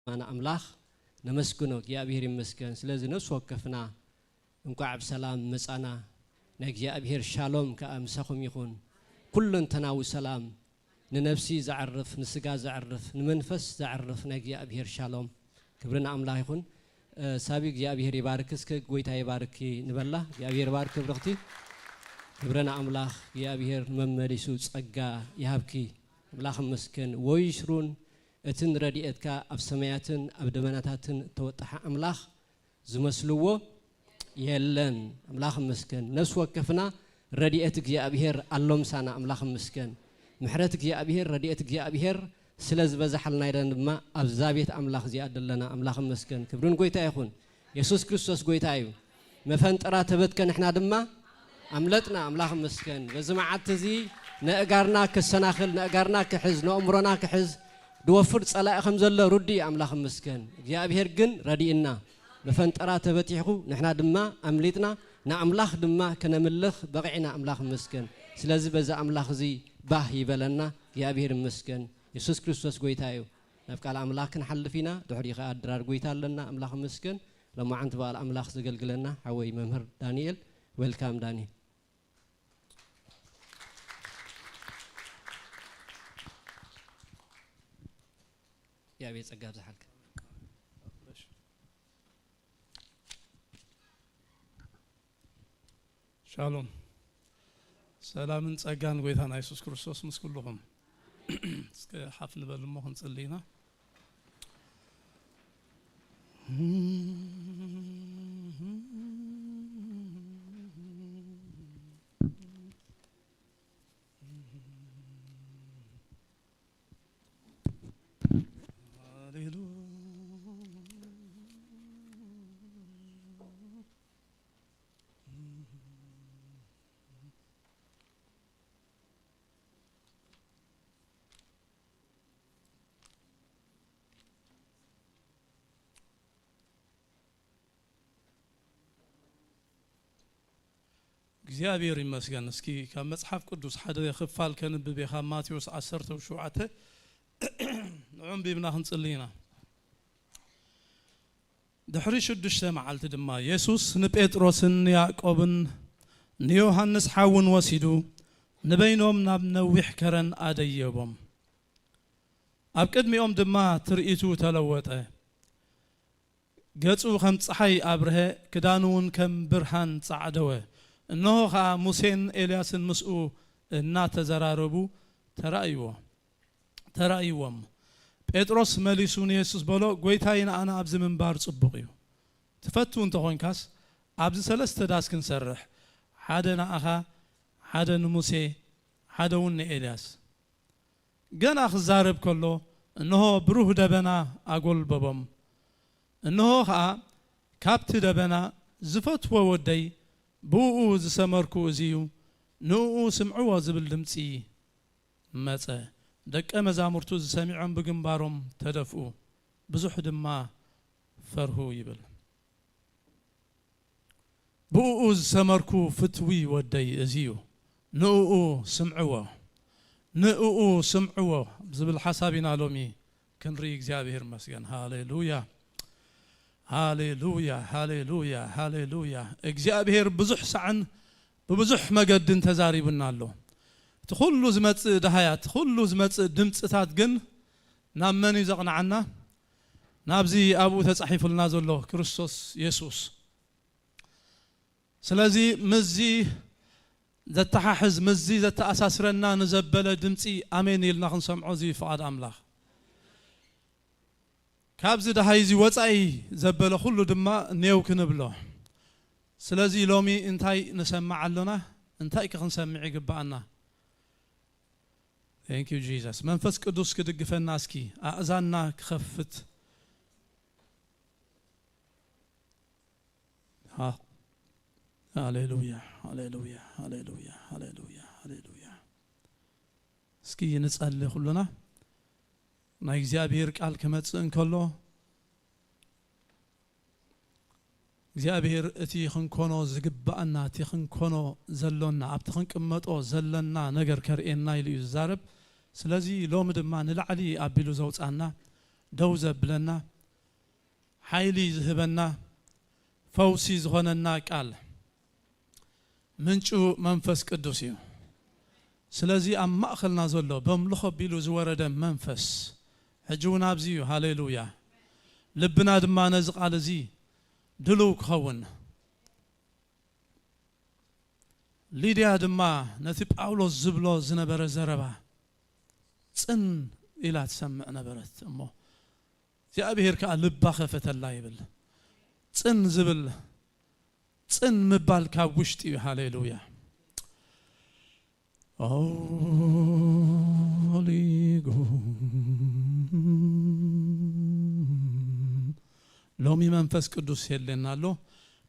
ኣነ ኣምላኽ ነመስግኖ፣ እግዚኣብሔር ይመስገን። ስለዚ ነፍሲ ወከፍና እንኳዕ ብሰላም መጻና። ናይ እግዚኣብሔር ሻሎም ከኣ ምሳኹም ይኹን። ኩለንተናዊ ሰላም፣ ንነፍሲ ዘዕርፍ፣ ንስጋ ዘዕርፍ፣ ንመንፈስ ዘዕርፍ ናይ እግዚኣብሔር ሻሎም። ክብሪ ንኣምላኽ ይኹን። እ፣ ሳቢ እግዚኣብሔር ይባርክ፣ እስከ ጎይታ ይባርክ ንበላ። እግዚኣብሔር ይባርክ ክብርኽቲ። ክብሪ ንኣምላኽ፣ እግዚኣብሔር መመሊሱ ጸጋ ይሃብኪ። ኣምላኽ ይመስገን። ወይሽሩን እትን ረድኤትካ ኣብ ሰማያትን ኣብ ደመናታትን እተወጠሐ ኣምላኽ ዝመስልዎ የለን። ኣምላኽ ይመስገን። ነፍሲ ወከፍና ረድኤት እግዚኣብሔር ኣሎ ምሳና። ኣምላኽ ይመስገን። ምሕረት እግዚኣብሔር፣ ረድኤት እግዚኣብሔር ስለ ዝበዝሓልና ኢና ድማ ኣብዛ ቤት ኣምላኽ እዚኣ ዘለና። ኣምላኽ ይመስገን። ክብሪ ንጎይታ ይኹን። የሱስ ክርስቶስ ጎይታ እዩ። መፈንጠራ ተበትከ፣ ንሕና ድማ ኣምለጥና። ኣምላኽ ይመስገን። በዚ መዓልቲ እዚ ነእጋርና ክሰናኽል፣ ነእጋርና ክሕዝ፣ ነእምሮና ክሕዝ ድወፍር ጸላኢ ከም ዘሎ ርዱእ እዩ። ኣምላኽ ይመስገን። እግዚኣብሔር ግን ረዲእና። መፈንጠራ ተበቲሕኩ፣ ንሕና ድማ ኣምሊጥና፣ ንኣምላኽ ድማ ከነምልኽ በቒዕና። ኣምላኽ ይመስገን። ስለዚ በዚ ኣምላኽ እዚ ባህ ይበለና። እግዚኣብሔር ይመስገን። የሱስ ክርስቶስ ጎይታ እዩ። ናብ ቃል ኣምላኽ ክንሓልፍ ኢና። ድሕሪኡ ኸኣ ድራር ጎይታ ኣለና። ኣምላኽ ይመስገን። ሎማዓንቲ በዓል ኣምላኽ ዘገልግለና ሓወይ መምህር ዳንኤል። ዌልካም ዳኒ። እግዚኣብሔር ጸጋ ኣብዝሓልካ። ሻሎም። ሰላምን ጸጋን ጎይታና የሱስ ክርስቶስ ምስ ኩልኹም። እስከ ሓፍ ንበል እሞ ክንጽሊ ኢና። ሃሌሉያ። እግዚኣብሔር ይመስገን። እስኪ ካብ መጽሓፍ ቅዱስ ሓደ ክፋል ከንብብ እየ፣ ካብ ማቴዎስ ዓሰርተ ሸውዓተ። ንዑ ኣንቢብና ክንጽሊ ኢና። ድሕሪ ሽዱሽተ መዓልቲ ድማ የሱስ ንጴጥሮስን ንያዕቆብን ንዮሃንስ ሓውን ወሲዱ ንበይኖም ናብ ነዊሕ ከረን ኣደየቦም። ኣብ ቅድሚኦም ድማ ትርኢቱ ተለወጠ። ገጹ ከም ጸሓይ ኣብርሀ፣ ክዳኑ እውን ከም ብርሃን ጻዕደወ። እንሆ ኸኣ ሙሴን ኤልያስን ምስኡ እናተዘራረቡ ተራእይዎ፣ ተራእይዎም። ጴጥሮስ መሊሱ ንየሱስ በሎ፣ "ጐይታይ፣ ንኣና ኣብዚ ምንባር ጽቡቕ እዩ። ትፈቱ እንተ ኾንካስ፣ ኣብዚ ሰለስተ ዳስ ክንሰርሕ፣ ሓደ ንኣኻ፣ ሓደ ንሙሴ፣ ሓደ እውን ንኤልያስ።" ገና ክዛረብ ከሎ፣ እንሆ ብሩህ ደበና ኣጎልበቦም። እንሆ ኸኣ ካብቲ ደበና፣ "ዝፈትዎ ወደይ፣ ብእኡ ዝሰመርኩ እዚ እዩ፣ ንእኡ ስምዕዎ" ዝብል ድምጺ መጸ። ደቀ መዛሙርቱ እዚ ሰሚዖም ብግንባሮም ተደፍኡ፣ ብዙሕ ድማ ፈርሁ ይብል። "ብእኡ ዝሰመርኩ ፍትዊ ወደይ እዚ እዩ፣ ንእኡ ስምዕዎ፣ ንእኡ ስምዕዎ" ዝብል ሓሳብ ኢና ሎሚ ክንርኢ። እግዚኣብሔር ይመስገን። ሃሌሉያ፣ ሃሌሉያ፣ ሃሌሉያ፣ ሃሌሉያ። እግዚኣብሔር ብዙሕ ሳዕን ብብዙሕ መገድን ተዛሪቡና ኣሎ። እቲ ኩሉ ዝመጽእ ደሃያት፣ እቲ ኩሉ ዝመጽእ ድምጽታት ግን ናብ መን እዩ ዘቕንዓና? ናብዚ ኣብኡ ተጻሒፉልና ዘሎ ክርስቶስ የሱስ። ስለዚ ምስዚ ዘተሓሕዝ፣ ምስዚ ዘተኣሳስረና ንዘበለ ድምፂ ኣሜን ኢልና ክንሰምዖ፣ እዚ ፍቓድ ኣምላኽ። ካብዚ ደሃይ እዚ ወፃኢ ዘበለ ኩሉ ድማ ኔው ክንብሎ። ስለዚ ሎሚ እንታይ ንሰምዕ ኣሎና? እንታይ ከ ክንሰምዕ ይግብኣና? Thank you Jesus። መንፈስ ቅዱስ ክድግፈና እስኪ ኣእዛንና ክኸፍት። ሃ-፣ ሃሌሉያ፣ ሃሌሉያ፣ ሃሌሉያ፣ ሃሌሉያ፣ ሃሌሉያ። እስኪ ንጸሊ ኩሉና። ናይ እግዚኣብሔር ቃል ክመጽእ እንከሎ፣ እግዚኣብሔር እቲ ክንኮኖ ዝግብኣና፣ እቲ ክንኮኖ ዘሎና፣ ኣብቲ ክንቅመጦ ዘለና ነገር ከርእየና ኢሉ እዩ ዝዛረብ። ስለዚ ሎሚ ድማ ንላዕሊ ኣቢሉ ዘውጻና፣ ደው ዘብለና፣ ሓይሊ ዝህበና፣ ፈውሲ ዝኾነና ቃል ምንጩ መንፈስ ቅዱስ እዩ። ስለዚ ኣብ ማእኸልና ዘሎ በምልኾ ኣቢሉ ዝወረደ መንፈስ ሕጂ እውን ኣብዚ እዩ። ሃሌሉያ። ልብና ድማ ነዚ ቃል እዚ ድሉው ክኸውን። ሊድያ ድማ ነቲ ጳውሎስ ዝብሎ ዝነበረ ዘረባ ጽን ኢላ ትሰምዕ ነበረት። እሞ እግዚኣብሔር ከኣ ልባ ከፈተላ ይብል። ጽን ዝብል፣ ጽን ምባል ካብ ውሽጢ እዩ። ሃሌሉያ። ኦሊጎ ሎሚ መንፈስ ቅዱስ የድልየና ኣሎ።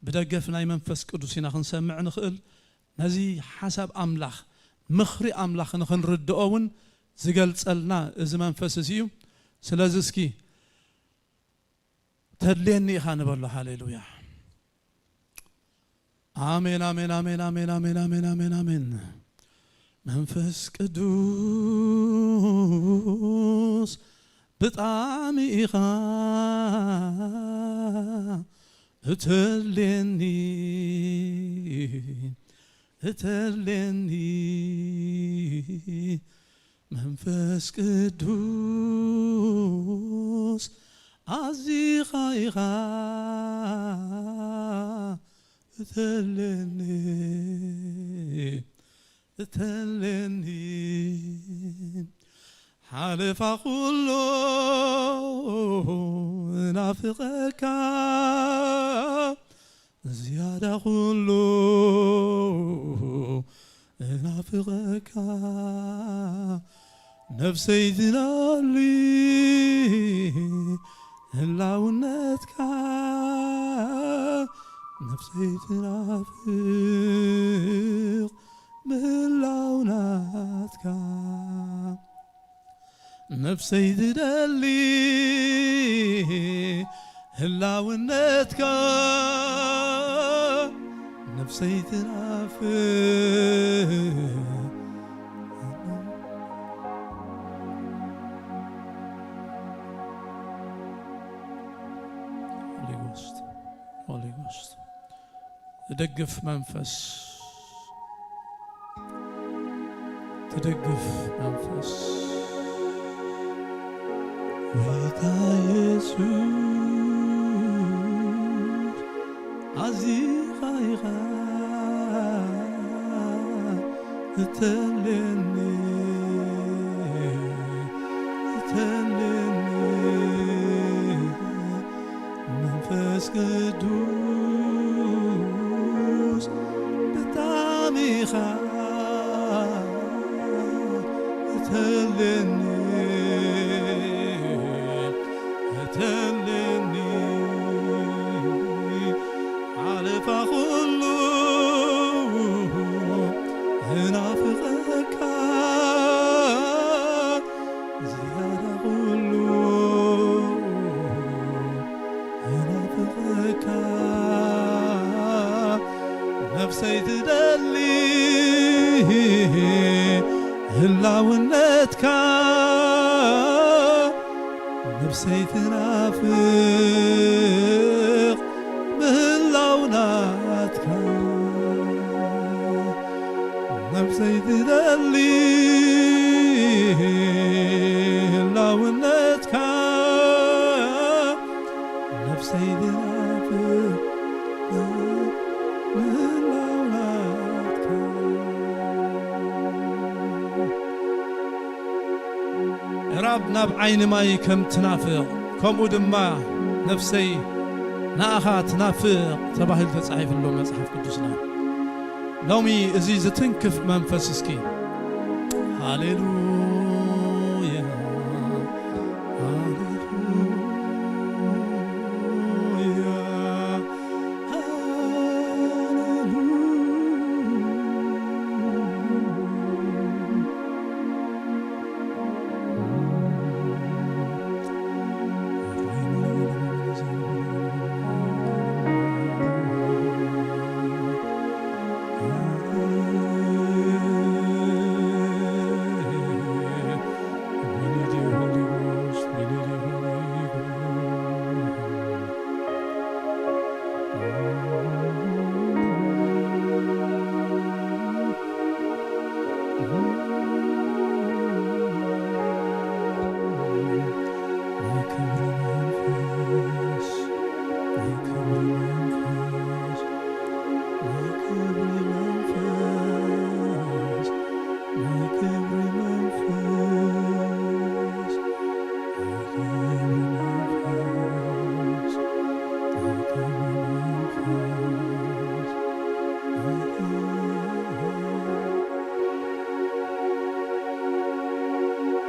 ብደገፍ ናይ መንፈስ ቅዱስ ኢና ክንሰምዕ ንኽእል። ነዚ ሓሳብ ኣምላኽ፣ ምኽሪ ኣምላኽ ንኽንርድኦ እውን ዝገልጸልና እዚ መንፈስ እዚ እዩ። ስለዚ እስኪ ተድልየኒ ኢኻ ንበሎ። ሃሌሉያ። ኣሜን፣ ኣሜን፣ ኣሜን፣ ኣሜን፣ ኣሜን፣ ኣሜን፣ ኣሜን፣ ኣሜን። መንፈስ ቅዱስ ብጣዕሚ ኢኻ እተድልየኒ፣ እተድልየኒ። መንፈስ ቅዱስ ኣዚኻ ኢኻ እተድልየኒ፣ እተድልየኒ። ሓለፋ ኩሉ እናፍቐካ፣ ዝያዳ ኩሉ እናፍቐካ፣ ነፍሰይ ትደሊ ህላውነትካ፣ ነፍሰይ ትናፍቕ ምህላው ናትካ። ነፍሰይ ትደሊ ህላውነትካ፣ ነፍሰይ ትናፍቕ። ሆሊ ጎስት፣ ሆሊ ጎስት። ትደግፍ መንፈስ፣ ትደግፍ መንፈስ። ጎይታ ኢየሱስ ኣዚኻ ኢኻ እተድልየኒ፣ እተድልየኒ። መንፈስ ቅዱስ ብጣዕሚ ኢኻ እተድልየኒ፣ እተድልየኒ። ሓለፋ ኩሉ እናፍቐካ፣ ዝያዳ ኩሉ እናፍቐካ፣ ነፍሰይ ትደሊ ህላውነትካ፣ ነፍሰይ ትናፍቕ ምህላው ናትካ። ነፍሰይ ትደሊ ህላውነትካ፣ ነፍሰይ ትናፍቕ ምህላው ናትካ። ኣብ ዓይኒ ማይ ከም ትናፍቕ፣ ከምኡ ድማ ነፍሰይ ንኣኻ ትናፍቕ ተባሂሉ ተጻሒፉ ኣሎ መጽሓፍ ቅዱስና። ሎሚ እዚ ዝትንክፍ መንፈስ እስኪ፣ ሃሌሉያ፣ ሃሌሉያ፣ ሃሌሉያ።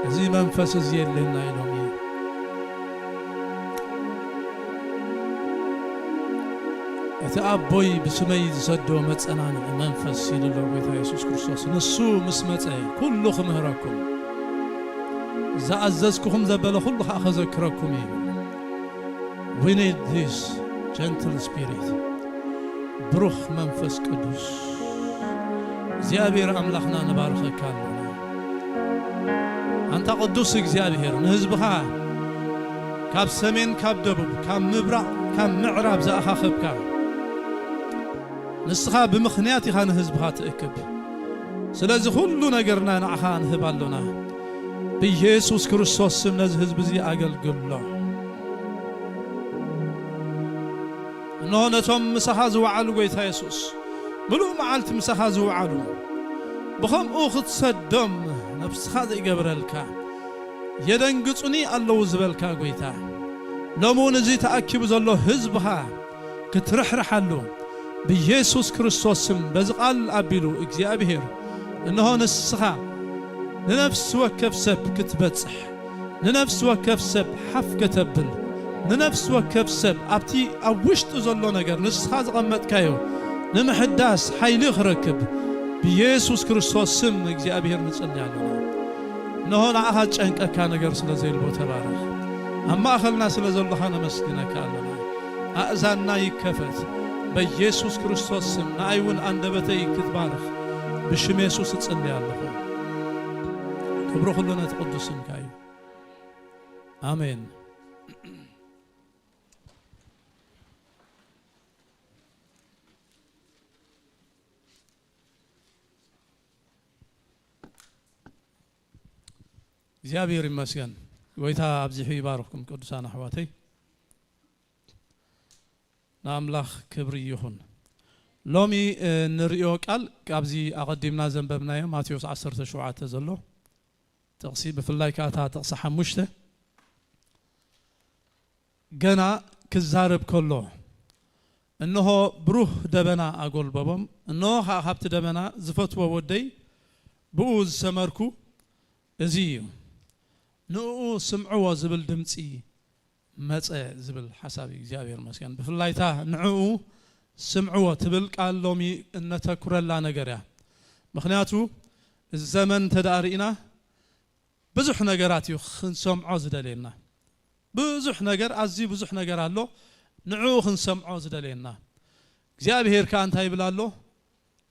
እዚ መንፈስ እዚ የድልየና እዩ ሎሚ። እቲ ኣቦይ ብስመይ ዝሰዶ መጸናንዒ መንፈስ ኢሉ ኣሎ ጎይታ የሱስ ክርስቶስ። ንሱ ምስ መጸ ኩሉ ክምህረኩም፣ ዝኣዘዝኩኹም ዘበለ ኩሉ ኸኣ ኸዘክረኩም እዩ። We need this gentle spirit. ብሩኽ መንፈስ ቅዱስ እግዚኣብሔር ኣምላኽና ንባርኸካ ኣለና። ኣንታ ቅዱስ እግዚኣብሔር ንህዝብኻ ካብ ሰሜን ካብ ደቡብ ካብ ምብራቕ ካብ ምዕራብ ዝኣኻኸብካ ንስኻ ብምኽንያት ኢኻ ንህዝብኻ ትእክብ። ስለዚ ኩሉ ነገርና ንዓኻ ንህብ ኣሎና። ብኢየሱስ ክርስቶስ ስም ነዚ ህዝቢ እዚ ኣገልግሎ። እንሆ ነቶም ምሳኻ ዝወዓሉ ጎይታ የሱስ፣ ምሉእ መዓልቲ ምሳኻ ዝወዓሉ፣ ብኸምኡ ክትሰዶም ነብስኻ ዘይገብረልካ፣ የደንግጹኒ ኣለዉ ዝበልካ ጎይታ፣ ሎሚ እውን እዚ ተኣኪቡ ዘሎ ህዝብኻ ክትርሕርሓሉ ብኢየሱስ ክርስቶስ ስም በዚ ቃል ኣቢሉ እግዚኣብሔር፣ እንሆ ንስኻ ንነፍሲ ወከፍ ሰብ ክትበጽሕ፣ ንነፍሲ ወከፍ ሰብ ሓፍ ከተብል፣ ንነፍሲ ወከፍ ሰብ ኣብቲ ኣብ ውሽጡ ዘሎ ነገር ንስኻ ዘቐመጥካዮ ንምሕዳስ ሓይሊ ክረክብ ብኢየሱስ ክርስቶስ ስም እግዚኣብሔር ንጽሊ ኣለና። እንሆ ንዓኻ ዝጨንቀካ ነገር ስለ ዘየልቦ ተባረኽ። ኣብ ማእኸልና ስለ ዘለኻ ነመስግነካ ኣለና። ኣእዛንና ይከፈት በኢየሱስ ክርስቶስ ስም። ንኣይ እውን ኣንደበተይ ክትባርኽ ብሽም የሱስ እጽሊ ኣለኹ። ክብሪ ኩሉ ነቲ ቅዱስ ስምካ እዩ። ኣሜን። እግዚኣብሔር ይመስገን። ጎይታ ኣብዚሑ ይባርኽኩም ቅዱሳን ኣሕዋተይ። ንኣምላኽ ክብሪ ይኹን። ሎሚ፣ እ፣ ንርእዮ ቃል ካብዚ ኣቐዲምና ዘንበብናዮ ማቴዎስ ዓሰርተ ሸውዓተ ዘሎ ጥቕሲ፣ ብፍላይ ከኣ እታ ጥቕሲ ሓሙሽተ፣ ገና ክዛረብ ከሎ፣ እንሆ ብሩህ ደበና ኣጎልበቦም፣ እንሆ ከኣ ካብቲ ደበና ዝፈትዎ ወደይ ብኡ ዝሰመርኩ እዚ እዩ፣ ንእኡ ስምዕዎ ዝብል ድምጺ መጸ ዝብል ሓሳብ እዩ። እግዚኣብሔር ይመስገን። ብፍላይ እታ ንዕኡ ስምዕዎ ትብል ቃል ሎሚ እነተኩረላ ነገር እያ። ምኽንያቱ እዚ ዘመን እንተ ደኣ ርኢና ብዙሕ ነገራት እዩ ክንሰምዖ ዝደልየና። ብዙሕ ነገር፣ ኣዝዩ ብዙሕ ነገር ኣሎ ንዕኡ ክንሰምዖ ዝደልየና። እግዚኣብሔር ከኣ እንታይ ይብል ኣሎ?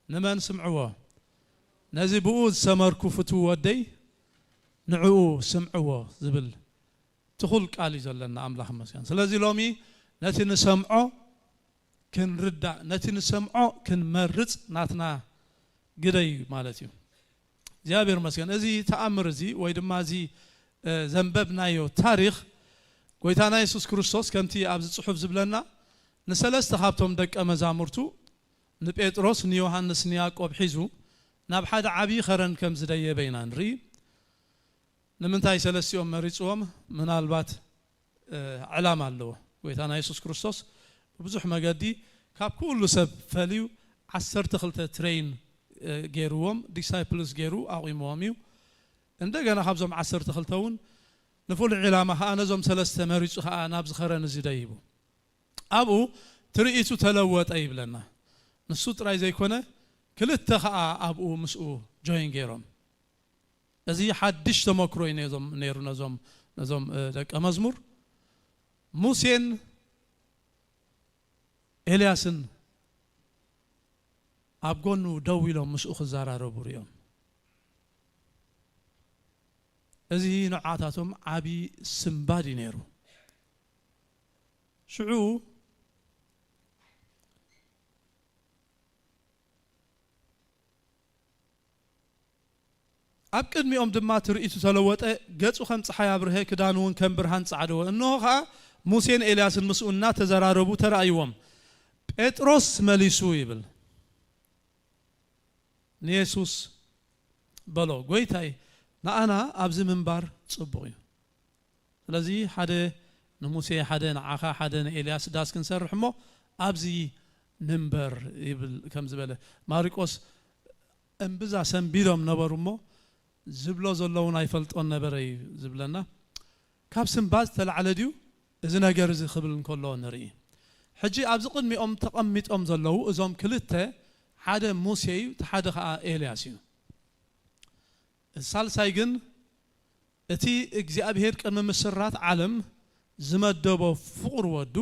ንመን ስምዕዎ? ነዚ ብኡ ዝሰመርኩ ፍትው ወደይ ንዕኡ ስምዕዎ ዝብል ትኹል ቃል እዩ ዘለና። ኣምላኽ ይመስገን። ስለዚ ሎሚ ነቲ ንሰምዖ ክንርዳእ፣ ነቲ ንሰምዖ ክንመርጽ ናትና ግደ እዩ ማለት እዩ። እግዚኣብሔር ይመስገን። እዚ ተኣምር እዚ ወይ ድማ እዚ፣ እ፣ ዘንበብናዮ ታሪኽ ጎይታና የሱስ ክርስቶስ ከምቲ ኣብዚ ጽሑፍ ዝብለና ንሰለስተ ካብቶም ደቀ መዛሙርቱ ንጴጥሮስ፣ ንዮሃንስ፣ ንያዕቆብ ሒዙ ናብ ሓደ ዓብዪ ኸረን ከም ዝደየበ ኢና ንርኢ። ንምንታይ ሰለስቲኦም መሪፅዎም? ምናልባት ዕላማ ኣለዎ። ጎይታና የሱስ ክርስቶስ ብብዙሕ መገዲ ካብ ኩሉ ሰብ ፈልዩ ዓሰርተ ክልተ ትሬይን ገይርዎም፣ ዲሳይፕልስ ገይሩ ኣቑምዎም እዩ። እንደገና ካብዞም ዓሰርተ ክልተ እውን ንፍሉይ ዕላማ ከዓ ነዞም ሰለስተ መሪፁ ከዓ ናብ ዝኸረን እዚ ደይቡ ኣብኡ ትርኢቱ ተለወጠ ይብለና። ንሱ ጥራይ ዘይኮነ ክልተ ከዓ ኣብኡ ምስኡ ጆይን ገይሮም። እዚ ሓድሽ ተመክሮ እዩ ነዞም ነይሩ ነዞም ነዞም ደቀ መዝሙር። ሙሴን ኤልያስን ኣብ ጎኑ ደው ኢሎም ምስኡ ክዘራረቡ ሪኦም። እዚ ንዓታቶም ዓቢ ስንባድ እዩ ነይሩ። ሽዑ ኣብ ቅድሚኦም ድማ ትርኢቱ ተለወጠ፣ ገጹ ከም ጸሓይ ኣብርሀ፣ ክዳኑ እውን ከም ብርሃን ጻዕደወ። እንሆ ኸኣ ሙሴን ኤልያስን ምስኡ እናተዘራረቡ ተራእይዎም። ጴጥሮስ መሊሱ ይብል፣ ንየሱስ በሎ፣ ጎይታይ፣ ንኣና ኣብዚ ምንባር ጽቡቕ እዩ። ስለዚ ሓደ ንሙሴ፣ ሓደ ንዓኻ፣ ሓደ ንኤልያስ ዳስ ክንሰርሕ እሞ ኣብዚ ንንበር ይብል ከም ዝበለ። ማርቆስ እምብዛ ሰንቢዶም ነበሩ እሞ ዝብሎ ዘለውን ኣይፈልጦን ነበረ እዩ ዝብለና። ካብ ስንባድ ዝተላዕለ ድዩ እዚ ነገር እዚ ክብል እንከሎ ንርኢ። ሕጂ ኣብዚ ቅድሚኦም ተቐሚጦም ዘለዉ እዞም ክልተ ሓደ ሙሴ እዩ፣ እቲ ሓደ ኸኣ ኤልያስ እዩ። እቲ ሳልሳይ ግን እቲ እግዚኣብሔር ቅድሚ ምስራት ዓለም ዝመደቦ ፍቑር ወዱ፣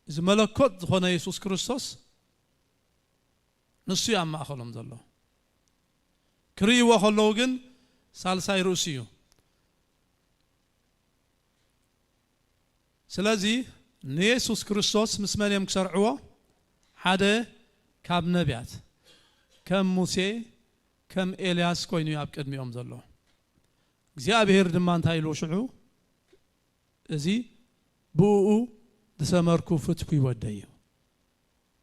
እዚ መለኮት ዝኾነ የሱስ ክርስቶስ ንሱ እዩ ኣብ ማእኸሎም ዘሎ። ክርእይዎ ከለዉ ግን ሳልሳይ ርእሱ እዩ። ስለዚ ንየሱስ ክርስቶስ ምስ መን እዮም ክሰርዕዎ? ሓደ ካብ ነቢያት ከም ሙሴ ከም ኤልያስ ኮይኑ እዩ ኣብ ቅድሚኦም ዘሎ። እግዚኣብሔር ድማ እንታይ ኢሉ ሽዑ? እዚ ብእኡ ዝሰመርኩ ፍትኩ ይወደይ እዩ።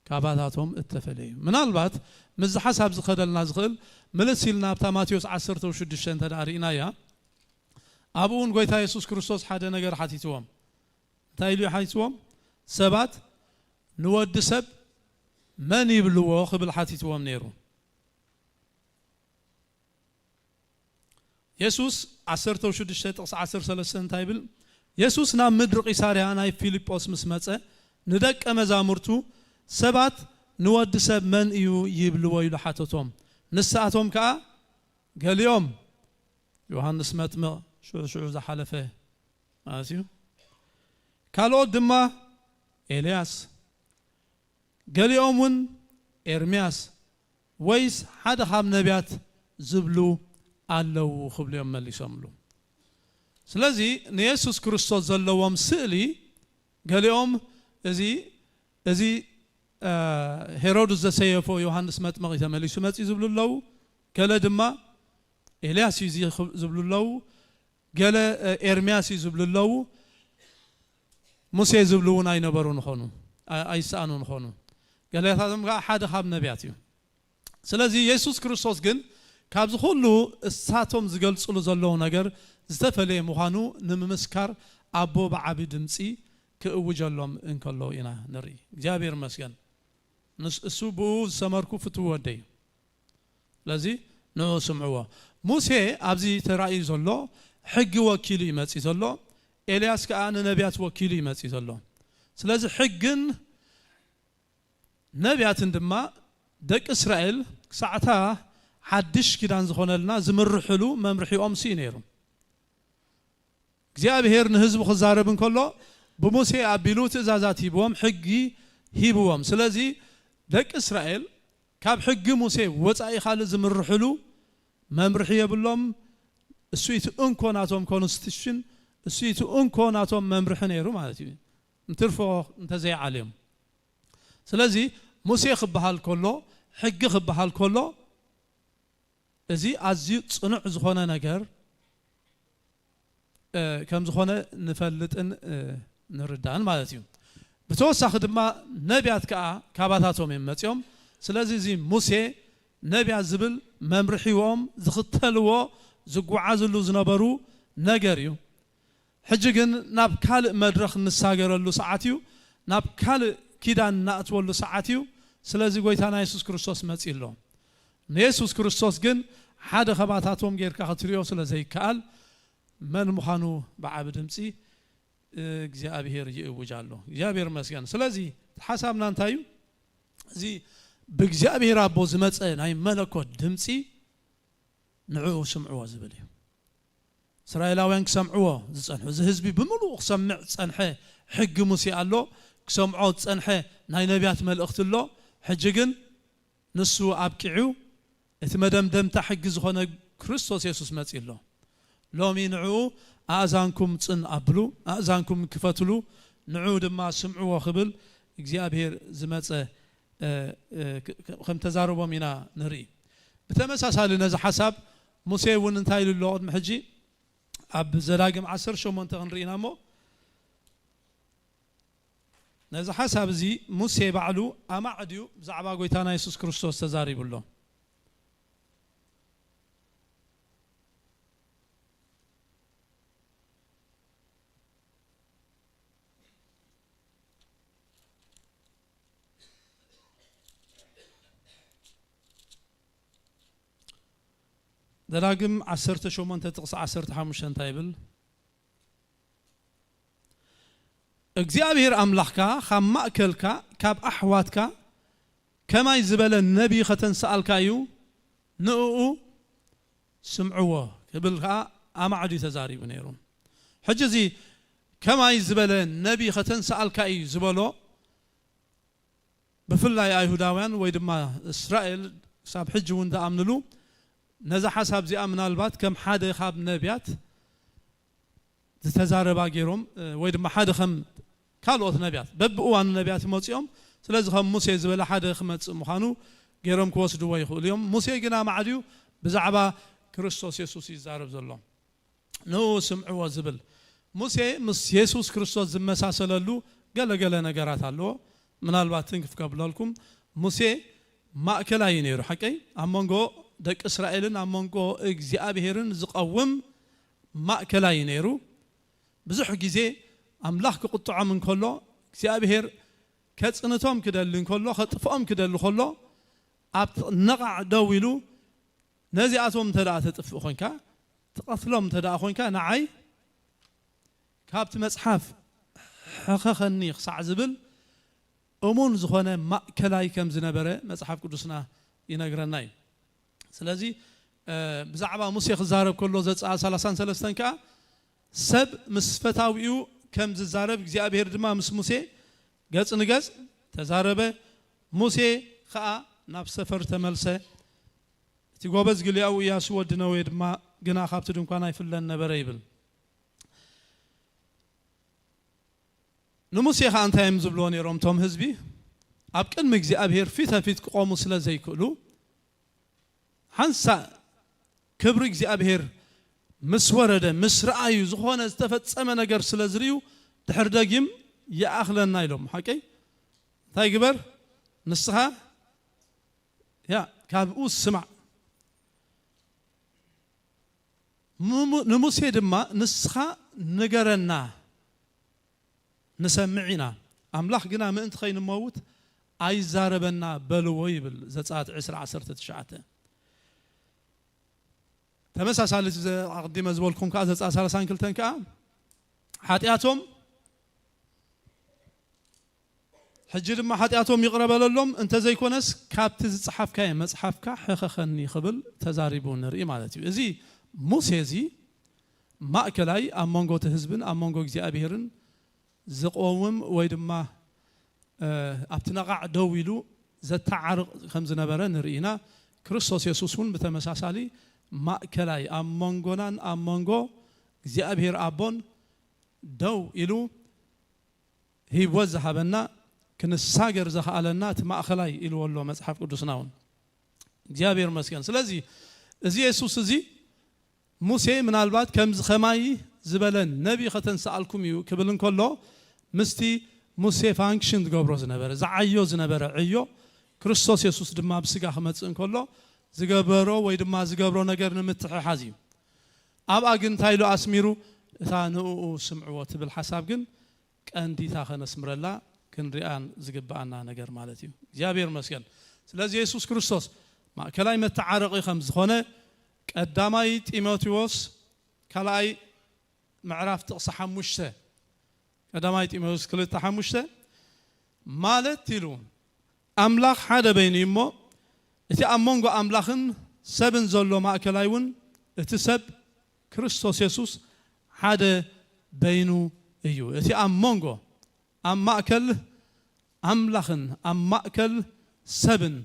ካባታቶም እተፈለዩ። ምናልባት ምስዚ ሓሳብ ዝኸደልና ዝኽእል ምልስ ኢልና ኣብታ ማቴዎስ ዓሰርተ ሽዱሽተ እንተ ደኣ ርኢናያ፣ ኣብኡ እውን ጎይታ የሱስ ክርስቶስ ሓደ ነገር ሓቲትዎም። እንታይ ኢሉ ሓቲትዎም? ሰባት ንወዲ ሰብ መን ይብልዎ ክብል ሓቲትዎም ነይሩ። የሱስ ዓሰርተ ሽዱሽተ ጥቕሲ ዓሰርተ ሰለስተ እንታይ ይብል? የሱስ ናብ ምድሪ ቂሳርያ ናይ ፊልጶስ ምስ መጸ ንደቀ መዛሙርቱ ሰባት ንወዲ ሰብ መን እዩ ይብልዎ ኢሉ ሓተቶም። ንሳቶም ከኣ ገሊኦም ዮሃንስ መጥምቕ ሽዑ ሽዑ ዝሓለፈ ማለት እዩ። ካልኦት ድማ ኤልያስ፣ ገሊኦም እውን ኤርምያስ ወይስ ሓደ ካብ ነቢያት ዝብሉ ኣለዉ ክብሉ እዮም መሊሶምሉ። ስለዚ ንየሱስ ክርስቶስ ዘለዎም ስእሊ ገሊኦም እዚ እዚ ሄሮድስ ዘሰየፎ ዮሃንስ መጥምቕ እዩ ተመሊሱ መጺኡ ዝብሉ ኣለዉ። ገለ ድማ ኤልያስ እዩ እዚ ዝብሉ ኣለዉ። ገለ ኤርምያስ እዩ ዝብሉ ኣለዉ። ሙሴ ዝብሉ እውን ኣይነበሩ ንኾኑ ኣይሰኣኑ ንኾኑ። ገለታቶም ከዓ ሓደ ካብ ነቢያት እዩ። ስለዚ የሱስ ክርስቶስ ግን ካብዚ ኩሉ እሳቶም ዝገልጽሉ ዘለዉ ነገር ዝተፈለየ ምዃኑ ንምምስካር ኣቦ ብዓቢ ድምፂ ክእውጀሎም እንከሎ ኢና ንርኢ። እግዚኣብሔር ይመስገን። እሱ ብኡ ዝሰመርኩ ፍትው ወደይ እዩ። ስለዚ ንዑ ስምዕዎ። ሙሴ ኣብዚ ተራእዩ ዘሎ ሕጊ ወኪሉ ይመጽእ ዘሎ፣ ኤልያስ ከኣ ንነቢያት ወኪሉ ይመጽእ ዘሎ። ስለዚ ሕግን ነቢያትን ድማ ደቂ እስራኤል ክሳዕታ ሓድሽ ኪዳን ዝኾነልና ዝምርሕሉ መምርሒኦም ሲ ነይሩ። እግዚኣብሔር ንህዝቡ ክዛረብ እንከሎ ብሙሴ ኣቢሉ ትእዛዛት ሂብዎም፣ ሕጊ ሂብዎም። ስለዚ ደቂ እስራኤል ካብ ሕጊ ሙሴ ወጻኢ ካልእ ዝምርሕሉ መምርሒ የብሎም። እሱ እቲ እንኮ ናቶም ኮንስቲቱሽን፣ እሱ እቲ እንኮ ናቶም መምርሒ ነይሩ ማለት እዩ። እንትርፎ እንተዘይዓልዮም። ስለዚ ሙሴ ክበሃል ከሎ፣ ሕጊ ክበሃል ከሎ፣ እዚ ኣዝዩ ጽኑዕ ዝኾነ ነገር ከም ዝኾነ ንፈልጥን ንርዳእን ማለት እዩ። ብተወሳኺ ድማ ነቢያት ከኣ ካባታቶም እዮም መጺኦም። ስለዚ እዚ ሙሴ ነቢያት ዝብል መምርሒዎም ዝኽተልዎ ዝጓዓዝሉ ዝነበሩ ነገር እዩ። ሕጂ ግን ናብ ካልእ መድረኽ እንሳገረሉ ሰዓት እዩ። ናብ ካልእ ኪዳን እናእትወሉ ሰዓት እዩ። ስለዚ ጎይታና የሱስ ክርስቶስ መጺኡ ኣሎ። ንየሱስ ክርስቶስ ግን ሓደ ከባታቶም ጌርካ ክትሪኦ ስለ ዘይከኣል፣ መን ምዃኑ ብዓቢ ድምጺ እግዚኣብሔር ይእውጅ ኣሎ። እግዚኣብሔር ይመስገን። ስለዚ ሓሳብና እንታይ እዩ? እዚ ብእግዚኣብሔር ኣቦ ዝመጸ ናይ መለኮት ድምጺ ንዕኡ ስምዕዎ ዝብል እዩ። እስራኤላውያን ክሰምዕዎ ዝጸንሑ፣ እዚ ህዝቢ ብምሉኡ ክሰምዕ ዝጸንሐ ሕጊ ሙሴ ኣሎ፣ ክሰምዖ ዝጸንሐ ናይ ነቢያት መልእኽቲ ኣሎ። ሕጂ ግን ንሱ ኣብቂዑ፣ እቲ መደምደምታ ሕጊ ዝኾነ ክርስቶስ የሱስ መጺኡ ኣሎ። ሎሚ ንዕኡ ኣእዛንኩም ጽን ኣብሉ፣ ኣእዛንኩም ክፈትሉ፣ ንዕኡ ድማ ስምዕዎ ክብል እግዚኣብሔር ዝመጸ፣ እ፣ እ፣ ክ-፣ ክ-፣ ከም ተዛረቦም ኢና ንርኢ። ብተመሳሳሊ ነዚ ሓሳብ ሙሴ እውን እንታይ ኢሉ ኣሎ ቅድሚ ሕጂ? ኣብ ዘዳግም ዓሰርተ ሸሞንተ ክንርኢ ኢና እሞ፣ ነዚ ሓሳብ እዚ ሙሴ ባዕሉ ኣማዕድዩ ብዛዕባ ጎይታና የሱስ ክርስቶስ ተዛሪቡ ኣሎ። ዘዳግም ዓሰርተ ሸሞንተ ጥቕሲ ዓሰርተ ሓሙሽተ እንታይ ይብል? እግዚኣብሔር ኣምላኽካ ካብ ማእከልካ ካብ ኣሕዋትካ ከማይ ዝበለ ነቢ ከተንስኣልካ እዩ፣ ንእኡ ስምዕዎ ክብል ከኣ ኣማዕድዩ ተዛሪቡ ነይሩ። ሕጂ እዚ ከማይ ዝበለ ነቢ ከተንስኣልካ እዩ ዝበሎ፣ ብፍላይ ኣይሁዳውያን ወይ ድማ እስራኤል ክሳብ ሕጂ እውን ዝኣምንሉ ነዛ ሓሳብ እዚኣ ምናልባት ከም ሓደ ካብ ነቢያት ዝተዛረባ ገይሮም፣ እ፣ ወይ ድማ ሓደ ከም ካልኦት ነቢያት፣ በብእዋኑ ነቢያት ይመጽኦም። ስለዚ ከም ሙሴ ዝበለ ሓደ ክመጽእ ምዃኑ ገይሮም ክወስድዎ ይኽእሉ እዮም። ሙሴ ግና ማዕድዩ ብዛዕባ ክርስቶስ የሱስ እዩ ዝዛረብ ዘሎ። ንኡ ስምዕዎ ዝብል። ሙሴ ምስ የሱስ ክርስቶስ ዝመሳሰለሉ ገለገለ ነገራት ኣለዎ። ምናልባት ትንክፍ ከብለልኩም፣ ሙሴ ማእከላይ እዩ ነይሩ፣ ሓቀይ? ኣብ መንጎ ደቂ እስራኤልን ኣብ መንጎ እግዚኣብሔርን ዝቐውም ማእከላይ እዩ ነይሩ። ብዙሕ ግዜ ኣምላኽ ክቕጥዖም እንከሎ፣ እግዚኣብሔር ከጽንቶም ክደሊ እንከሎ፣ ከጥፍኦም ክደሊ ከሎ፣ ኣብ ነቓዕ ደው ኢሉ፣ ነዚኣቶም እንተ ደኣ ተጥፍእ ኾንካ፣ ትቐትሎም እንተ ደኣ ኾንካ፣ ንዓይ ካብቲ መጽሓፍ ሕኸኸኒ ክሳዕ ዝብል እሙን ዝኾነ ማእከላይ ከም ዝነበረ መጽሓፍ ቅዱስና ይነግረና እዩ። ስለዚ፣ እ፣ ብዛዕባ ሙሴ ክዛረብ ከሎ ዘጸኣ ሰላሳን ሰለስተን ከኣ፣ ሰብ ምስ ፈታዊኡ ከም ዝዛረብ እግዚኣብሔር ድማ ምስ ሙሴ ገጽ ንገጽ ተዛረበ። ሙሴ ከኣ ናብ ሰፈር ተመልሰ። እቲ ጎበዝ ግልያኡ እያሱ ወዲ ነዌ ድማ ግና ካብቲ ድንኳን ኣይፍለን ነበረ ይብል። ንሙሴ ኸኣ እንታይ እዮም ዝብልዎ ነይሮም እቶም ህዝቢ? ኣብ ቅድሚ እግዚኣብሔር ፊት ንፊት ክቖሙ ስለ ዘይክእሉ፣ ሓንሳእ ክብሪ እግዚኣብሔር ምስ ወረደ፣ ምስ ረኣዩ፣ ዝኾነ ዝተፈጸመ ነገር ስለ ዝርእዩ፣ ድሕር ደጊም ይኣኽለና ኢሎም። ሓቀይ? እንታይ ግበር? ንስኻ፣ ያ፣ ካብኡ ስማዕ። ንሙ-፣ ንሙሴ ድማ፣ ንስኻ ንገረና፣ ንሰምዕ ኢና። ኣምላኽ ግና ምእንቲ ኸይንመውት ኣይዛረበና በልዎ ይብል ዘጸኣት ዕስራ ዓሰርተ ትሽዓተ። ተመሳሳሊ ዘ-፣ ኣቕዲመ ዝበልኩም ከኣ ዘጸኣት ሰላሳን ክልተን ከኣ ሓጢኣቶም፣ ሕጂ ድማ ሓጢኣቶም ይቕረ በለሎም፣ እንተ ዘይኮነስ ካብቲ ዝጸሓፍካዮ መጽሓፍካ ሕኸኸኒ ክብል ተዛሪቡ ንርኢ ማለት እዩ። እዚ ሙሴ እዚ ማእከላይ ኣብ መንጎ እቲ ህዝብን ኣብ መንጎ እግዚኣብሔርን ዝቆውም ወይ ድማ፣ እ፣ ኣብቲ ነቓዕ ደው ኢሉ ዘተዓርቕ ከም ዝነበረ ንርኢ ኢና። ክርስቶስ የሱስ እውን ብተመሳሳሊ ማእከላይ ኣብ መንጎናን ኣብ መንጎ እግዚኣብሔር ኣቦን ደው ኢሉ ህይወት ዝሃበና፣ ክንሳገር ዘኽኣለና እቲ ማእከላይ ኢልዎ ኣሎ መጽሓፍ ቅዱስና እውን። እግዚኣብሔር ይመስገን። ስለዚ እዚ የሱስ እዚ ሙሴ ምናልባት ከምዚ ኸማይ ዝበለ ነቢ ኸተንስኣልኩም እዩ ክብል እንከሎ፣ ምስቲ ሙሴ ፋንክሽን ዝገብሮ ዝነበረ፣ ዝዓዮ ዝነበረ ዕዮ፣ ክርስቶስ የሱስ ድማ ብስጋ ክመጽእ እንከሎ ዝገበሮ ወይ ድማ ዝገብሮ ነገር ንምትሕሓዝ እዩ። ኣብኣ ግን እንታይ ኢሉ ኣስሚሩ? እታ ንእኡ ስምዕዎ ትብል ሓሳብ ግን ቀንዲታ ከነስምረላ ክንሪኣን ዝግብኣና ነገር ማለት እዩ። እግዚኣብሔር ይመስገን። ስለዚ የሱስ ክርስቶስ ማእከላይ መተዓረቒ ከም ዝኾነ ቀዳማይ ጢሞቴዎስ ካልኣይ ምዕራፍ ጥቕሲ ሓሙሽተ፣ ቀዳማይ ጢሞቴዎስ ክልተ ሓሙሽተ ማለት ኢሉ፣ ኣምላኽ ሓደ በይኑ እዩ እሞ፣ እቲ ኣብ መንጎ ኣምላኽን ሰብን ዘሎ ማእከላይ እውን እቲ ሰብ ክርስቶስ የሱስ ሓደ በይኑ እዩ። እቲ ኣብ መንጎ፣ ኣብ ማእከል ኣምላኽን ኣብ ማእከል ሰብን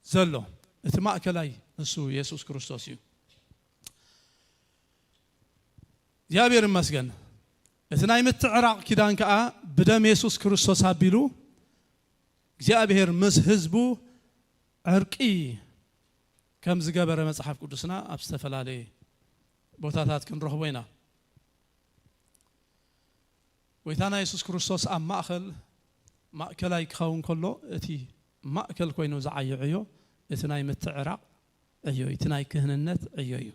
ዘሎ፣ እቲ ማእከላይ ንሱ የሱስ ክርስቶስ እዩ። እግዚኣብሔር ይመስገን። እቲ ናይ ምትዕራቕ ኪዳን ከኣ ብደም የሱስ ክርስቶስ ኣቢሉ እግዚኣብሔር ምስ ህዝቡ ዕርቂ ከም ዝገበረ መጽሓፍ ቅዱስና ኣብ ዝተፈላለየ ቦታታት ክንረኽቦ ኢና። ጎይታና የሱስ ክርስቶስ ኣብ ማእከል ማእከላይ ክኸውን ከሎ፣ እቲ ማእከል ኮይኑ ዝዓዮ ዕዮ እቲ ናይ ምትዕራቕ ዕዮ እዩ፣ እቲ ናይ ክህንነት ዕዮ እዩ።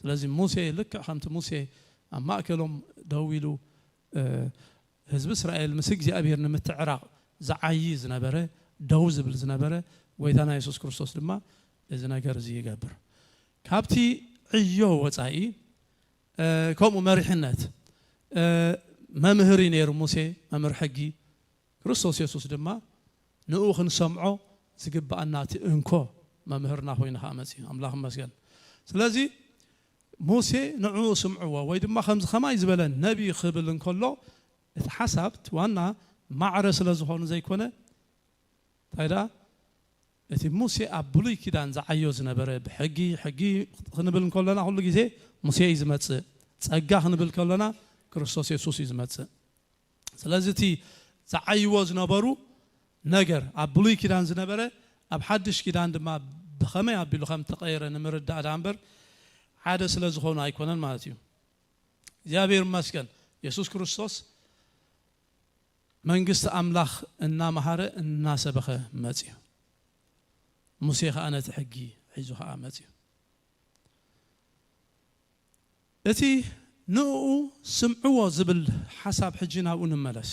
ስለዚ ሙሴ ልክዕ ከምቲ ሙሴ ኣብ ማእከሎም ደው ኢሉ፣ እ፣ ህዝቢ እስራኤል ምስ እግዚኣብሔር ንምትዕራቕ ዝዓዪ ዝነበረ፣ ደው ዝብል ዝነበረ፣ ጎይታና የሱስ ክርስቶስ ድማ እዚ ነገር እዚ ይገብር። ካብቲ ዕዮ ወጻኢ፣ እ፣ ከምኡ መሪሕነት፣ እ፣ መምህር እዩ ነይሩ ሙሴ፣ መምህር ሕጊ። ክርስቶስ የሱስ ድማ ንኡ ክንሰምዖ ዝግብኣና እቲ እንኮ መምህርና ኮይኑ ከኣ መጺኡ። ኣምላኽ ይመስገን። ስለዚ ሙሴ ንዕኡ ስምዕዎ ወይ ድማ ከምዚ ከማይ ዝበለ ነቢ ክብል እንከሎ እቲ ሓሳብ እቲ ዋና ማዕረ ስለ ዝኾኑ ዘይኮነ፣ እንታይ ደኣ እቲ ሙሴ ኣብ ብሉይ ኪዳን ዝዓዮ ዝነበረ ብሕጊ፣ ሕጊ ክንብል እንከለና ኩሉ ግዜ ሙሴ እዩ ዝመጽእ። ጸጋ ክንብል ከለና ክርስቶስ የሱስ እዩ ዝመጽእ። ስለዚ እቲ ዝዓይዎ ዝነበሩ ነገር ኣብ ብሉይ ኪዳን ዝነበረ ኣብ ሓድሽ ኪዳን ድማ ብኸመይ ኣቢሉ ከም ተቐየረ ንምርዳእ ደኣ እምበር ሓደ ስለ ዝኾኑ ኣይኮነን ማለት እዩ። እግዚኣብሔር ይመስገን። የሱስ ክርስቶስ መንግስቲ ኣምላኽ እናመሃረ እናሰበኸ መጽዩ። ሙሴ ኸኣ ነቲ ሕጊ ሒዙ ኸኣ መጽዩ። እቲ ንእኡ ስምዕዎ ዝብል ሓሳብ ሕጂ ናብኡ ንመለስ።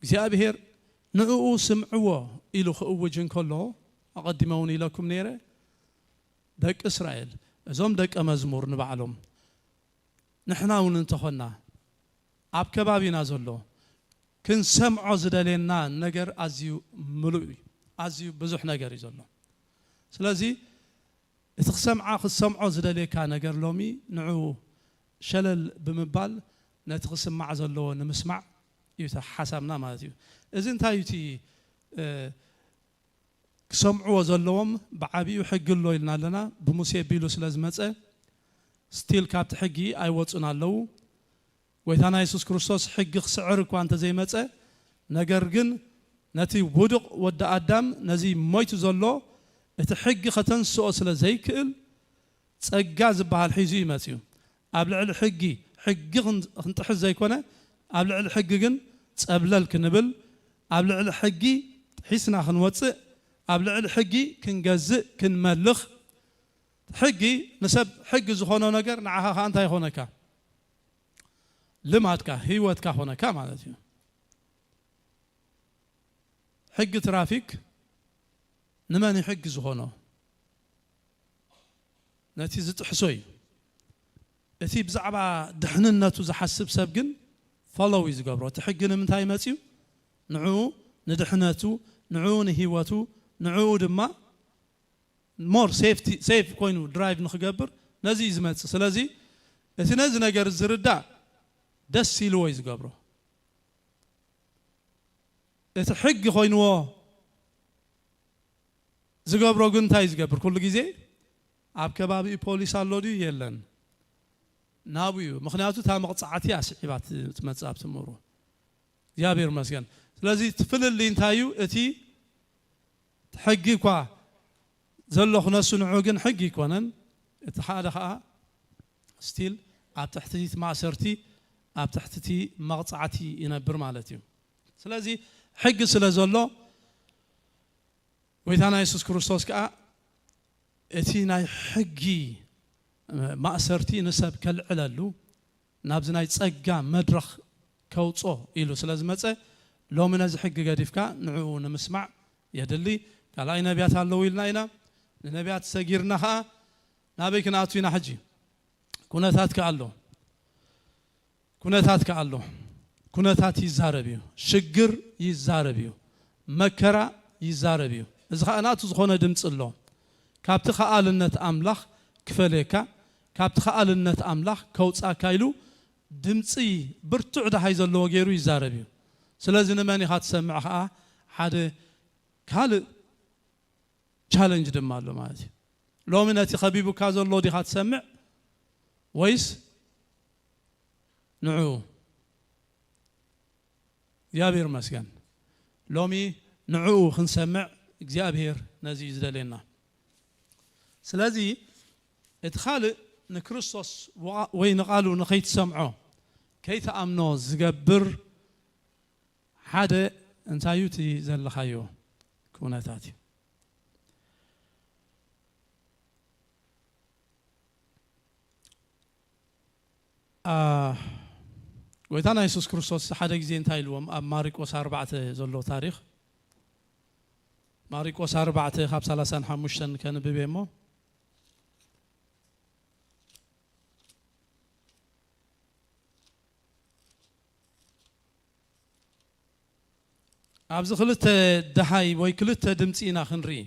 እግዚኣብሔር ንእኡ ስምዕዎ ኢሉ ክእውጅ እንከሎ፣ ኣቐዲመ እውን ኢለኩም ነይረ፣ ደቂ እስራኤል፣ እዞም ደቀ መዝሙር ንባዕሎም፣ ንሕና እውን እንተኾንና፣ ኣብ ከባቢና ዘሎ፣ ክንሰምዖ ዝደልየና ነገር ኣዝዩ ምሉእ እዩ። ኣዝዩ ብዙሕ ነገር እዩ ዘሎ። ስለዚ፣ እቲ ክሰምዓ፣ ክትሰምዖ ዝደልየካ ነገር ሎሚ፣ ንዑ ሸለል ብምባል፣ ነቲ ክስማዕ ዘለዎ ንምስማዕ እዩ እቲ ሓሳብና ማለት እዩ። እዚ እንታይ እዩ እቲ፣ እ፣ ክሰምዕዎ ዘለዎም? ብዓቢኡ ሕጊ ኣሎ ኢልና ኣለና። ብሙሴ ኣቢሉ ስለ ዝመጸ፣ ስቲል ካብቲ ሕጊ ኣይወጹን ኣለዉ። ጎይታና የሱስ ክርስቶስ ሕጊ ክስዕር እኳ እንተዘይመጸ፣ ነገር ግን ነቲ ውዱቕ ወዲ ኣዳም፣ ነዚ ሞይቱ ዘሎ፣ እቲ ሕጊ ከተንስኦ ስለ ዘይክእል፣ ጸጋ ዝበሃል ሒዙ እዩ መጺኡ። ኣብ ልዕሊ ሕጊ፣ ሕጊ ክን-፣ ክንጥሕስ ዘይኮነ፣ ኣብ ልዕሊ ሕጊ ግን ጸብለል ክንብል፣ ኣብ ልዕሊ ሕጊ ጥሒስና ክንወጽእ፣ ኣብ ልዕሊ ሕጊ ክንገዝእ፣ ክንመልኽ፣ ሕጊ ንሰብ ሕጊ ዝኾኖ ነገር ንዓኻ ኸኣ እንታይ ይኾነካ? ልማድካ፣ ህይወትካ ኾነካ ማለት እዩ። ሕጊ ትራፊክ ንመን እዩ ሕጊ ዝኾኖ? ነቲ ዝጥሕሶ እዩ። እቲ ብዛዕባ ድሕንነቱ ዝሓስብ ሰብ ግን ፎሎው እዩ ዝገብሮ። እቲ ሕጊ ንምንታይ መጽዩ? ንዕኡ ንድሕነቱ፣ ንዕኡ ንህይወቱ፣ ንዕኡ ድማ ሞር ሴፍቲ፣ ሴፍ ኮይኑ ድራይቭ ንኽገብር ነዚ እዩ ዝመጽእ። ስለዚ እቲ ነዚ ነገር ዝርዳእ ደስ ኢልዎ እዩ ዝገብሮ። እቲ ሕጊ ኮይንዎ ዝገብሮ ግን እንታይ እዩ ዝገብር? ኩሉ ግዜ ኣብ ከባቢኡ ፖሊስ ኣሎ ድዩ? የለን። ናብኡ እዩ። ምኽንያቱ እታ መቕጻዕቲ እያ ስዒባ ት-፣ ትመጽእ ኣብቲ ምሁሩ። እግዚኣብሔር ይመስገን። ስለዚ እቲ ፍልልይ እንታይ እዩ? እቲ ሕጊ እኳ ዘሎ ክነሱ ንዑ ግን ሕጊ ኣይኮነን። እቲ ሓደ ኸኣ ስቲል ኣብ ትሕቲ እቲ ማእሰርቲ፣ ኣብ ትሕቲ እቲ መቕጻዕቲ ይነብር ማለት እዩ። ስለዚ ሕጊ ስለ ዘሎ ጎይታና የሱስ ክርስቶስ ከኣ እቲ ናይ ሕጊ ማእሰርቲ ንሰብ ከልዕለሉ ናብዚ ናይ ጸጋ መድረኽ ከውጾ ኢሉ ስለ ዝመጸ፣ ሎሚ ነዚ ሕጊ ገዲፍካ ንዕኡ ንምስማዕ የድሊ። ካልኣይ ነቢያት ኣለዉ ኢልና ኢና። ንነቢያት ሰጊርና ኸኣ ናበይ ክንኣቱ ኢና ሕጂ? ኩነታት ከኣ ኣሎ። ኩነታት ከኣ ኣሎ። ኩነታት ይዛረብ እዩ። ሽግር ይዛረብ እዩ። መከራ ይዛረብ እዩ። እዚ ኸኣ ናቱ ዝኾነ ድምፂ ኣሎ። ካብቲ ከኣልነት ኣምላኽ ክፈልየካ፣ ካብቲ ከኣልነት ኣምላኽ ከውፃካ ኢሉ ድምፂ ብርቱዕ ደሃይ ዘለዎ ገይሩ ይዛረብ እዩ። ስለዚ ንመን ኢኻ ትሰምዕ ኸኣ? ሓደ ካልእ ቻለንጅ ድማ ኣሎ ማለት እዩ። ሎሚ ነቲ ከቢቡካ ዘሎ ዲኻ ትሰምዕ ወይስ ንዕኡ? እግዚኣብሔር ይመስገን። ሎሚ ንዕኡ ክንሰምዕ እግዚኣብሔር ነዚ እዩ ዝደልየና። ስለዚ እቲ ካልእ ንክርስቶስ ወ-፣ ወይ ንቓሉ ንኸይትሰምዖ ከይትኣምኖ ዝገብር ሓደ እንታይ እዩ እቲ ዘለኻዮ ኩነታት እዩ። አ፣ ጎይታና የሱስ ክርስቶስ ሓደ ግዜ እንታይ ኢልዎም? ኣብ ማርቆስ ኣርባዕተ ዘሎ ታሪኽ፣ ማርቆስ ኣርባዕተ ካብ ሰላሳን ሓሙሽተን ከንብብ እየ እሞ፣ ኣብዚ ክልተ ደሃይ ወይ ክልተ ድምፂ ኢና ክንርኢ።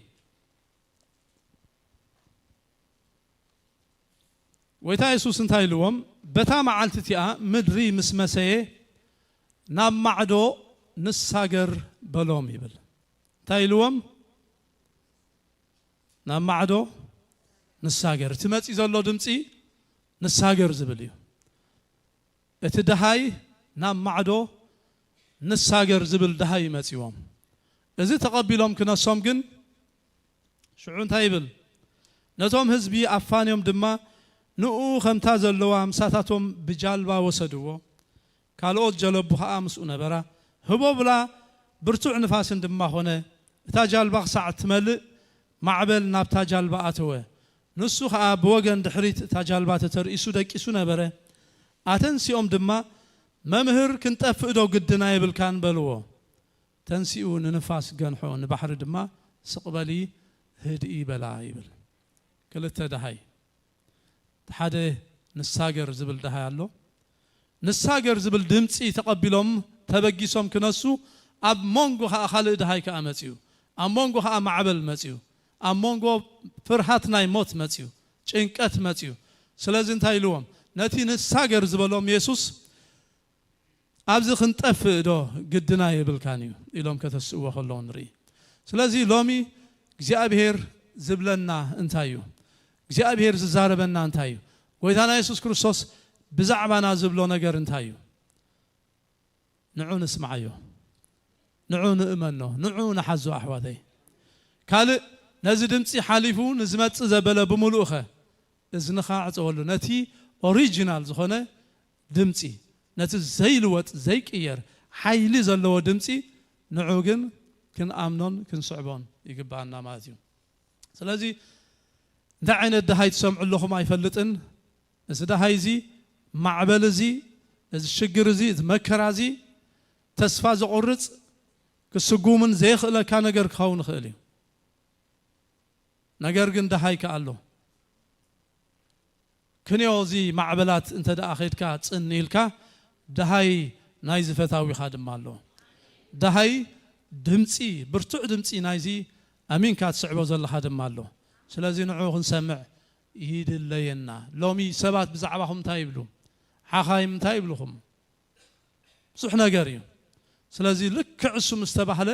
ጎይታ የሱስ እንታይ ኢልዎም? በታ መዓልቲ እቲኣ ምድሪ ምስ መሰየ ናብ ማዕዶ ንሳገር በሎም ይብል። እንታይ ኢልዎም? ናብ ማዕዶ ንሳገር። እቲ መፂ ዘሎ ድምፂ ንሳገር ዝብል እዩ። እቲ ደሃይ ናብ ማዕዶ ንሳገር ዝብል ደሃይ እዩ መፂዎም። እዚ ተቐቢሎም ክነሶም ግን ሽዑ እንታይ ይብል? ነቶም ህዝቢ ኣፋንዮም ድማ ንኡ ከምታ ዘለዋ ምሳታቶም ብጃልባ ወሰድዎ። ካልኦት ጀለቡ ኸኣ ምስኡ ነበራ። ህቦብላ ብርቱዕ ንፋስን ድማ ኾነ። እታ ጃልባ ክሳዕ እትመልእ ማዕበል ናብታ ጃልባ ኣተወ። ንሱ ኸኣ ብወገን ድሕሪት እታ ጃልባ ተተርኢሱ ደቂሱ ነበረ። ኣተንሲኦም ድማ፣ "መምህር፣ ክንጠፍእ ዶ ግድና የብልካን?" በልዎ። ተንሲኡ ንንፋስ ገንሖ፣ ንባሕሪ ድማ፣ "ስቕ በሊ፣ ህድኢ በላ" ይብል። ክልተ ደሃይ። ሓደ ንሳገር ዝብል ደሃይ ኣሎ። ንሳገር ዝብል ድምፂ ተቐቢሎም ተበጊሶም ክነሱ፣ ኣብ መንጎ ኸዓ ካልእ ደሃይ ከኣ መፅዩ። ኣብ መንጎ ኸዓ ማዕበል መፅዩ። ኣብ መንጎ ፍርሃት ናይ ሞት መፅዩ። ጭንቀት መፅዩ። ስለዚ እንታይ ኢልዎም? ነቲ ንሳገር ዝበሎም የሱስ፣ "ኣብዚ ክንጠፍእ ዶ ግድና የብልካን እዩ?" ኢሎም ከተስእዎ ከለዉ ንርኢ። ስለዚ ሎሚ እግዚኣብሔር ዝብለና እንታይ እዩ? እግዚኣብሔር ዝዛረበና እንታይ እዩ? ጎይታና የሱስ ክርስቶስ ብዛዕባና ዝብሎ ነገር እንታይ እዩ? ንዑ ንስምዓዮ። ንዑ ንእመኖ። ንዑ ንሓዞ ኣሕዋተይ። ካልእ ነዚ ድምፂ ሓሊፉ ንዝመፅእ ዘበለ ብምሉእኸ እዝንኻ ዕፀወሉ። ነቲ ኦሪጂናል ዝኾነ ድምፂ፣ ነቲ ዘይልወጥ ዘይቅየር ሓይሊ ዘለዎ ድምፂ፣ ንዑ ግን ክንኣምኖን ክንስዕቦን ይግባኣና ማለት እዩ። ስለዚ እንታይ ዓይነት ደሃይ ትሰምዑ ኣለኹም ኣይፈልጥን። እዚ ደሃይ እዚ፣ ማዕበል እዚ፣ እዚ ሽግር እዚ፣ እዚ መከራ እዚ ተስፋ ዘቑርፅ፣ ክስጉምን ዘየኽእለካ ነገር ክኸውን ይኽእል እዩ። ነገር ግን ደሃይ ከኣ ኣሎ። ክንዮ እዚ ማዕበላት እንተ ደኣ ኸይድካ ጽን ኢልካ፣ ደሃይ ናይዚ ፈታዊኻ ድማ ኣሎ። ደሃይ ድምጺ፣ ብርቱዕ ድምጺ ናይዚ ኣሚንካ ትስዕቦ ዘለኻ ድማ ኣሎ። ስለዚ ንዑ ክንሰምዕ ይድለየና። ሎሚ ሰባት ብዛዕባኹም እንታይ ይብሉ? ሓኻይም እንታይ ይብልኹም? ብዙሕ ነገር እዩ። ስለዚ ልክዕ እሱ ምስ ተባህለ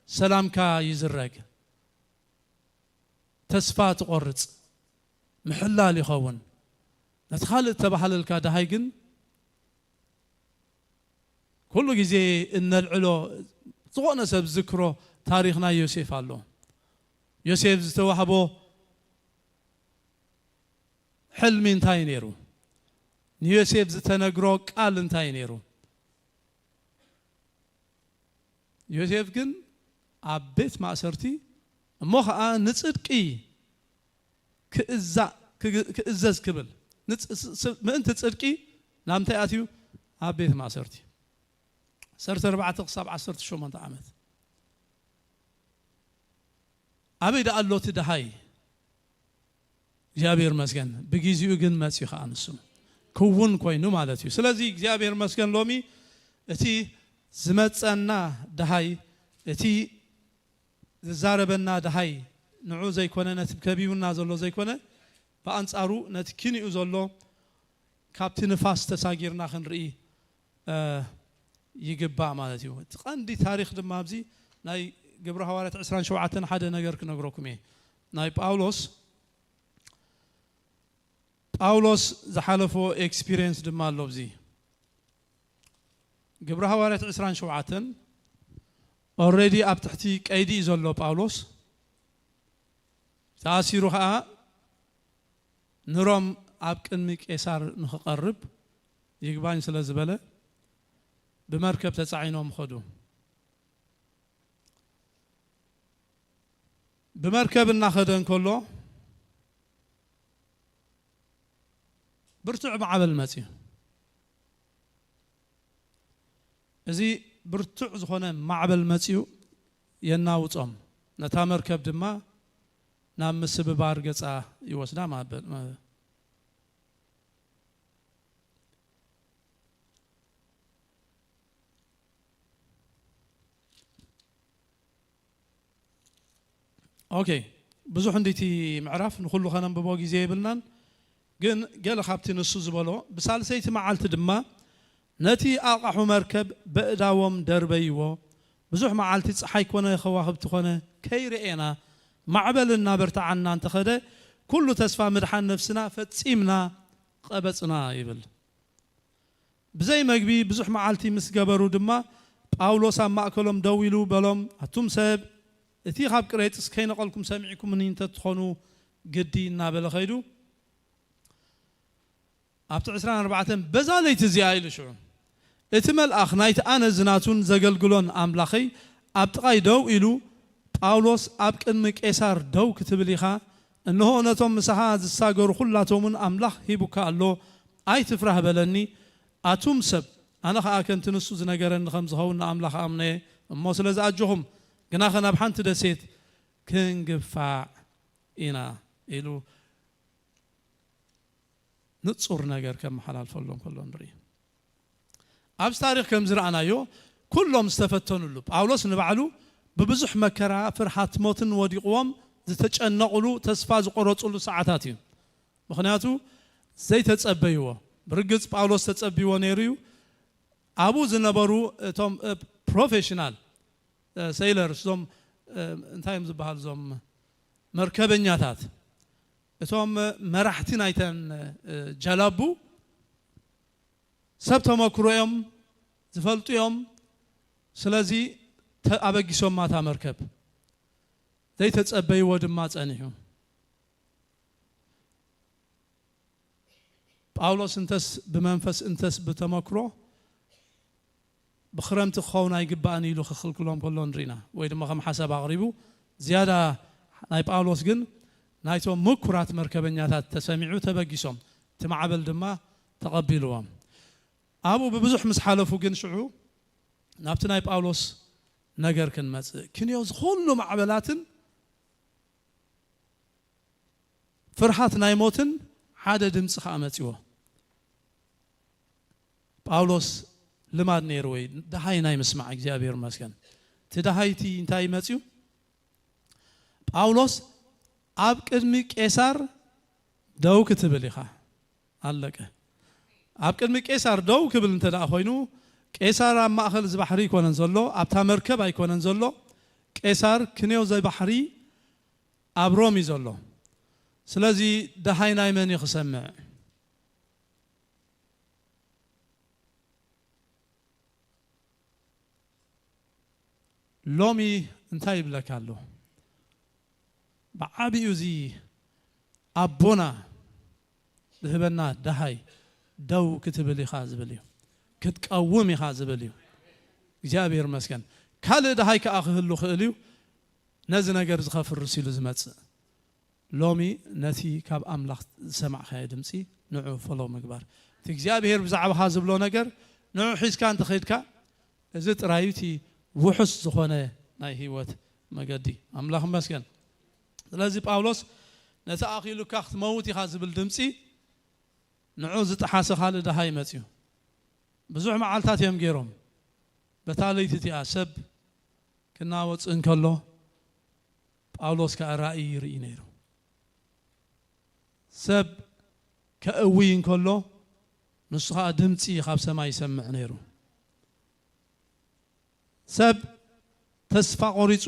ሰላምካ ይዝረግ። ተስፋ ትቖርጽ፣ ምሕላል ይኸውን። ነቲ ካልእ እተባህለልካ ደሃይ ግን ኩሉ ግዜ እነልዕሎ ዝኾነ ሰብ ዝዝክሮ ታሪኽ ናይ ዮሴፍ ኣሎ። ዮሴፍ ዝተዋህቦ ሕልሚ እንታይ እዩ ነይሩ? ንዮሴፍ ዝተነግሮ ቃል እንታይ እዩ ነይሩ? ዮሴፍ ግን ኣብ ቤት ማእሰርቲ እሞ ኸዓ ንጽድቂ ክእዛእ ክእዘዝ ክብል ምእንቲ ጽድቂ ናብ ምንታይ ኣትዩ? ኣብ ቤት ማእሰርቲ። ዓሰርተ ኣርባዕተ ክሳብ ዓሰርተ ሸሞንተ ዓመት። ኣበይ ደኣ ኣሎ እቲ ደሃይ? እግዚኣብሔር መስገን። ብጊዜኡ ግን መጽዩ ከኣ ንሱ ክውን ኮይኑ ማለት እዩ። ስለዚ እግዚኣብሔር መስገን ሎሚ እቲ ዝመጸና ደሃይ፣ እቲ ዝዛረበና ደሃይ ንዑ ዘይኮነ፣ ነቲ ከቢቡና ዘሎ ዘይኮነ፣ ብኣንጻሩ ነቲ ኪኒኡ ዘሎ ካብቲ ንፋስ ተሳጊርና ክንርኢ ይግባእ ማለት እዩ። እቲ ቀንዲ ታሪኽ ድማ ኣብዚ ናይ ግብረ ሃዋርያት ዕስራን ሸውዓተን ሓደ ነገር ክነግረኩም እየ። ናይ ጳውሎስ ጳውሎስ ዝሓለፎ ኤክስፒሪየንስ ድማ ኣሎ ኣብዚ ግብረ ሃዋርያት ዕስራን ሸውዓተን። ኦልሬዲ ኣብ ትሕቲ ቀይዲ እዩ ዘሎ ጳውሎስ። ተኣሲሩ ኸዓ ንሮም ኣብ ቅድሚ ቄሳር ንኽቐርብ ይግባኝ ስለ ዝበለ ብመርከብ ተጻዒኖም ኸዱ። ብመርከብ እናኸደ እንከሎ ብርቱዕ ማዕበል መጽዩ። እዚ ብርቱዕ ዝኾነ ማዕበል መጽዩ የናውጾም፣ ነታ መርከብ ድማ ናብ ምስብባር ገጻ ይወስዳ። ማዕበል ኦኬ፣ ብዙሕ እንዲቲ ምዕራፍ ንኹሉ ከነንብቦ ግዜ የብልናን፣ ግን ገለ ካብቲ ንሱ ዝበሎ፣ ብሳልሰይቲ መዓልቲ ድማ ነቲ ኣቓሑ መርከብ በእዳዎም ደርበይዎ። ብዙሕ መዓልቲ ጸሓይ ኮነ ከዋኽብቲ ኮነ ከይረኤና፣ ማዕበል እናበርትዓና እንተኸደ፣ ኩሉ ተስፋ ምድሓን ነፍስና ፈጺምና ቀበጽና ይብል። ብዘይ መግቢ ብዙሕ መዓልቲ ምስ ገበሩ ድማ፣ ጳውሎስ ኣብ ማእከሎም ደው ኢሉ በሎም፣ ኣቱም ሰብ፣ እቲ ካብ ቅሬጥስ ከይነቐልኩም ሰሚዕኩምኒ እንተትኾኑ ግዲ እናበለ ኸይዱ፣ ኣብቲ ዕስራን ኣርባዕተን በዛ ለይቲ እዚኣ ኢሉ ሽዑ፣ እቲ መልኣኽ ናይቲ ኣነ ዝናቱን ዘገልግሎን ኣምላኸይ ኣብ ጥቓይ ደው ኢሉ፣ ጳውሎስ፣ ኣብ ቅድሚ ቄሳር ደው ክትብል ኢኻ፣ እንሆ፣ ነቶም ምሳኻ ዝሳገሩ ኹላቶም እውን ኣምላኽ ሂቡካ ኣሎ፣ ኣይትፍራህ በለኒ። ኣቱም ሰብ፣ ኣነ ኸኣ ከምቲ ንሱ ዝነገረኒ ከም ዝኸውን ንኣምላኽ ኣምነየ እሞ፣ ስለዚ ኣጆኹም፣ ግናኸ ናብ ሓንቲ ደሴት ክንግፋዕ ኢና ኢሉ ንጹር ነገር ከመሓላልፈሎም ከሎ ንርኢ። ኣብዚ ታሪኽ ከም ዝረኣናዮ፣ ኩሎም ዝተፈተኑሉ፣ ጳውሎስ ንባዕሉ ብብዙሕ መከራ፣ ፍርሃት ሞትን ወዲቕዎም ዝተጨነቑሉ፣ ተስፋ ዝቆረጹሉ ሰዓታት እዩ። ምኽንያቱ ዘይተጸበይዎ፣ ብርግጽ ጳውሎስ ተጸብይዎ ነይሩ እዩ። ኣብኡ ዝነበሩ እቶም፣ እ፣ ፕሮፌሽናል፣ እ፣ ሴይለርስ፣ እዞም፣ እ፣ እንታይ እዮም ዝበሃሉ፣ እዞም መርከበኛታት፣ እቶም መራሕቲ ናይተን፣ እ፣ ጀላቡ ሰብ ተመክሮ እዮም፣ ዝፈልጡ እዮም። ስለዚ ተ-፣ ኣበጊሶማ እታ መርከብ። ዘይተጸበይዎ ድማ ጸኒሑ። ጳውሎስ እንተስ ብመንፈስ እንተስ ብተመክሮ ብኽረምቲ ክኸውን ኣይግባእን ኢሉ ክኽልክሎም ከሎ ንሪና፣ ወይ ድማ ከም ሓሳብ ኣቕሪቡ። ዝያዳ ናይ ጳውሎስ ግን ናይቶም ምኩራት መርከበኛታት ተሰሚዑ፣ ተበጊሶም፣ እቲ ማዕበል ድማ ተቐቢልዎም። ኣብኡ ብብዙሕ ምስ ሓለፉ ግን ሽዑ ናብቲ ናይ ጳውሎስ ነገር ክንመጽእ ክንዮ፣ ዝኹሉ ማዕበላትን ፍርሃት ናይ ሞትን ሓደ ድምፂ ኸዓ መፂዎ። ጳውሎስ ልማድ ነይሩ ወይ ደሃይ ናይ ምስማዕ፣ እግዚኣብሔር ይመስገን። እቲ ደሃይቲ እንታይ መፅዩ? ጳውሎስ ኣብ ቅድሚ ቄሳር ደው ክትብል ኢኻ። ኣለቀ። ኣብ ቅድሚ ቄሳር ደው ክብል እንተ ደኣ ኮይኑ፣ ቄሳር ኣብ ማእኸል እዚ ባሕሪ ኣይኮነን ዘሎ፣ ኣብታ መርከብ ኣይኮነን ዘሎ። ቄሳር ክንዮ ዘይ ባሕሪ ኣብ ሮም እዩ ዘሎ። ስለዚ ደሃይ ናይ መን እዩ ክሰምዕ? ሎሚ እንታይ ይብለካ ኣሎ? ብዓቢኡ እዚ ኣቦና ዝህበና ደሃይ ደው ክትብል ኢኻ ዝብል እዩ። ክትቀውም ኢኻ ዝብል እዩ። እግዚኣብሔር ይመስገን። ካልእ ደሃይ ከኣ ክህሉ ክእል እዩ። ነዚ ነገር እዚ ከፍርስ ኢሉ ዝመጽእ። ሎሚ ነቲ ካብ ኣምላኽ ዝሰማዕካዮ ድምፂ ንዑ ፎሎ ምግባር። እቲ እግዚኣብሔር ብዛዕባኻ ዝብሎ ነገር ንዑ ሒዝካ እንተኸይድካ፣ እዚ ጥራዩ እቲ ውሑስ ዝኾነ ናይ ህይወት መገዲ። ኣምላኽ ይመስገን። ስለዚ ጳውሎስ ነቲ ኣኺሉካ ክትመውት ኢኻ ዝብል ድምፂ ንዑ ዝጠሓሰ ካልእ ደሃይ መፅዩ። ብዙሕ መዓልታት እዮም ገይሮም። በታ ለይቲ እቲኣ ሰብ ክናወፅ እንከሎ ጳውሎስ ከዓ ራእይ ይርኢ ነይሩ። ሰብ ከእውይ እንከሎ ንሱ ከዓ ድምፂ ካብ ሰማይ ይሰምዕ ነይሩ። ሰብ ተስፋ ቆሪፁ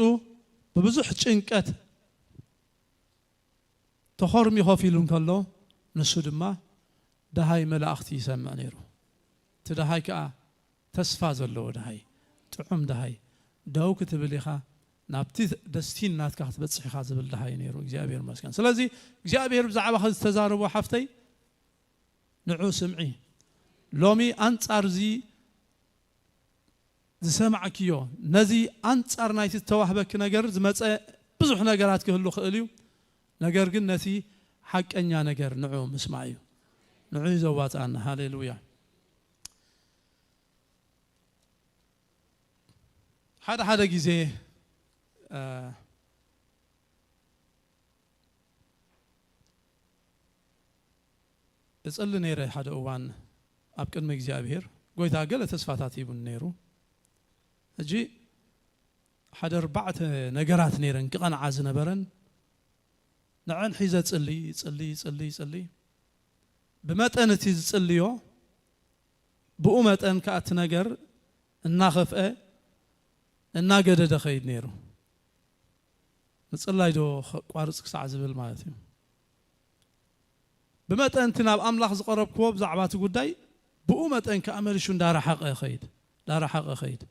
ብብዙሕ ጭንቀት ተኾርሚ ኮፍ ኢሉ እንከሎ ንሱ ድማ ደሃይ መላእኽቲ ይሰምዕ ነይሩ። እቲ ደሃይ ከዓ ተስፋ ዘለዎ ደሃይ፣ ጥዑም ደሃይ፣ ደው ክትብል ኢኻ፣ ናብቲ ደስቲን ናትካ ክትበጽሕ ኢኻ ዝብል ደሃይ ነይሩ። እግዚኣብሔር ይመስገን። ስለዚ እግዚኣብሔር ብዛዕባኺ ዝተዛረቦ ሓፍተይ ንዑ ስምዒ። ሎሚ ኣንጻር እዚ ዝሰማዕክዮ፣ ነዚ ኣንጻር ናይቲ ዝተዋህበኪ ነገር ዝመጸ ብዙሕ ነገራት ክህሉ ክእል እዩ። ነገር ግን ነቲ ሓቀኛ ነገር ንዑ ምስማዕ እዩ። ንዑ እዩ ዘዋጽኣና። ሃሌሉያ። ሓደ ሓደ ግዜ እ፣ እጽሊ ነይረ። ሓደ እዋን ኣብ ቅድሚ እግዚኣብሔር ጎይታ ገለ ተስፋታት ሂቡኒ ነይሩ። ሕጂ ሓደ ኣርባዕተ ነገራት ነይረን ክቐንዓ ዝነበረን፣ ንዐን ሒዘ ጽሊ፣ ጽሊ፣ ጽሊ፣ ጽሊ። ብመጠን እቲ ዝጽልዮ፣ ብኡ መጠን ከኣ እቲ ነገር እናኸፍአ፣ እናገደደ ኸይድ ነይሩ። ምጽላይ ዶ ኸቋርጽ ክሳዕ ዝብል ማለት እዩ። ብመጠን እቲ ናብ ኣምላኽ ዝቐረብክዎ ብዛዕባ እቲ ጉዳይ፣ ብኡ መጠን ከኣ መሊሹ እንዳረሓቐ ኸይድ፣ እንዳረሓቐ ኸይድ።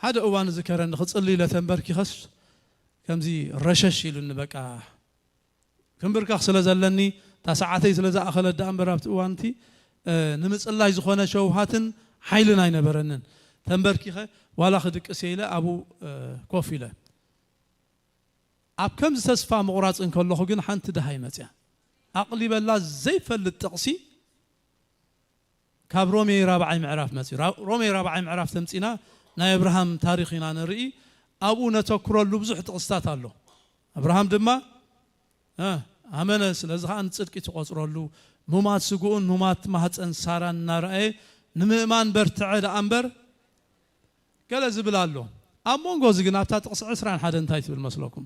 ሓደ እዋን ዝከረኒ፣ ክጽሊ ኢለ ተንበርኪኸስ ከምዚ ረሸሽ ኢሉኒ፣ በቃ ክንብርከኽ ስለ ዘለኒ፣ እታ ሰዓተይ ስለ ዝኣኸለት ደኣ እምበር ኣብቲ እዋን እቲ፣ እ፣ ንምጽላይ ዝኾነ ሸውሃትን ሓይልን ኣይነበረንን። ተንበርኪኸ ዋላ ክድቅስ እየ ኢለ ኣብኡ፣ እ፣ ኮፍ ኢለ። ኣብ ከምዚ ተስፋ ምቑራጽ እንከለኹ ግን ሓንቲ ደሃይ መጽያ። ኣቕሊበላ ዘይፈልጥ ጥቕሲ ካብ ሮሜ ራብዓይ ምዕራፍ መጽዩ። ራ-፣ ሮሜ ራብዓይ ምዕራፍ ተምጺና ናይ ኣብርሃም ታሪኽ ኢና ንርኢ። ኣብኡ ነተኩረሉ ብዙሕ ጥቕስታት ኣሎ። ኣብርሃም ድማ፣ እ፣ ኣመነ፣ ስለዚ ኸኣ ንጽድቂ ትቖጽረሉ፣ ሙማት ስግኡን ሙማት ማህጸን ሳራን እናረኣየ ንምእማን በርትዐ ደኣ እምበር፣ ገለ ዝብል ኣሎ። ኣብ መንጎ እዚ ግን ኣብታ ጥቕሲ ዕስራን ሓደን እንታይ ትብል መስለኩም?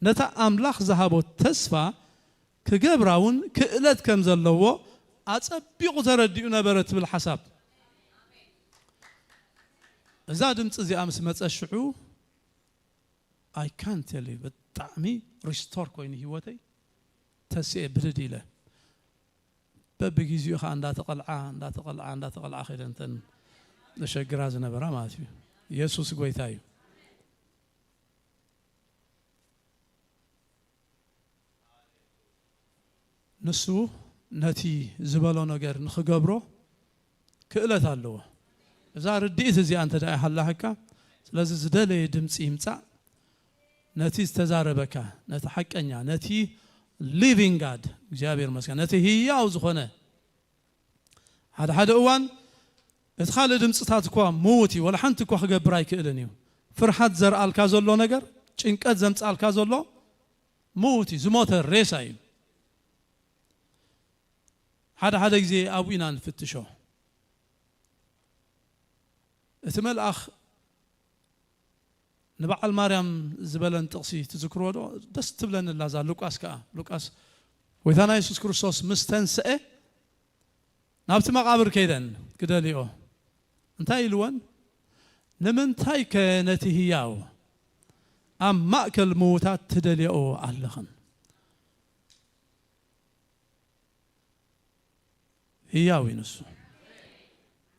ነታ ኣምላኽ ዝሃቦ ተስፋ ክገብራ እውን ክእለት ከም ዘለዎ ኣጸቢቑ ተረዲኡ ነበረ ትብል ሓሳብ። እዛ ድምፂ እዚኣ ምስ መጸ ሽዑ፣ I can't tell you፣ ብጣዕሚ ሪስቶር ኮይኑ ህይወተይ ተስኤ ብድድ ኢለ። በብግዜኡ ኸዓ እንዳተቐልዓ፣ እንዳተቐልዓ፣ እንዳተቐልዓ ኸይደን እተን ዘሸግራ ዝነበራ ማለት እዩ። የሱስ ጎይታ እዩ። ንሱ ነቲ ዝበሎ ነገር ንኽገብሮ ክእለት ኣለዎ። እዛ ርድኢት እዚኣ እንተ ደኣ ይሃላህካ፣ ስለዚ ዝደለየ ድምፂ ይምጻእ፣ ነቲ ዝተዛረበካ፣ ነቲ ሓቀኛ፣ ነቲ ሊቪንግ ጋድ፣ እግዚኣብሔር ይመስገን፣ ነቲ ህያው ዝኾነ። ሓደ ሓደ እዋን እቲ ካልእ ድምፅታት እኳ ምዉት እዩ፣ ወላ ሓንቲ እኳ ክገብር ኣይክእልን እዩ። ፍርሃት ዘርኣልካ ዘሎ ነገር፣ ጭንቀት ዘምፅኣልካ ዘሎ ምዉት እዩ፣ ዝሞተ ሬሳ እዩ። ሓደ ሓደ ግዜ ኣብኡ ኢና ንፍትሾ። እቲ መልኣኽ ንበዓል ማርያም ዝበለን ጥቕሲ ትዝክርዎ ዶ? ደስ ትብለኒ ኣላ እዛ ሉቃስ ከኣ። ሉቃስ፣ ጎይታና የሱስ ክርስቶስ ምስ ተንስአ ናብቲ መቓብር ከይደን ክደልዮ። እንታይ ኢልወን? ንምንታይ ከ ነቲ ህያው ኣብ ማእከል ምዉታት ትደልያኦ ኣለኽን? ህያው እዩ ንሱ።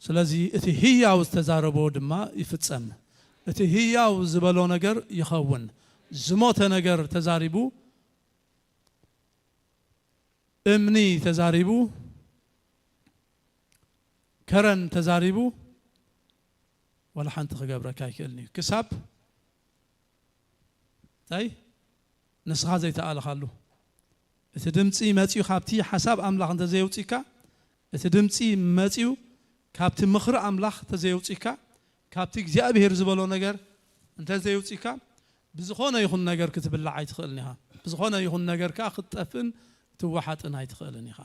ስለዚ እቲ ህያው ዝተዛረቦ ድማ ይፍጸም። እቲ ህያው ዝበሎ ነገር ይኸውን። ዝሞተ ነገር ተዛሪቡ፣ እምኒ ተዛሪቡ፣ ከረን ተዛሪቡ፣ ዋላ ሓንቲ ክገብረካ ኣይክእልን እዩ። ክሳብ እንታይ? ንስኻ ዘይተኣለኻሉ፣ እቲ ድምፂ መፂኡ ካብቲ ሓሳብ ኣምላኽ እንተዘየውፅካ፣ እቲ ድምፂ መፂኡ ካብቲ ምኽሪ ኣምላኽ እንተዘየውፅካ፣ ካብቲ እግዚኣብሔር ዝበሎ ነገር እንተዘየውፅካ፣ ብዝኾነ ይኹን ነገር ክትብላዕ ኣይትኽእልን ኢኻ። ብዝኾነ ይኹን ነገር ከዓ ክትጠፍእን ትወሓጥን ኣይትኽእልን ኢኻ።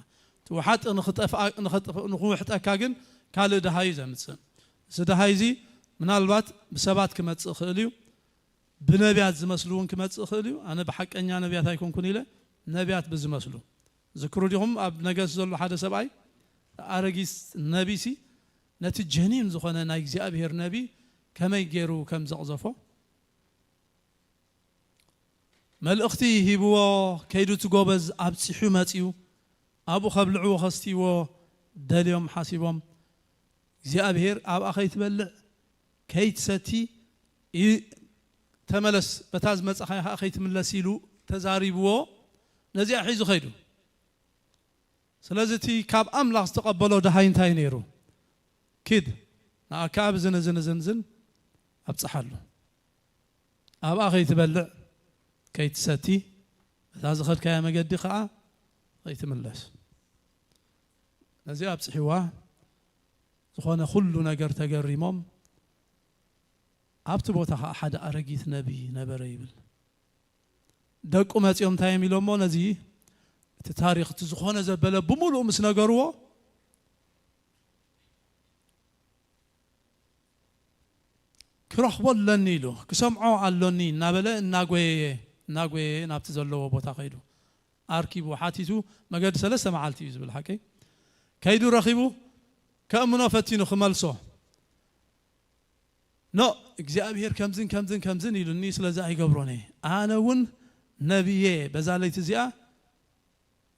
ትወሓጥ ንኽጠፍኣ- ንኽጥፍ- ንኽውሕጠካ ግን ካልእ ደሃይ እዩ ዘምፅእ። እዚ ደሃይ እዚ ምናልባት ብሰባት ክመፅእ ይኽእል እዩ፣ ብነቢያት ዝመስሉ እውን ክመፅእ ይኽእል እዩ። ኣነ ብሓቀኛ ነቢያት ኣይኮንኩን ኢለ፣ ነቢያት ብዝመስሉ። ዝክሩ ዲኹም ኣብ ነገስ ዘሎ ሓደ ሰብኣይ፣ ኣረጊስ ነቢሲ፣ ነቲ ጀኒን ዝኾነ ናይ እግዚኣብሔር ነቢ ከመይ ገይሩ ከም ዘቕዘፎ፣ መልእኽቲ ሂብዎ፣ ከይዱ እቲ ጎበዝ ኣብፂሑ መፂኡ፣ ኣብኡ ከብልዕዎ ከስትይዎ ደልዮም ሓሲቦም፣ እግዚኣብሔር ኣብኣ ከይትበልዕ ከይትሰቲ ኢ- ተመለስ፣ በታ ዝመጻኻያ ከኣ ከይትምለስ ኢሉ ተዛሪብዎ፣ ነዚኣ ሒዙ ኸይዱ። ስለዚ እቲ ካብ ኣምላኽ ዝተቐበሎ ደሃይ እንታይ ነይሩ? ኪድ፣ ንኣካ ኣብ ዝን ዝን ዝን ዝን ኣብጽሓሉ። ኣብኣ ከይትበልዕ፣ ከይትሰቲ፣ በታ ዝኸድካያ መገዲ ከኣ ከይትምለስ። ነዚ ኣብጽሕዋ፣ ዝኾነ ኩሉ ነገር ተገሪሞም፣ ኣብቲ ቦታ ከኣ ሓደ ኣረጊት ነቢ ነበረ ይብል። ደቁ መጺኦም እንታይ እዮም ኢሎሞ? ነዚ እቲ ታሪኽ እቲ ዝኾነ ዘበለ ብምሉኡ ምስ ነገርዎ፣ ክረኽቦ ኣለኒ ኢሉ፣ ክሰምዖ ኣሎኒ እናበለ እናጎየየ፣ እናጎየየ ናብቲ ዘለዎ ቦታ ከይዱ። ኣርኪቡ፣ ሓቲቱ፣ መገዲ ሰለስተ መዓልቲ እዩ ዝብል ሓቀይ። ከይዱ ረኺቡ፣ ከእምኖ ፈቲኑ ክመልሶ። ኖ፣ እግዚኣብሔር ከምዝን ከምዝን ከምዝን ኢሉኒ፣ ስለዚ ኣይገብሮን እየ። ኣነ እውን ነቢየ፣ በዛ ለይቲ እዚኣ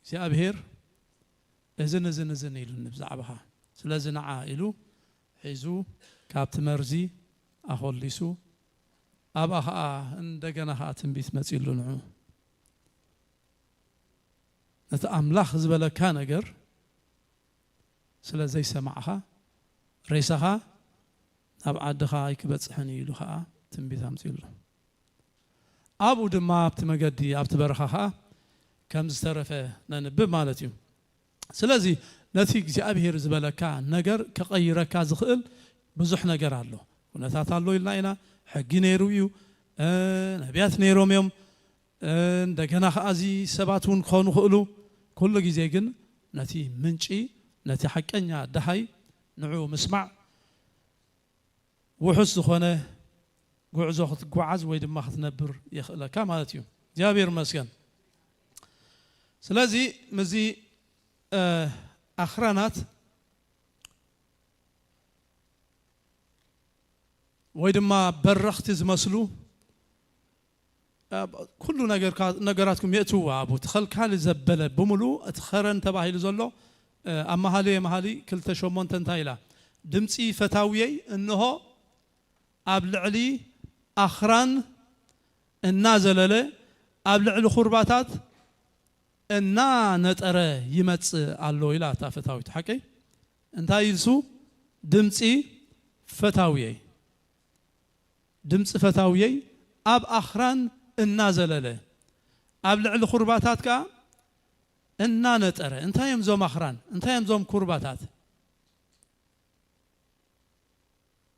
እግዚኣብሔር እዝን እዝን እዝን ኢሉኒ ብዛዕባኻ። ስለዚ ንዓ ኢሉ ሒዙ ካብቲ መርዚ ኣኾሊሱ፣ ኣብኣ ኸዓ እንደገና ኸዓ ትንቢት መጺሉ ንዑ። ነቲ ኣምላኽ ዝበለካ ነገር ስለ ዘይሰማዕኻ፣ ሬሳኻ ናብ ዓድኻ ኣይክበጽሕን እዩ ኢሉ ኸዓ ትንቢት ኣምጺኡሉ። ኣብኡ ድማ ኣብቲ መገዲ፣ ኣብቲ በረኻ ኸዓ ከም ዝተረፈ ነንብብ ማለት እዩ። ስለዚ ነቲ እግዚኣብሔር ዝበለካ ነገር ክቐይረካ ዝኽእል ብዙሕ ነገር ኣሎ። ኩነታት ኣሎ ኢልና ኢና፣ ሕጊ ነይሩ እዩ፣ እ፣ ነቢያት ነይሮም እዮም፣ እ፣ እንደገና ኸዓ እዚ ሰባት እውን ክኾኑ ይኽእሉ። ኩሉ ግዜ ግን ነቲ ምንጪ፣ ነቲ ሓቀኛ ደሃይ ንዑ ምስማዕ፣ ውሑስ ዝኾነ ጉዕዞ ክትጓዓዝ ወይ ድማ ክትነብር የኽእለካ ማለት እዩ። እግዚኣብሔር ይመስገን። ስለዚ ምስዚ፣ እ፣ ኣኽራናት ወይ ድማ በረኽቲ ዝመስሉ፣ እ፣ ኩሉ ነገርካ- ነገራትኩም የእትውዎ ኣብኡ። እቲ ኸልካሊ ዘበለ ብምሉኡ እቲ ኸረን ተባሂሉ ዘሎ፣ እ፣ ኣብ መሃልየ መሃሊ ክልተ ሸሞንተ እንታይ ኢላ? ድምፂ ፈታውየይ እንሆ ኣብ ልዕሊ ኣኽራን እናዘለለ፣ ኣብ ልዕሊ ኹርባታት እናነጠረ ይመጽእ ኣሎ ኢላ እታ ፈታዊት። ሓቀይ? እንታይ ኢልሱ? ድምጺ ፈታውየይ፣ ድምጺ ፈታውየይ ኣብ ኣኽራን እናዘለለ፣ ኣብ ልዕሊ ኹርባታት ከኣ እናነጠረ። እንታይ እዮም እዞም ኣኽራን? እንታይ እዮም እዞም ኩርባታት?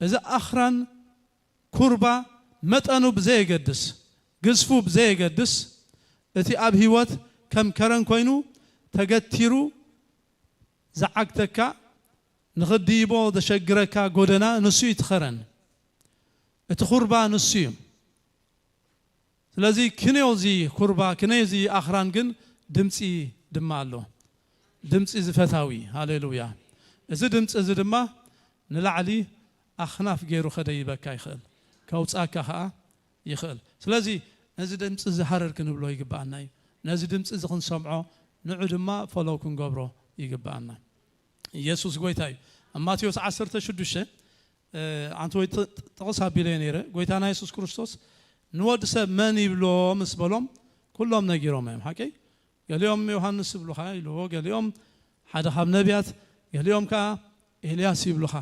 እዚ ኣኽራን ኩርባ መጠኑ ብዘየገድስ፣ ግዝፉ ብዘየገድስ፣ እቲ ኣብ ህይወት ከም ከረን ኮይኑ ተገቲሩ ዝዓግተካ፣ ንኽድይቦ ዘሸግረካ ጎደና ንሱ እዩ እቲ ኸረን። እቲ ኹርባ ንሱ እዩ። ስለዚ ክንዮ እዚ ኩርባ፣ ክንዮ እዚ ኣኽራን ግን ድምፂ ድማ ኣሎ። ድምፂ እዚ ፈታዊ፣ ሃሌሉያ። እዚ ድምፂ እዚ ድማ ንላዕሊ ኣኽናፍ ገይሩ ከደይበካ ይኽእል፣ ከውፃካ ኸዓ ይኽእል። ስለዚ ነዚ ድምፂ እዚ ሃረር ክንብሎ ይግብኣና እዩ። ነዚ ድምፂ እዚ ክንሰምዖ፣ ንዑ ድማ ፈለው ክንገብሮ ይግብኣና። ኢየሱስ ጎይታ እዩ። ኣብ ማቴዎስ ዓሰርተ ሽዱሽተ፣ እ፣ ኣንቲ ወይ ጥ- ጥቕስ ኣቢለ ነይረ። ጎይታና የሱስ ክርስቶስ ንወዲ ሰብ መን ይብሎ ምስ በሎም፣ ኩሎም ነጊሮም እዮም። ሓቀይ? ገሊኦም ዮሃንስ ይብሉኻ ኢልዎ፣ ገሊኦም ሓደ ካብ ነቢያት፣ ገሊኦም ከኣ ኤልያስ ይብሉኻ።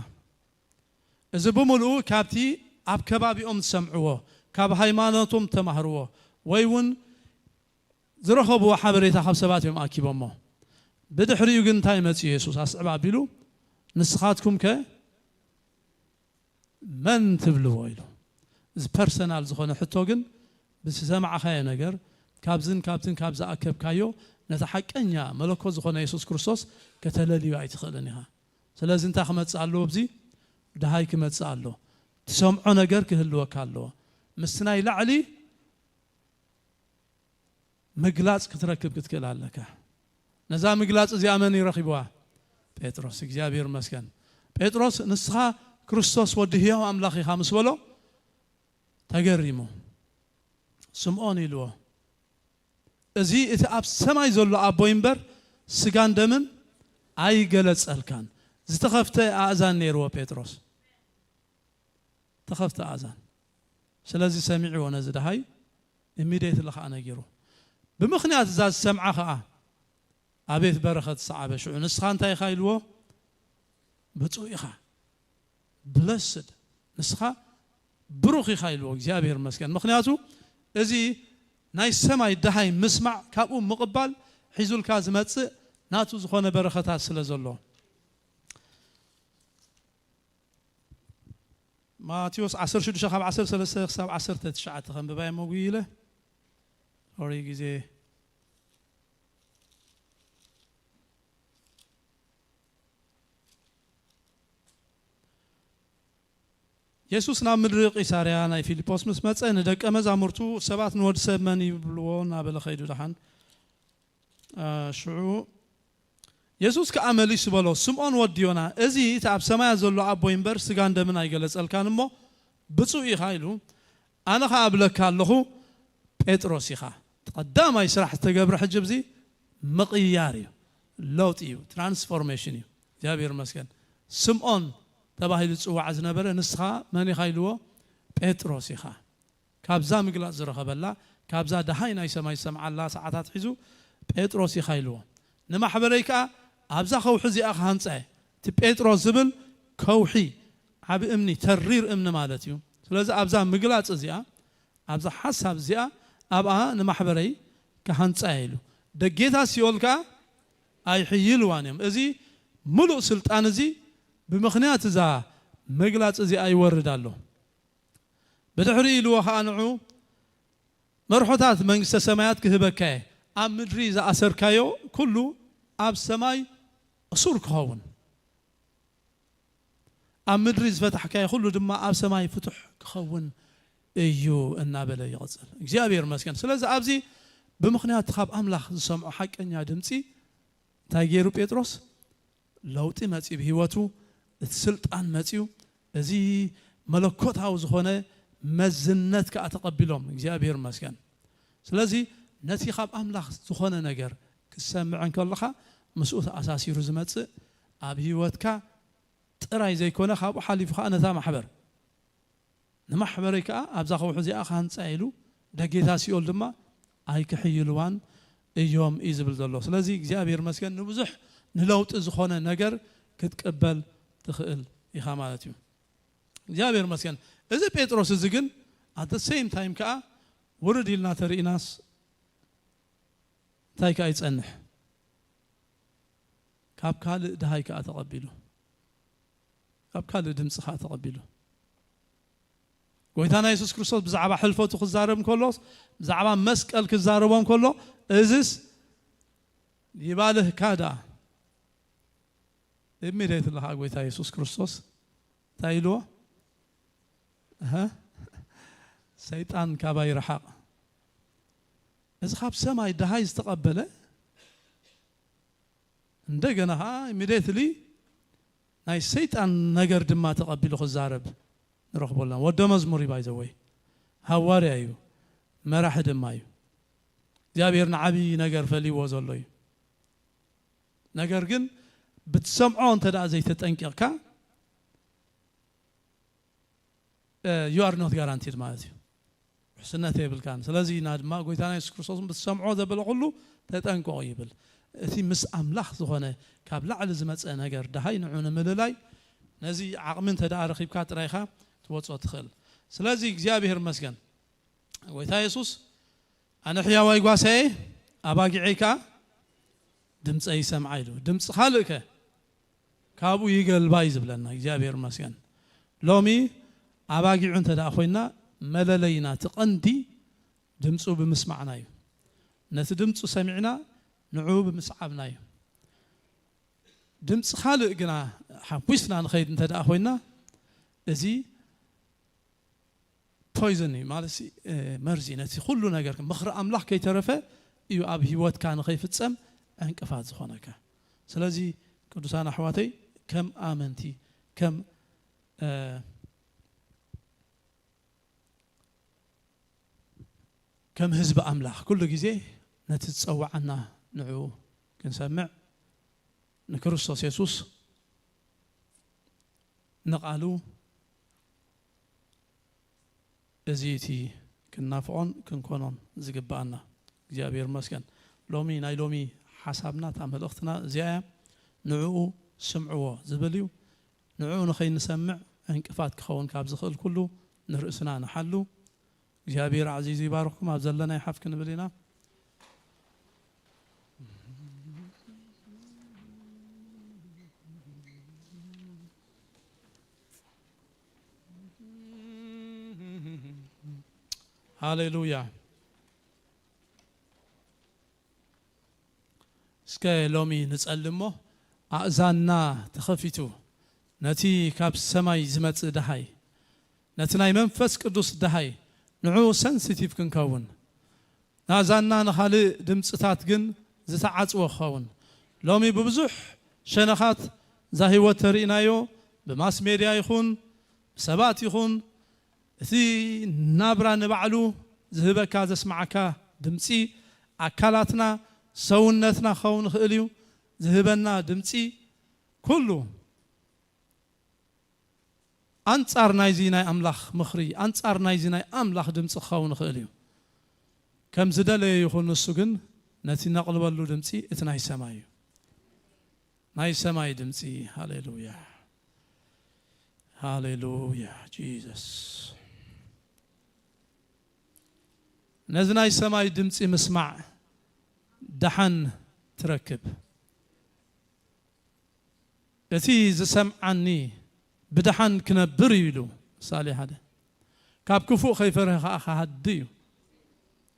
እዚ ብምሉኡ ካብቲ ኣብ ከባቢኦም ዝሰምዕዎ፣ ካብ ሃይማኖቶም ተማህርዎ፣ ወይ እውን ዝረኸብዎ ሓበሬታ ካብ ሰባት እዮም ኣኪቦሞ። ብድሕሪኡ ግን እንታይ መፅኡ? የሱስ ኣስዕብ ኣቢሉ፣ "ንስኻትኩም ከ መን ትብልዎ?" ኢሉ። እዚ ፐርሰናል ዝኾነ ሕቶ ግን፣ ብዝሰማዕኻዮ ነገር፣ ካብዝን ካብትን ካብ ዝኣከብካዮ፣ ነቲ ሓቀኛ መለኮት ዝኾነ የሱስ ክርስቶስ ከተለልዮ ኣይትኽእልን ኢኻ። ስለዚ እንታይ ክመጽእ ኣለዎ? ኣብዚ ደሃይ ክመጽእ ኣለዎ። ትሰምዖ ነገር ክህልወካ ኣለዎ። ምስቲ ናይ ላዕሊ ምግላጽ ክትረክብ ክትክእል ኣለካ። ነዛ ምግላጽ እዚኣ መን ይረኺብዋ? ጴጥሮስ። እግዚኣብሔር ይመስገን። ጴጥሮስ፣ "ንስኻ ክርስቶስ ወዲ ህያው ኣምላኽ ኢኻ" ምስ በሎ ተገሪሙ። ስምዖን ኢልዎ፣ "እዚ እቲ ኣብ ሰማይ ዘሎ ኣቦይ እምበር ስጋን ደምን ኣይገለጸልካን።" ዝተኸፍተ ኣእዛን ነይርዎ ጴጥሮስ። ተኸፍተ ኣእዛን። ስለዚ ሰሚዕዎ ነዚ ደሃይ፣ ኢሚድየትሊ ኸዓ ነጊሩ። ብምኽንያት እዛ ዝሰምዓ ኸዓ፣ ኣቤት በረኸት ዝሰዓበ ሽዑ። "ንስኻ እንታይ ኢኻ?" ኢልዎ። "ብፁዕ ኢኻ፣ ብለስድ፣ ንስኻ ብሩኽ ኢኻ" ኢልዎ። እግዚኣብሔር ይመስገን። ምኽንያቱ እዚ ናይ ሰማይ ደሃይ ምስማዕ፣ ካብኡ ምቕባል፣ ሒዙልካ ዝመጽእ ናቱ ዝኾነ በረኸታት ስለ ዘሎ። ማቴዎስ ዓሰርተ ሽዱሽተ ካብ ዓሰርተ ሰለስተ ክሳብ ዓሰርተ ትሽዓተ ከንብባይ እሞ ጉይ ኢለ። ሶሪ ግዜ። የሱስ ናብ ምድሪ ቂሳርያ ናይ ፊልጶስ ምስ መጸ፣ ንደቀ መዛሙርቱ፣ "ሰባት ንወዲ ሰብ መን ይብልዎ?" እናበለ ኸይዱ ደሓን። አ፣ ሽዑ የሱስ ከኣ መሊሱ በሎ፣ "ስምዖን ወዲ ዮና፣ እዚ እቲ ኣብ ሰማያት ዘሎ ኣቦይ እምበር ስጋን ደምን ኣይገለጸልካን እሞ፣ ብፁዕ ኢኻ" ኢሉ። "ኣነ ኸኣ እብለካ ኣለኹ፣ ጴጥሮስ ኢኻ።" እቲ ቀዳማይ ስራሕ ዝተገብረ ሕጂ፣ እዚ ምቕያር እዩ፣ ለውጢ እዩ፣ ትራንስፎርሜሽን እዩ። እግዚኣብሔር ይመስገን። ስምዖን ተባሂሉ ዝጽዋዕ ዝነበረ፣ "ንስኻ መን ኢኻ?" ኢልዎ። "ጴጥሮስ ኢኻ።" ካብዛ ምግላጽ ዝረኸበላ፣ ካብዛ ደሃይ ናይ ሰማይ ዝሰምዓላ ሰዓታት ሒዙ፣ "ጴጥሮስ ኢኻ" ኢልዎ። "ንማሕበረይ ከኣ ኣብዛ ከውሒ እዚኣ ክሃንጻ እየ።" እቲ ጴጥሮስ ዝብል ከውሒ፣ ዓቢ እምኒ፣ ተሪር እምኒ ማለት እዩ። ስለዚ ኣብዛ ምግላጽ እዚኣ፣ ኣብዛ ሓሳብ እዚኣ፣ ኣብኣ ንማሕበረይ ክሃንጻ እየ ኢሉ። ደጌታት ሲኦል ከኣ ኣይሕይልዋን እዮም። እዚ ምሉእ ስልጣን እዚ ብምኽንያት እዛ ምግላጽ እዚኣ ይወርድ ኣሎ። ብድሕሪ ኢልዎ ኸዓ ንዑ፣ "መርሖታት መንግስተ ሰማያት ክህበካ እየ፣ ኣብ ምድሪ ዝኣሰርካዮ ኩሉ ኣብ ሰማይ እሱር ክኸውን፣ ኣብ ምድሪ ዝፈታሕካዮ ኩሉ ድማ ኣብ ሰማይ ፍቱሕ ክኸውን እዩ" እናበለ ይቕጽል። እግዚኣብሔር ይመስገን። ስለዚ ኣብዚ ብምኽንያት ካብ ኣምላኽ ዝሰምዖ ሓቀኛ ድምጺ እንታይ ገይሩ ጴጥሮስ? ለውጢ መጺኡ ብህይወቱ፣ እቲ ስልጣን መጺኡ፣ እዚ መለኮታዊ ዝኾነ መዝነት ከኣ ተቐቢሎም። እግዚኣብሔር ይመስገን። ስለዚ ነቲ ካብ ኣምላኽ ዝኾነ ነገር ክትሰምዕ እንከለኻ፣ ምስኡ ተኣሳሲሩ ዝመጽእ፣ ኣብ ህይወትካ ጥራይ ዘይኮነ፣ ካብኡ ሓሊፉ ከኣ ነታ ማሕበር፣ "ንማሕበረይ ከኣ ኣብዛ ከውሒ እዚኣ ክሃንጻ" ኢሉ፣ "ደጌታት ሲኦል ድማ ኣይክሕይልዋን እዮም" እዩ ዝብል ዘሎ። ስለዚ እግዚኣብሔር ይመስገን፣ ንብዙሕ ንለውጢ ዝኾነ ነገር ክትቅበል ትኽእል ኢኻ ማለት እዩ። እግዚኣብሔር ይመስገን። እዚ ጴጥሮስ እዚ ግን፣ at the same time ከኣ፣ ውርድ ኢልና ተርኢናስ፣ እንታይ ከኣ ይጸንሕ? ካብ ካልእ ደሃይ ከኣ ተቐቢሉ፣ ካብ ካልእ ድምጺ ከኣ ተቐቢሉ። ጎይታና የሱስ ክርስቶስ ብዛዕባ ሕልፈቱ ክዛረብ እንከሎ፣ ብዛዕባ መስቀል ክዛረቦም ከሎ፣ "እዝስ ይባልህካ ደኣ?" ኢሚድየትሊ ከኣ ጎይታ የሱስ ክርስቶስ እንታይ ኢልዎ? እህ፣ "ሰይጣን ካባይ ርሓቕ።" እዚ ካብ ሰማይ ደሃይ ዝተቐበለ፣ እንደገና ኸዓ ኢሚድየትሊ ናይ ሰይጣን ነገር ድማ ተቐቢሉ ክዛረብ ንረኽቦ ኣለና። ወደ መዝሙር እዩ፣ ባይዘወይ ሃዋርያ እዩ፣ መራሒ ድማ እዩ። እግዚኣብሔር ንዓብዪ ነገር ፈልይዎ ዘሎ እዩ። ነገር ግን ብትሰምዖ እንተ ደኣ ዘይተጠንቂቕካ፣ you are not guaranteed ማለት እዩ። ውሕስነት የብልካን። ስለዚ ኢና ድማ ጎይታና የሱስ ክርስቶስ ብትሰምዖ ዘበለ ኩሉ ተጠንቀቑ ይብል። እቲ ምስ ኣምላኽ ዝኾነ ካብ ላዕሊ ዝመጸ ነገር ደሃይ ንዑ ንምልላይ ነዚ ዓቕሚ እንተ ደኣ ረኺብካ ጥራይ ኢኻ ትወጾ ትኽእል። ስለዚ እግዚኣብሔር ይመስገን። ጎይታ የሱስ ኣነ ሕያዋይ ጓሳየ፣ ኣባጊዐይ ከኣ ድምፀይ ይሰምዓ ኢሉ። ድምፂ ካልእ ከ ካብኡ ይገልባ እዩ ዝብለና። እግዚኣብሔር ይመስገን። ሎሚ ኣባጊዑ እንተ ደኣ ኮይና፣ መለለይና እቲ ቀንዲ ድምፁ ብምስማዕና እዩ። ነቲ ድምፁ ሰሚዕና ንዕኡ ብምስዓብና እዩ። ድምፂ ካልእ ግና ሓንኩስና ንኸይድ እንተ ደኣ ኮይና፣ እዚ ፖይዝን እዩ ማለት ሲ፣ እ፣ መርዚ ነቲ ኩሉ ነገር ምኽሪ ኣምላኽ ከይተረፈ እዩ ኣብ ህይወትካ ንኸይፍጸም ዕንቅፋት ዝኾነካ። ስለዚ ቅዱሳን ኣሕዋተይ፣ ከም ኣመንቲ፣ ከም፣ እ፣ ከም ህዝቢ ኣምላኽ ኩሉ ግዜ ነቲ ዝጸውዓና ንዕኡ ክንሰምዕ፣ ንክርስቶስ የሱስ ንቓሉ፣ እዚ እቲ ክንናፍቖን ክንኮኖን ዝግብኣና። እግዚኣብሔር ይመስገን። ሎሚ፣ ናይ ሎሚ ሓሳብና፣ እታ መልእኽትና እዚኣ እያ። ንዕኡ ስምዕዎ ዝብል እዩ። ንዕኡ ንኸይንሰምዕ ዕንቅፋት ክኸውን ካብ ዝኽእል ኩሉ ንርእስና ንሓሉ። እግዚኣብሔር ኣዕዚዙ ይባርኽኩም። ኣብ ዘለና ይሓፍ ክንብል ኢና። ሃሌሉያ። እስከ ሎሚ ንጸሊ እሞ፣ ኣእዛንና ተኸፊቱ ነቲ ካብ ሰማይ ዝመጽእ ደሃይ፣ ነቲ ናይ መንፈስ ቅዱስ ደሃይ፣ ንዕኡ ሰንሲቲቭ ክንከውን፣ ናእዛንና ንኻልእ ድምጽታት ግን ዝተዓጽወ ክኸውን። ሎሚ ብብዙሕ ሸነኻት እዛ ህይወት ተርኢናዮ፣ ብማስ ሜድያ ይኹን፣ ብሰባት ይኹን፣ እቲ ናብራ ንባዕሉ ዝህበካ፣ ዘስምዓካ ድምጺ፣ ኣካላትና፣ ሰውነትና ክኸውን ይኽእል እዩ፣ ዝህበና ድምጺ ኩሉ ኣንጻር ናይዚ ናይ ኣምላኽ ምኽሪ፣ ኣንጻር ናይዚ ናይ ኣምላኽ ድምጺ ክኸውን ይኽእል እዩ። ከም ዝደለየ ይኹን፣ ንሱ ግን ነቲ ነቕልበሉ ድምጺ እቲ ናይ ሰማይ እዩ። ናይ ሰማይ ድምጺ። ሃሌሉያ፣ ሃሌሉያ፣ ጂሰስ። ነዚ ናይ ሰማይ ድምጺ ምስማዕ ደሓን ትረክብ። እቲ ዝሰምዓኒ ብደሓን ክነብር እዩ ኢሉ። ምሳሌ ሓደ። ካብ ክፉእ ከይፈርሀ ኸዓ ክሃዲ እዩ።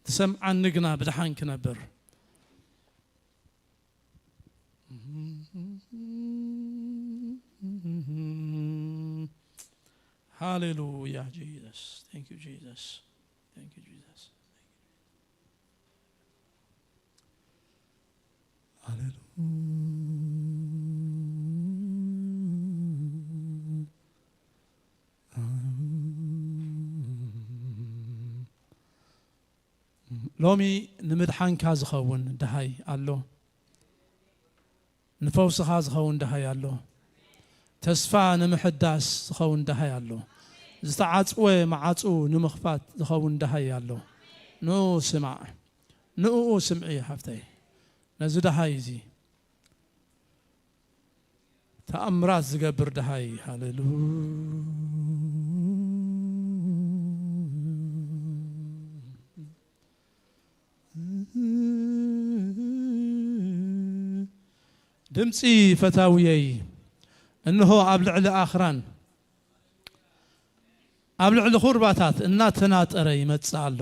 ትሰምዓኒ ግና ብደሓን ክነብር። ሃሌሉያ፣ ጂሰስ። Thank you, ጂሰስ። Thank you, ጂሰስ። ሃሌሉያ። ሎሚ ንምድሓንካ ዝኸውን ደሃይ ኣሎ። ንፈውስኻ ዝኸውን ደሃይ ኣሎ። ተስፋ ንምሕዳስ ዝኸውን ደሃይ ኣሎ። ዝተዓጽወ መዓጹ ንምኽፋት ዝኸውን ደሃይ ኣሎ። ንኡ ስማዕ። ንኡ ስምዒ ሓፍተይ። ነዚ ደሃይ እዚ ተኣምራት ዝገብር ደሃይ። ሃሌሉያ። ድምጺ ፈታውየይ እንሆ ኣብ ልዕሊ ኣኽራን፣ ኣብ ልዕሊ ኹርባታት እናተናጠረ ይመጽእ ኣሎ።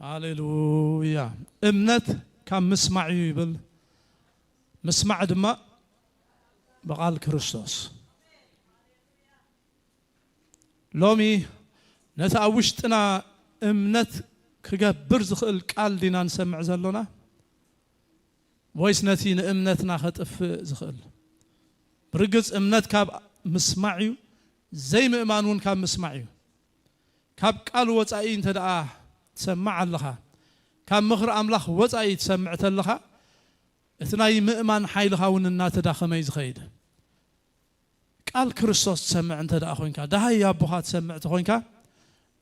ሃሌሉያ። እምነት ካብ ምስማዕ እዩ ይብል፣ ምስማዕ ድማ ብቓል ክርስቶስ። ሎሚ ነቲ ኣብ ውሽጥና እምነት ክገብር ዝኽእል ቃል ዲና ንሰምዕ ዘሎና? ወይስ ነቲ ንእምነትና ኸጥፍእ ዝኽእል? ብርግጽ እምነት ካብ ምስማዕ እዩ፣ ዘይምእማን እውን ካብ ምስማዕ እዩ። ካብ ቃል ወጻኢ እንተ ደኣ ትሰምዕ ኣለኻ፣ ካብ ምኽሪ ኣምላኽ ወጻኢ ትሰምዕ ተለኻ፣ እቲ ናይ ምእማን ሓይልኻ እውን እናተዳኸመ እዩ ዝኸይድ። ቃል ክርስቶስ ትሰምዕ እንተ ደኣ ኾይንካ፣ ደሃይ ኣቦኻ ትሰምዕ ተኾይንካ፣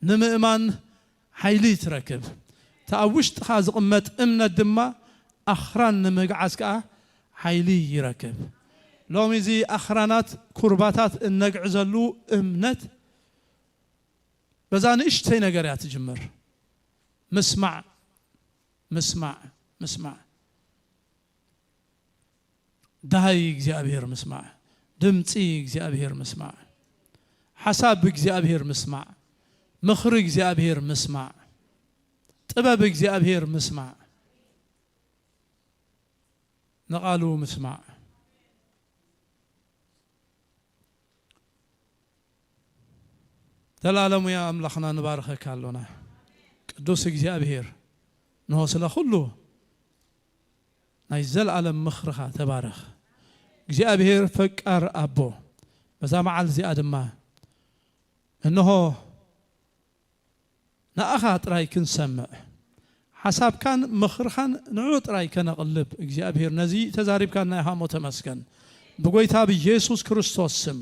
ንምእማን ሓይሊ ትረክብ። እቲ ኣብ ውሽጥኻ ዝቕመጥ እምነት ድማ ኣኽራን ንምግዓዝ ከኣ ሓይሊ ይረክብ። ሎሚ እዚ ኣኽራናት፣ ኩርባታት እነግዕዘሉ እምነት በዛ ንእሽተይ ነገር እያ ትጅምር። ምስማዕ፣ ምስማዕ፣ ምስማዕ። ደሃይ እግዚኣብሔር ምስማዕ፣ ድምፂ እግዚኣብሔር ምስማዕ፣ ሓሳብ እግዚኣብሔር ምስማዕ፣ ምኽሪ እግዚኣብሔር ምስማዕ፣ ጥበብ እግዚኣብሔር ምስማዕ፣ ንቓሉ ምስማዕ። ዘላለሙ ያ ኣምላኽና ንባርኸካ ኣሎና። ቅዱስ እግዚኣብሔር፣ እንሆ ስለ ኩሉ ናይ ዘለኣለም ምኽርኻ ተባረኽ። እግዚኣብሔር ፈቃር ኣቦ፣ በዛ መዓል እዚኣ ድማ እንሆ ንኣኻ ጥራይ ክንሰምዕ፣ ሓሳብካን ምኽርኻን ንዑ ጥራይ ከነቕልብ፣ እግዚኣብሔር ነዚ ተዛሪብካና ኢኻ እሞ ተመስገን። ብጎይታ ብኢየሱስ ክርስቶስ ስም፣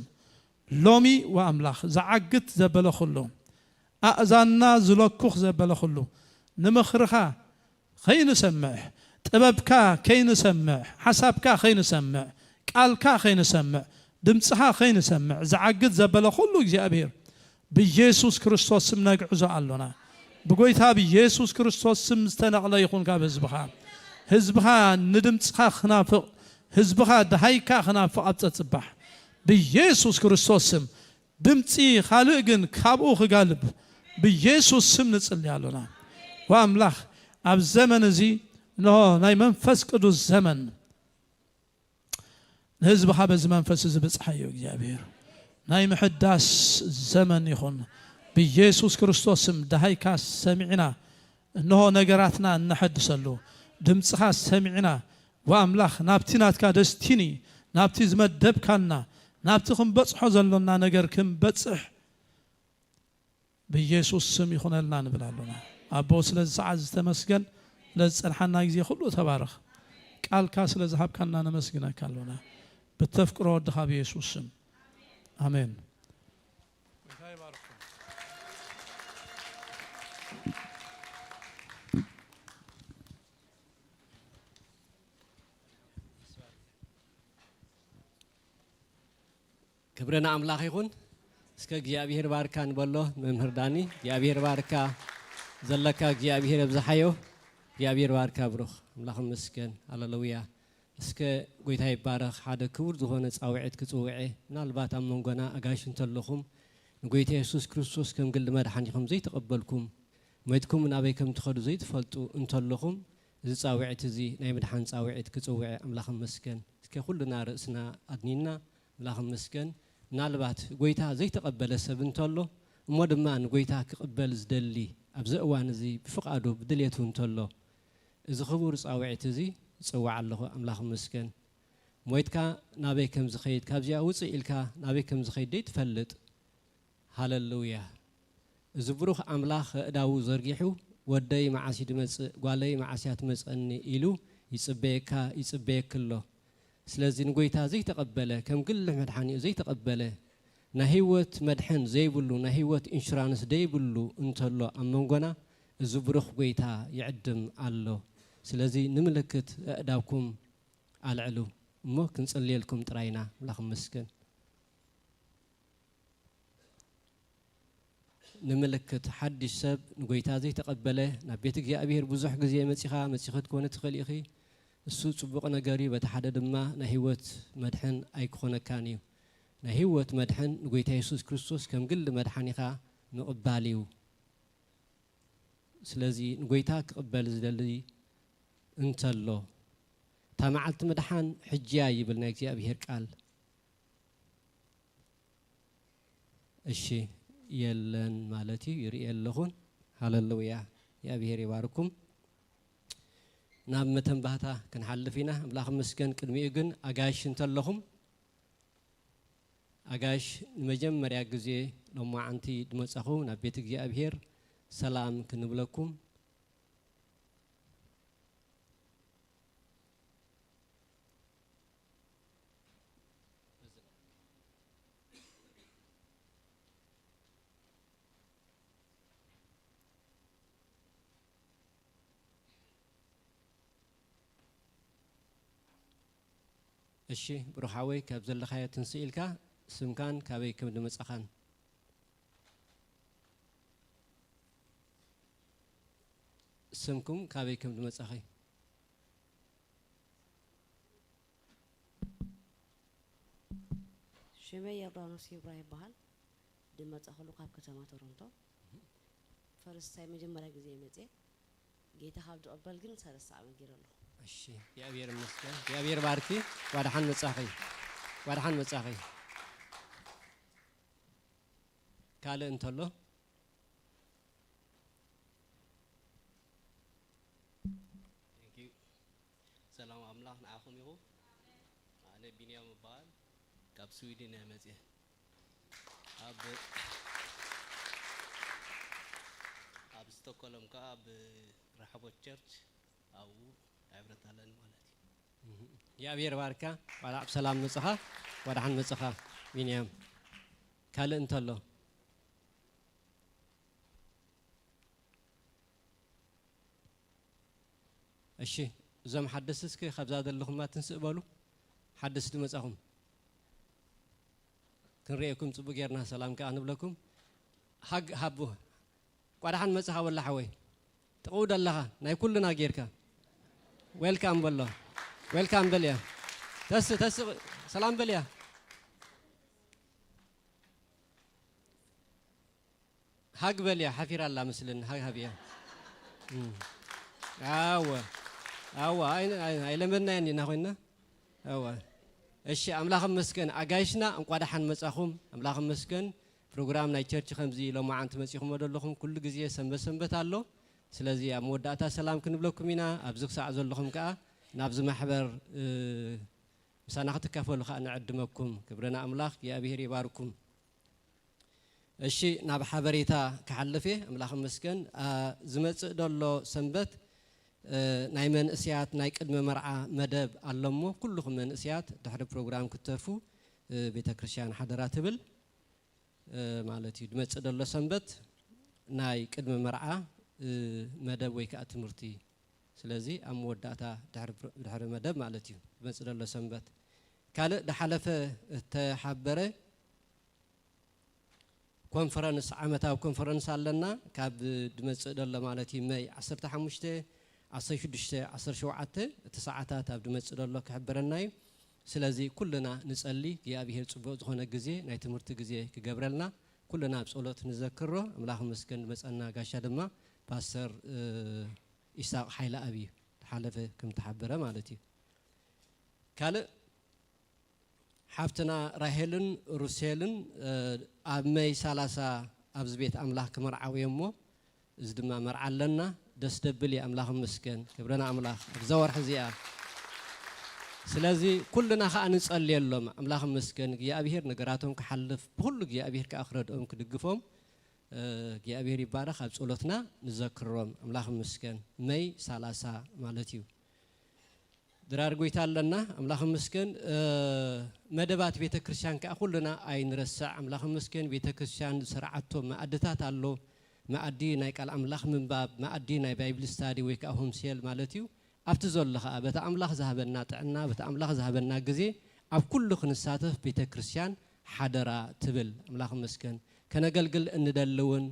ሎሚ ወኣምላኽ ዝዓግት ዘበለ ኩሉ፣ ኣእዛንና ዝለኩኽ ዘበለ ኩሉ፣ ንምኽርኻ ኸይንሰምዕ፣ ጥበብካ ከይንሰምዕ፣ ሓሳብካ ኸይንሰምዕ፣ ቃልካ ኸይንሰምዕ፣ ድምፅኻ ኸይንሰምዕ ዝዓግት ዘበለ ኩሉ እግዚኣብሔር ብኢየሱስ ክርስቶስ ስም ነግዕዞ ኣሎና። ብጎይታ ብኢየሱስ ክርስቶስ ስም ዝተነቕለ ይኹን ካብ ህዝብኻ። ህዝብኻ ንድምፅኻ ክናፍቕ፣ ህዝብኻ ደሃይካ ክናፍቕ ኣብ ፀፅባሕ ብኢየሱስ ክርስቶስ ስም ድምፂ ካልእ ግን ካብኡ ክጋልብ ብኢየሱስ ስም ንጽሊ ኣሎና። ወኣምላኽ ኣብ ዘመን እዚ እንሆ ናይ መንፈስ ቅዱስ ዘመን ንህዝብኻ በዚ መንፈስ እዚ ብጽሓዮ እግዚኣብሔር። ናይ ምሕዳስ ዘመን ይኹን ብኢየሱስ ክርስቶስ ስም። ደሃይካ ሰሚዕና እንሆ ነገራትና እነሐድሰሉ ድምፅኻ ሰሚዕና ወኣምላኽ ናብቲ ናትካ ደስቲኒ ናብቲ ዝመደብካና ናብቲ ክንበጽሖ ዘሎና ነገር ክንበጽሕ ብኢየሱስ ስም ይኹነልና ንብል ኣሎና። ኣቦ ስለዚ ሰዓት ዝተመስገን ስለዚ ጸንሓና ግዜ ኩሉ ተባረኽ። ቃልካ ስለ ዝሃብካና ነመስግነካ ኣሎና። ብተፍቅሮ ወድኻ ብኢየሱስ ስም ኣሜን። ክብሪ ንኣምላኽ ይኹን። እስከ እግዚኣብሔር ባርካ ንበሎ መምህር ዳኒ። እግዚኣብሔር ባርካ ዘለካ እግዚኣብሔር የብዝሓዮ። እግዚኣብሔር ባርካ ብሩኽ ኣምላኽ ይመስገን። ሃሌሉያ። እስከ ጎይታ ይባረኽ። ሓደ ክቡር ዝኾነ ጻውዒት ክጽውዐ ምናልባት ኣብ መንጎና ኣጋይሽ እንተለኹም ንጎይታ የሱስ ክርስቶስ ከም ግሊ መድሓኒኹም ዘይተቐበልኩም ሞይትኩም ናበይ ከም ትኸዱ ዘይትፈልጡ እንተለኹም እዚ ጻውዒት እዚ ናይ ምድሓን ጻውዒት ክጽውዐ ኣምላኽ ይመስገን። እስከ ኩልና ርእስና ኣድኒና ኣምላኽ ይመስገን። ምናልባት ጎይታ ዘይተቐበለ ሰብ እንተሎ እሞ ድማ ንጎይታ ክቕበል ዝደሊ ኣብዚ እዋን እዚ ብፍቓዱ ብድልየቱ እንተሎ እዚ ክቡር ጻውዒት እዚ ይጽውዕ ኣለኹ። ኣምላኽ ይመስገን። ሞይትካ ናበይ ከም ዝኸይድ ካብዚኣ ውጽእ ኢልካ ናበይ ከም ዝኸይድ ደይትፈልጥ ሃለሉያ። እዚ ብሩኽ ኣምላኽ ኣእዳዉ ዘርጊሑ ወደይ መዓስ እዩ ድመጽእ ጓለይ መዓስ እያ ትመጸኒ ኢሉ ይጽበየካ ይጽበየኪ ኣሎ። ስለዚ ንጎይታ ዘይተቐበለ ከም ግሊ መድሓኒኡ ዘይተቐበለ ናይ ህይወት መድሕን ዘይብሉ ናይ ህይወት ኢንሹራንስ ዘይብሉ እንተሎ ኣብ መንጎና እዚ ብሩኽ ጎይታ ይዕድም ኣሎ። ስለዚ ንምልክት ኣእዳውኩም ኣልዕሉ እሞ ክንጽልየልኩም ጥራይና ኣምላኽ ይመስገን። ንምልክት ሓድሽ ሰብ ንጎይታ ዘይተቐበለ ናብ ቤት እግዚኣብሔር ብዙሕ ግዜ መጺኻ መጺኺ ክትኮኒ ትኽእል ኢኺ። እሱ ጽቡቕ ነገር እዩ። በቲ ሓደ ድማ ናይ ህይወት መድሕን ኣይክኾነካን እዩ። ናይ ህይወት መድሕን ንጎይታ የሱስ ክርስቶስ ከም ግሊ መድሓኒኻ ምቕባል እዩ። ስለዚ ንጎይታ ክቕበል ዝደሊ እንተሎ እታ መዓልቲ ምድሓን ሕጂ እያ ይብል ናይ እግዚኣብሔር ቃል። እሺ የለን ማለት እዩ። ይርኢ ኣለኹን። ሃለሉያ። እግዚኣብሔር ይባርኩም። ናብ መተንባህታ ክንሓልፍ ኢና። ኣምላኽ ይመስገን። ቅድሚኡ ግን ኣጋይሽ እንተለኹም ኣጋይሽ ንመጀመርያ ግዜ ሎማዓንቲ ድመጻኹ ናብ ቤት እግዚኣብሔር ሰላም ክንብለኩም። እሺ፣ ብሩኽ ሓወይ፣ ካብ ዘለኻዮ ትንስእ ኢልካ ስምካን ካበይ ከም ዝመጻኻን። ስምኩም ካበይ ከም ዝመጻኺ። ሽመይ ዮርዳኖስ ይብራ ይበሃል። ድመጻኹሉ ካብ ከተማ ቶሮንቶ። ፈርስታይ መጀመርያ ግዜ መጽየ። ጌታ ካብ ዝቕበል ግን ሰለስተ ዓመት ገይረ ኣለኹ። እሺ፣ እግዚኣብሔር ይመስገን። እግዚኣብሔር ባርኪ። ዋድሓን መጻኺ። ዋድሓን መጻኺ። ካልእ እንተሎ? Thank you። ሰላም ኣምላኽ ንዓኹም ይኹን። ኣነ ቢንያም እበሃል፣ ካብ ስዊድን እየ መፅየ። ኣብ ኣብ ስቶኮሎም ከዓ ኣብ ራሕቦት ቸርች ኣብኡ ሕብረት ኣለኒ ማለት እዩ። እግዚኣብሔር ባርካ። ዋላ ኣብ ሰላም መፅኻ፣ ዋድሓን መፅኻ ቢንያም። ካልእ እንተሎ? እሺ፣ እዞም ሓደስቲ እስኪ ካብዛ ዘለኹማ ትንስእ በሉ። ሓደስቲ መጻኹም ክንርእየኩም ጽቡቅ ጌርና ሰላም ከኣ ንብለኩም። ሃግ ሃቡ። ቋድሓን መጻኻ ወላ ሓወይ። ጥቕኡ ደለኻ ናይ ኩልና ጌርካ። ዌልካም በሎ። ዌልካም በልያ። ተስ ተስ ሰላም በልያ። ሃግ በልያ ሓፊራ ኣላ መስለኒ ሃግ ሃብያ። እም። ኣወ ኣወ ኣይነ- ኣይ- ኣይለመድናያን ኢና ኮይና ኣወ። እሺ ኣምላኽ መስገን ኣጋይሽና እንቋ ደሓን መጻኹም። ኣምላኽ መስገን ፕሮግራም ናይ ቸርች ከምዚ ሎማዓንቲ መጺኹም ዘለኹም ኩሉ ግዜ ሰንበት ሰንበት ኣሎ። ስለዚ ኣብ መወዳእታ ሰላም ክንብለኩም ኢና። ኣብዚ ክሳዕ ዘለኹም ከኣ ናብዚ ማሕበር እ፣ ምሳና ክትካፈሉ ከኣ ንዕድመኩም። ክብርና ኣምላኽ እግዚኣብሔር ይባርኩም። እሺ ናብ ሓበሬታ ክሓልፍ እየ። ኣምላኽ ይመስገን። አ፣ ዝመጽእ ደሎ ሰንበት እ፣ ናይ መንእስያት ናይ ቅድመ መርዓ መደብ ኣሎ እሞ ኩልኹም መንእስያት ድሕሪ ፕሮግራም ክትተርፉ እ፣ ቤተ ክርስቲያን ሓደራ ትብል እ፣ ማለት እዩ። ዝመጽእ ደሎ ሰንበት ናይ ቅድመ መርዓ እ፣ መደብ ወይ ከዓ ትምህርቲ። ስለዚ ኣብ መወዳእታ ድሕሪ ፕሮ- ድሕሪ መደብ ማለት እዩ ዝመጽእ ደሎ ሰንበት። ካልእ ድሓለፈ እተሓበረ ኮንፈረንስ ዓመታዊ ኮንፈረንስ ኣለና ካብ ድመጽእ ደሎ ማለት እዩ መይ ዓሰርተ ሓሙሽተ ዓሰርተ ሽዱሽተ ዓሰርተ ሸውዓተ እቲ ሰዓታት ኣብ ድመጽእ ደሎ ክሕበረና እዩ። ስለዚ ኩልና ንጸሊ እግዚኣብሔር ጽቡቕ ዝኾነ ግዜ ናይ ትምህርቲ ግዜ ክገብረልና ኩልና ኣብ ጸሎት ንዘክሮ። ኣምላኽ መስገን ድመጸና ጋሻ ድማ ፓስተር እ፣ ኢሳቕ ሓይለ ኣብ እዩ ተሓለፈ ከም ተሓበረ ማለት እዩ። ካልእ ሓፍትና ራሄልን ሩሴልን ኣብ መይ ሰላሳ ኣብዚ ቤት ኣምላኽ ክመርዓው እዮም እሞ እዚ ድማ መርዓ ኣለና። ደስ ደብል እዩ። ኣምላኽ ይመስገን። ክብርና ኣምላኽ ኣብዛ ወርሒ እዚኣ። ስለዚ ኩልና ከኣ ንጸልየሎም። ኣምላኽ ይመስገን። እግዚኣብሔር ነገራቶም ክሓልፍ ብኹሉ እግዚኣብሔር ከኣ ክረድኦም ክድግፎም እግዚኣብሔር ይባረኽ። ኣብ ጸሎትና ንዘክሮም። ኣምላኽ ይመስገን። መይ ሰላሳ ማለት እዩ። ድራር ጎይታ ኣለና ኣምላኽ ይመስገን። መደባት ቤተ ክርስቲያን ከዓ ኩልና ኣይንረስዕ። ኣምላኽ ይመስገን ቤተ ክርስቲያን ዝሰርዓቶ መኣድታት ኣሎ። መኣዲ ናይ ቃል ኣምላኽ ምንባብ፣ መኣዲ ናይ ባይብል ስታዲ ወይ ከዓ ሆምሴል ማለት እዩ። ኣብቲ ዘሎ ከዓ በቲ ኣምላኽ ዝሃበና ጥዕና፣ በቲ ኣምላኽ ዝሃበና ግዜ ኣብ ኩሉ ክንሳተፍ ቤተ ክርስቲያን ሓደራ ትብል። ኣምላኽ ይመስገን። ከነገልግል እንደሊ እውን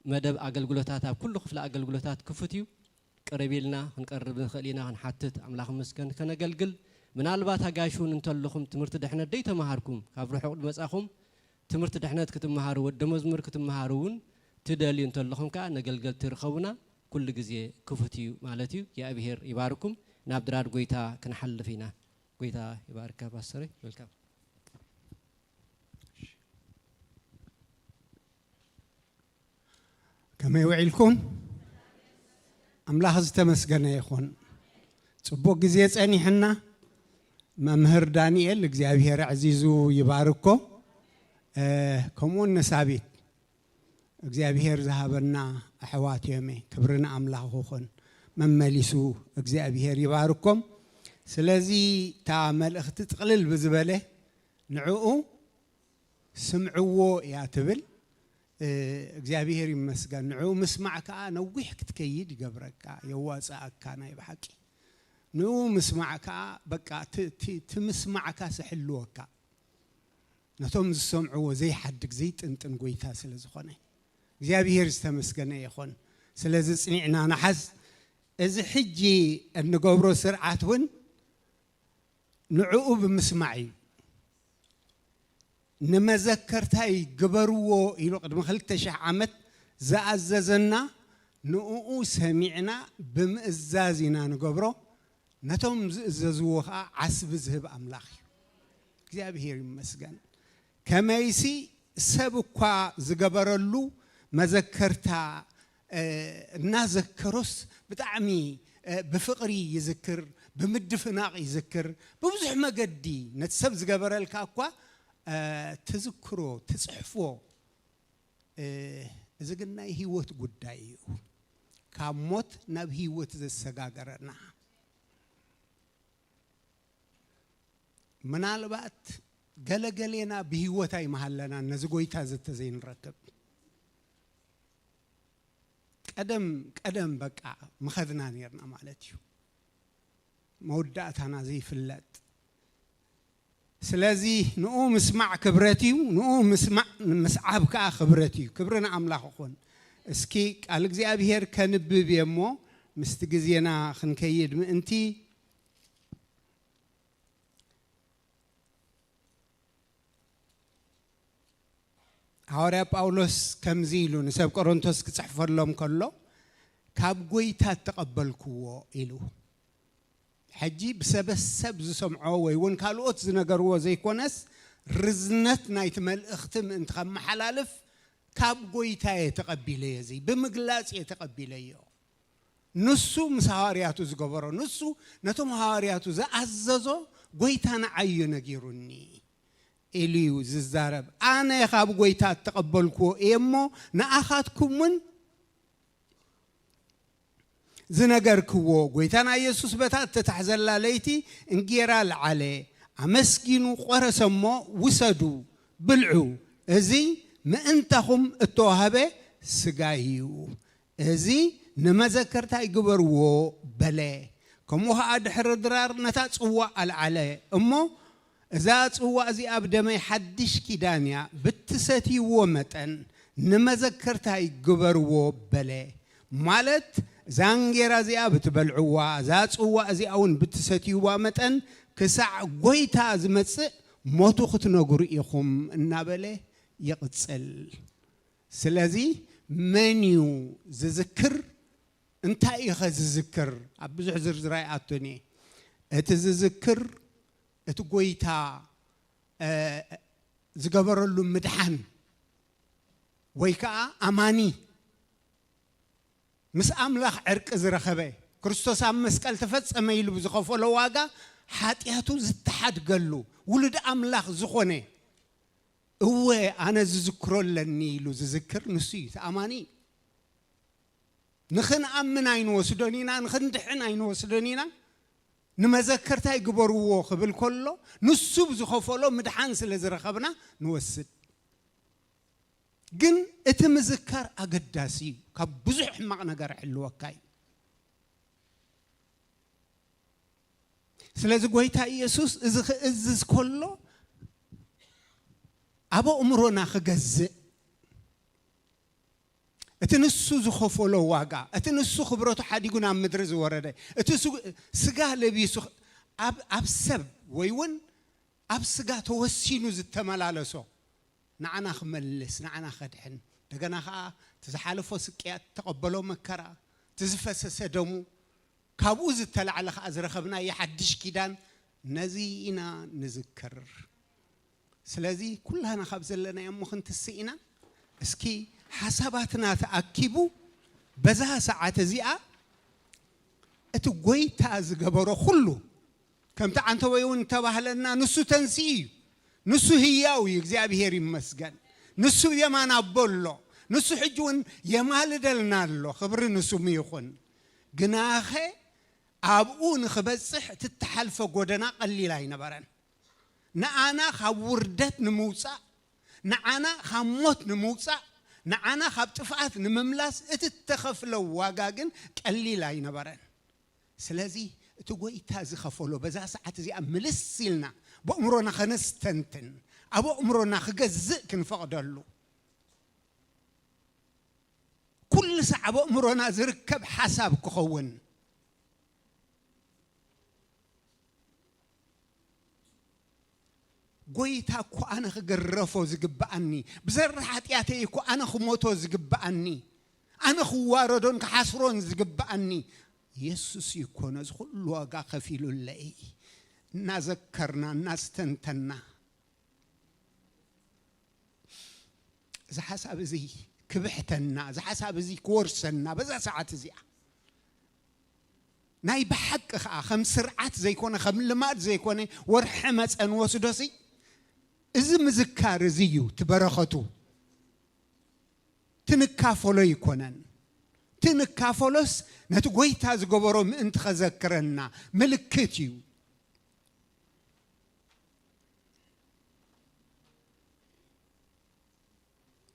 መደብ ኣገልግሎታት ኣብ ኩሉ ክፍሊ ኣገልግሎታት ክፉት እዩ። ቅርብ ኢልና ክንቀርብ ንኽእል ኢና ክንሓትት ኣምላኽ መስገን ከነገልግል። ምናልባት ኣጋይሽ እውን እንተለኹም ትምህርቲ ድሕነት ደይተማሃርኩም ካብ ርሑቕ ዝመጻኹም ትምህርቲ ድሕነት ክትመሃሩ ወዲ መዝሙር ክትመሃሩ እውን ትደልዩ እንተለኹም ከዓ ነገልገልቲ ርከቡና። ኩሉ ግዜ ክፉት እዩ ማለት እዩ። እግዚኣብሄር ይባርኩም። ናብ ድራር ጎይታ ክንሓልፍ ኢና። ጎይታ ይባርካ ፓስተረይ። ዌልካም። ከመይ ውዒልኩም? ኣምላኽ ዝተመስገነ ይኹን። ጽቡቕ ግዜ ጸኒሕና። መምህር ዳንኤል እግዚኣብሔር ኣዕዚዙ ይባርኮ። እ፣ ከምኡውን ነሳቢት እግዚኣብሔር ዝሃበና ኣሕዋት እዮም። ክብሪ ንኣምላኽ ይኹን። መመሊሱ እግዚኣብሔር ይባርኮም። ስለዚ እታ መልእኽቲ ጥቕልል ብዝበለ ንዕኡ ስምዕዎ እያ ትብል። እ፣ እግዚኣብሔር ይመስገን። ንዕኡ ምስማዕ ከኣ ነዊሕ ክትከይድ ይገብረካ፣ የዋጽኣካ ናይ ብሓቂ። ንኡ ምስማዕ ከዓ በቃ እቲ ምስማዕካ ስሕልወካ፣ ነቶም ዝሰምዕዎ ዘይሓድግ ዘይጥንጥን ጎይታ ስለ ዝኾነ፣ እግዚኣብሔር ዝተመስገነ ይኾን። ስለዚ ጽኒዕና ንሓዝ። እዚ ሕጂ እንገብሮ ስርዓት እውን ንዕኡ ብምስማዕ እዩ። ንመዘከርታይ ግበርዎ ኢሉ ቅድሚ ክልተ ሽሕ ዓመት ዝኣዘዘና፣ ንእኡ ሰሚዕና ብምእዛዝ ኢና ንገብሮ። ነቶም ዝእዘዝዎ ኸዓ ዓስቢ ዝህብ ኣምላኽ እዩ። እግዚኣብሔር ይመስገን። ከመይሲ ሰብ እኳ ዝገበረሉ መዘከርታ እናዘከሮስ ብጣዕሚ ብፍቕሪ ይዝክር፣ ብምድፍናቕ ይዝክር። ብብዙሕ መገዲ ነቲ ሰብ ዝገበረልካ እኳ ትዝክሮ፣ ትጽሕፎ። እዚ ግን ናይ ህይወት ጉዳይ እዩ። ካብ ሞት ናብ ህይወት ዘሰጋገረና። ምናልባት ገለገሌና ብህይወት ኣይመሃለናን ነዚ ጎይታ እዚ ተዘይንረክብ። ቀደም ቀደም በቃ ምኸድና ነርና ማለት እዩ። መወዳእታና ዘይፍለጥ። ስለዚ ንኡ ምስማዕ ክብረት እዩ፣ ንኡ ምስማዕ ምስዓብ ከኣ ክብረት እዩ። ክብሪ ንኣምላኽ ይኹን። እስኪ ቃል እግዚኣብሔር ከንብብ እየ እሞ ምስቲ ግዜና ክንከይድ ምእንቲ። ሃዋርያ ጳውሎስ ከምዚ ኢሉ ንሰብ ቆሮንቶስ ክጽሕፈሎም ከሎ፣ ካብ ጎይታ እተቐበልክዎ ኢሉ። ሕጂ ብሰበሰብ ዝሰምዖ ወይ እውን ካልኦት ዝነገርዎ ዘይኮነስ፣ ርዝነት ናይቲ መልእኽቲ ምእንቲ ከመሓላልፍ፣ ካብ ጎይታ እየ ተቐቢለዮ፣ እዚ ብምግላጽ እየ ተቐቢለዮ። ንሱ ምስ ሃዋርያቱ ዝገበሮ፣ ንሱ ነቶም ሃዋርያቱ ዝኣዘዞ፣ ጎይታ ንዓይ እዩ ነጊሩኒ ኢሉ እዩ ዝዛረብ። ኣነ ካብ ጎይታ እተቐበልክዎ እየ እሞ፣ ንኣኻትኩም እውን ዝነገርክዎ። ጎይታና ኢየሱስ በታ እተታሕዘላ ለይቲ እንጌራ ለዓለ፣ ኣመስጊኑ ቆረሰ እሞ፣ ውሰዱ፣ ብልዑ፣ እዚ ምእንታኹም እተዋህበ ስጋይ እዩ። እዚ ንመዘከርታይ ግበርዎ በለ። ከምኡ ኸዓ ድሕሪ ድራር ነታ ጽዋእ ኣልዓለ እሞ፣ እዛ ጽዋእ እዚኣ ብደመይ ሓድሽ ኪዳን እያ፣ ብትሰትይዎ መጠን ንመዘከርታይ ግበርዎ በለ። ማለት እዛ እንጌራ እዚኣ ብትበልዕዋ፣ እዛ ጽዋእ እዚኣ እውን ብትሰትይዋ መጠን ክሳዕ ጎይታ ዝመጽእ ሞቱ ክትነግሩ ኢኹም እናበለ ይቕጽል። ስለዚ መን እዩ ዝዝክር? እንታይ እዩ ኸ ዝዝክር? ኣብ ብዙሕ ዝርዝር ኣይኣቱን እየ። እቲ ዝዝክር እቲ ጎይታ ዝገበረሉ ምድሓን ወይ ከዓ ኣማኒ ምስ ኣምላኽ ዕርቂ ዝረኸበ፣ ክርስቶስ ኣብ መስቀል ተፈጸመ ኢሉ ብዝኸፈሎ ዋጋ ሓጢኣቱ ዝተሓድገሉ፣ ውሉድ ኣምላኽ ዝኾነ፣ እወ ኣነ ዝዝክሮ ኣለኒ ኢሉ ዝዝክር ንሱ እዩ፣ እቲ ኣማኒ እዩ። ንኽንኣምን ኣይንወስዶን ኢና፣ ንኽንድሕን ኣይንወስዶን ኢና። ንመዘከርታይ ግበርዎ ክብል ከሎ፣ ንሱ ብዝኸፈሎ ምድሓን ስለ ዝረኸብና ንወስድ። ግን እቲ ምዝካር ኣገዳሲ እዩ፣ ካብ ብዙሕ ሕማቕ ነገር ይሕልወካ እዩ። ስለዚ ጎይታ ኢየሱስ እዚ ክእዝዝ ከሎ ኣብ ኣእምሮና ክገዝእ፣ እቲ ንሱ ዝኸፈሎ ዋጋ፣ እቲ ንሱ ክብረቱ ሓዲጉ ናብ ምድሪ ዝወረደ፣ እቲ ስግ-፣ ስጋ ለቢሱ ኣብ፣ ኣብ ሰብ ወይ እውን ኣብ ስጋ ተወሲኑ ዝተመላለሶ ንዓና ክመልስ፣ ንዓና ከድሕን፣ እንደገና ኸዓ እቲ ዝሓለፎ ስቅያት፣ እተቐበሎ መከራ፣ እቲ ዝፈሰሰ ደሙ፣ ካብኡ ዝተላዕለ ኸዓ ዝረኸብናዮ ሓድሽ ኪዳን፣ ነዚ ኢና ንዝክር። ስለዚ ኩላና ካብ ዘለናዮ እሞ ክንትስእ ኢና። እስኪ ሓሳባትና ተኣኪቡ በዛ ሰዓት እዚኣ እቲ ጎይታ ዝገበሮ ኩሉ፣ ከምቲ ዓንተቦይ እውን እተባህለና፣ ንሱ ተንስኡ እዩ። ንሱ ህያው እዩ፣ እግዚኣብሔር ይመስገን። ንሱ የማን ኣቦ ኣሎ። ንሱ ሕጂ እውን የማልደልና ኣሎ። ክብሪ ንስሙ ይኹን። ግናኸ ኣብኡ ንኽበጽሕ እትተሓልፈ ጎደና ቀሊል ኣይነበረን። ንዓና ካብ ውርደት ንምውጻእ፣ ንዓና ካብ ሞት ንምውጻእ፣ ንዓና ካብ ጥፍኣት ንምምላስ እቲ እተኸፍለ ዋጋ ግን ቀሊል ኣይነበረን። ስለዚ እቲ ጎይታ ዝኸፈሎ በዛ ሰዓት እዚኣ ምልስ ኢልና ብእምሮና ከነስተንትን፣ ኣብ ኣእምሮና ክገዝእ ክንፈቕደሉ፣ ኩሉ ሳዕ ኣብ ኣእምሮና ዝርከብ ሓሳብ ክኸውን። ጎይታ እኮ ኣነ ክግረፎ ዝግብኣኒ፣ ብዘራ ሓጢኣተይ እኮ ኣነ ክሞቶ ዝግብኣኒ፣ ኣነ ክዋረዶን ክሓስሮን ዝግብኣኒ የሱስ እዩ እኮ፣ ነዚ ኩሉ ዋጋ ከፊሉለይ። እናዘከርና እናስተንተና፣ እዚ ሓሳብ እዚ ክብሕተና፣ እዚ ሓሳብ እዚ ክወርሰና በዛ ሰዓት እዚኣ፣ ናይ ብሓቂ ኸዓ ከም ስርዓት ዘይኮነ፣ ከም ልማድ ዘይኮነ፣ ወርሒ መጸ ንወስዶሲ፣ እዚ ምዝካር እዚ እዩ እቲ በረኸቱ። ትንካፈሎ ኣይኮነን። ትንካፈሎስ ነቲ ጎይታ ዝገበሮ ምእንቲ ኸዘክረና ምልክት እዩ።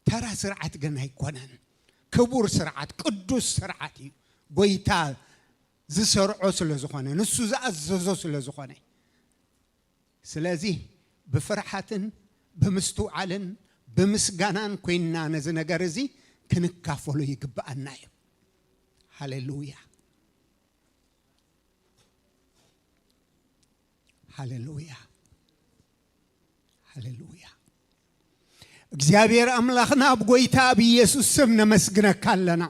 ተራ ስርዓት ግን ኣይኮነን። ክቡር ስርዓት፣ ቅዱስ ስርዓት እዩ። ጎይታ ዝሰርዖ ስለ ዝኾነ፣ ንሱ ዝኣዘዞ ስለ ዝኾነ። ስለዚ ብፍርሓትን ብምስትውዓልን ብምስጋናን ኮይንና ነዚ ነገር እዚ ክንካፈሎ ይግብኣና እዩ። ሃሌሉያ፣ ሃሌሉያ፣ ሃሌሉያ። እግዚኣብሔር ኣምላኽና፣ ኣብ ጎይታ ኣብ ኢየሱስ ስም ነመስግነካ ኣለና።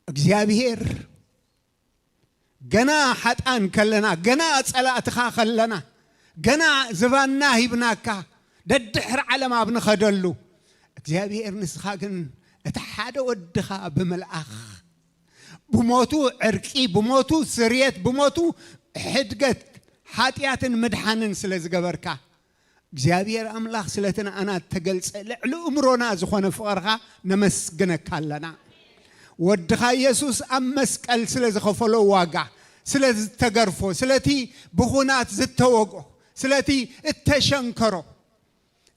እግዚኣብሔር፣ ገና ሓጣን ከለና፣ ገና ጸላእትኻ ከለና፣ ገና ዝባንና ሂብናካ፣ ደድሕሪ ዓለም ኣብ ንኸደሉ፣ እግዚኣብሔር ንስኻ ግን እቲ ሓደ ወድኻ ብምልኣኽ፣ ብሞቱ ዕርቂ፣ ብሞቱ ስርየት፣ ብሞቱ ሕድገት፣ ሓጢኣትን ምድሓንን ስለ ዝገበርካ፣ እግዚኣብሔር ኣምላኽ ስለቲ ንኣና እተገልጸ ልዕሊ እምሮና ዝኾነ ፍቕርኻ ነመስግነካ ኣለና። ወድኻ የሱስ ኣብ መስቀል ስለ ዝኸፈሎ ዋጋ፣ ስለ ዝተገርፎ፣ ስለቲ ብኹናት ዝተወግኦ፣ ስለቲ እተሸንከሮ፣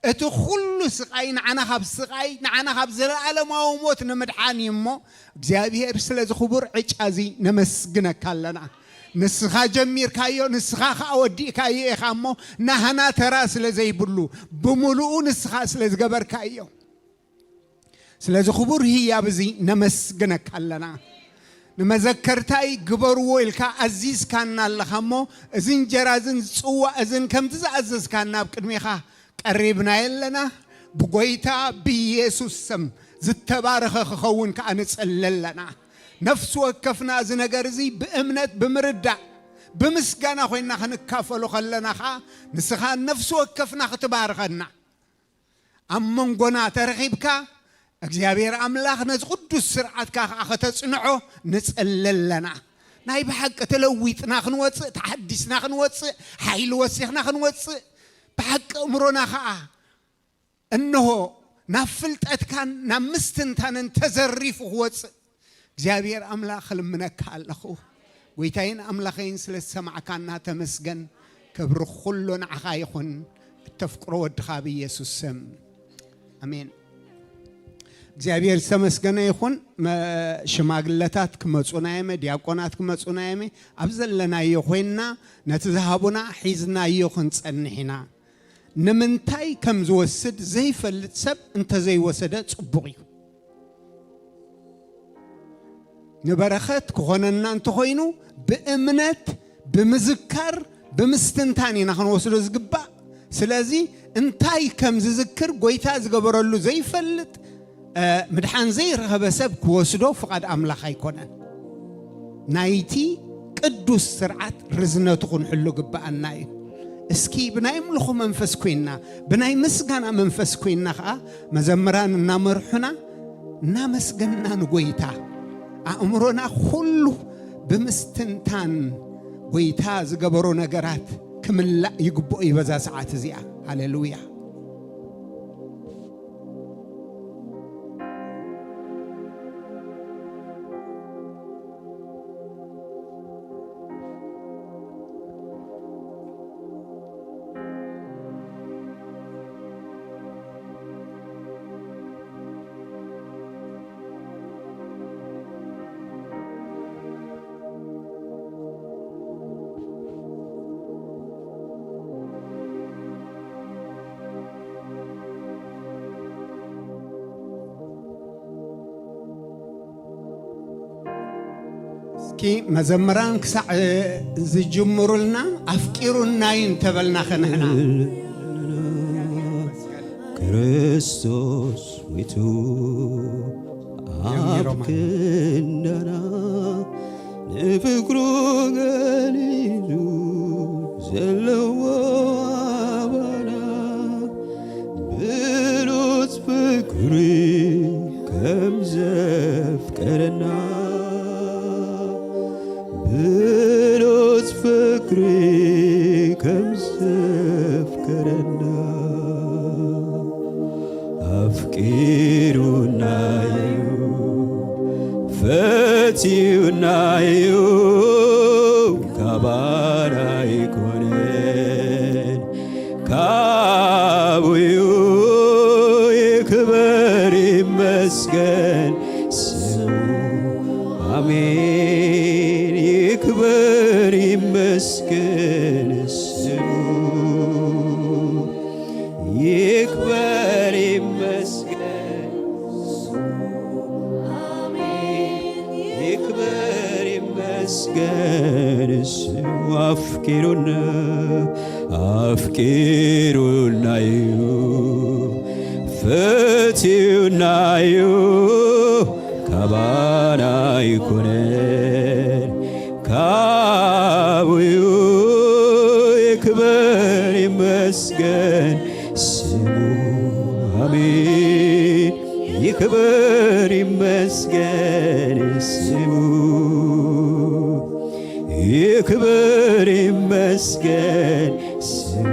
እቲ ኩሉ ስቓይ ንዓና ካብ ስቓይ፣ ንዓና ካብ ዘለኣለማዊ ሞት ንምድሓን እዩ እሞ፣ እግዚኣብሔር ስለዚ ክቡር ዕጫ እዚ ነመስግነካ ኣለና። ንስኻ ጀሚርካዮ፣ ንስኻ ኸኣ ወዲእካዮ ኢኻ እሞ፣ ናህና ተራ ስለ ዘይብሉ፣ ብምሉኡ ንስኻ ስለ ዝገበርካዮ። ስለዚ ክቡር ህያብ እዚ ነመስግነካ ኣለና። ንመዘከርታይ ግበርዎ ኢልካ ኣዚዝካና ኣለኻ እሞ፣ እዚ እንጀራ እዝን ጽዋእ እዝን ከምቲ ዝኣዘዝካና ኣብ ቅድሜኻ ቀሪብናዮ ኣለና። ብጎይታ ብኢየሱስ ስም ዝተባረኸ ክኸውን ከኣ ንጽሊ ኣለና። ነፍሲ ወከፍና እዚ ነገር እዚ ብእምነት ብምርዳእ፣ ብምስጋና ኮይንና ክንካፈሎ ከለና ከኣ፣ ንስኻ ነፍሲ ወከፍና ክትባርኸና፣ ኣብ መንጎና ተረኺብካ፣ እግዚኣብሔር ኣምላኽ ነዚ ቅዱስ ስርዓትካ ከኣ ከተጽንዖ ንጽሊ ኣለና። ናይ ብሓቂ ተለዊጥና ክንወጽእ፣ ተሓዲስና ክንወጽእ፣ ሓይሊ ወሲኽና ክንወጽእ፣ ብሓቂ እምሮና ከኣ እንሆ ናብ ፍልጠትካን ናብ ምስትንታንን ተዘሪፉ ክወጽእ እግዚኣብሔር ኣምላኽ ክልምነካ ኣለኹ። ጎይታይን ኣምላኸይን ስለ ዝሰማዕካና ተመስገን። ክብሪ ኩሉ ንዓኻ ይኹን። እተፍቅሮ ወድኻ ብኢየሱስ ስም። ኣሜን። እግዚኣብሔር ዝተመስገነ ይኹን። መ-፣ ሽማግለታት ክመጹና የመ፣ ዲያቆናት ክመጹና የመ፣ ኣብ ዘለናዮ ኮይንና ነቲ ዝሃቡና ሒዝናዮ ክንጸንሕ ኢና። ንምንታይ ከም ዝወስድ ዘይፈልጥ ሰብ እንተዘይወሰደ ጽቡቕ እዩ። ንበረኸት ክኾነና እንተኾይኑ ብእምነት፣ ብምዝካር፣ ብምስትንታን ኢና ክንወስዶ ዝግባእ። ስለዚ እንታይ ከም ዝዝክር ጎይታ ዝገበረሉ ዘይፈልጥ፣ እ፣ ምድሓን ዘይረኸበ ሰብ ክወስዶ ፍቓድ ኣምላኽ ኣይኮነን። ናይቲ ቅዱስ ስርዓት ርዝነቱ ክንሕሉ ግብኣና እዩ። እስኪ ብናይ ኣምልኾ መንፈስ ኮይንና፣ ብናይ ምስጋና መንፈስ ኮይንና ኸዓ መዘምራን እናመርሑና፣ እናመስገንና ንጎይታ፣ ኣእምሮና ኩሉ ብምስትንታን ጎይታ ዝገበሮ ነገራት ክምላእ ይግብኦ እዩ በዛ ሰዓት እዚኣ። ሃሌሉያ። ኪ መዘምራን ክሳዕ ዝጅምሩልና ኣፍቂሩናይ እንተበልና ኸ ንሕና ክርስቶስ ሞይቱ ኣብ ክንዳና ንፍቅሩ ገሊጹ ዘለዎ ኣባና ብሉጽ ፍቅሪ ከም ዘፍቀረና ብሉጽ ፍቅሪ ከም ዘፍቀረና ኣፍቂሩና እዩ ፈትዩና እዩ ካባና ይኮነን ካቡዩ ይክበር ይመስገን ስሙ ኣሜን ይክበር ይመስገን ስሙ ይክበር ይመስገን ይክበር ይመስገን ስሙ ኣፍቂሩና ኣፍቂሩና እዩ ፈትዩና እዩ ካባና ይኮነን ካቡዩ ይክበር ይመስገን ስሙ ኣሜን ይክበር ይመስገን ስሙ ይክበር ይመስገን ስሙ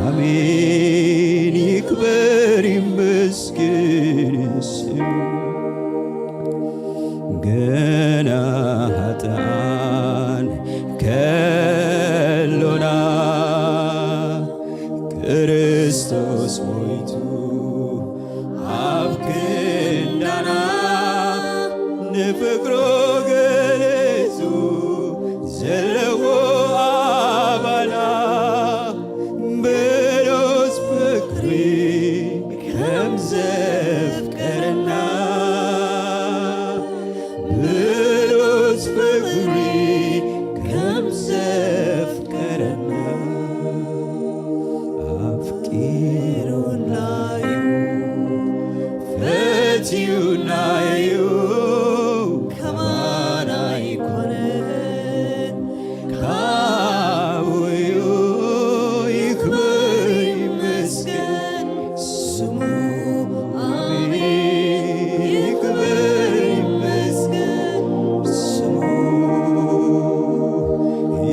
ኣሜን ይክበር ይመስገን ስሙ ገና ኃጥኣን ከሎና ክርስቶስ ሞይቱ ኣብ ክንዳና ንፍቅሩ ገሊጹ ዘለዎ ኣባና ብሉጽ ፍቅሪ ከም ዘፍቀረና ብሉጽ ፍቅሪ ከም ዘፍቀረና ኣፍቂሩና እዩ ፈትዩና እዩ ከማና ይኮነን ካቡዩ ይክበር ይመስገን ስሙ ኣሜን ይክበር ይመስገን ስሙ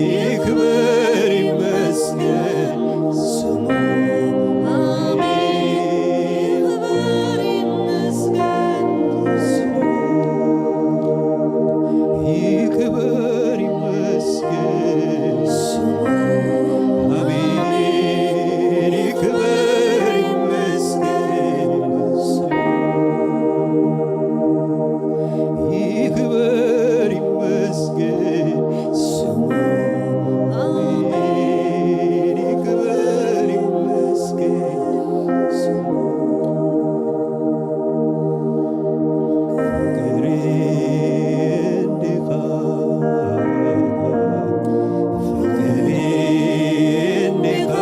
ይክበር ይመስገን ስሙ ኣሜን ይክበር ይመስገን ስሙ ይክበር ይመስገን ስሙ ኣሜን ይክበር ይመስገን ስሙ ይክበር ይመስገን ስሙ ኣሜን ይክበር ይመስገን ስሙ ፍቅሪ እንዲኻ ፍቅሪ እንዲኻ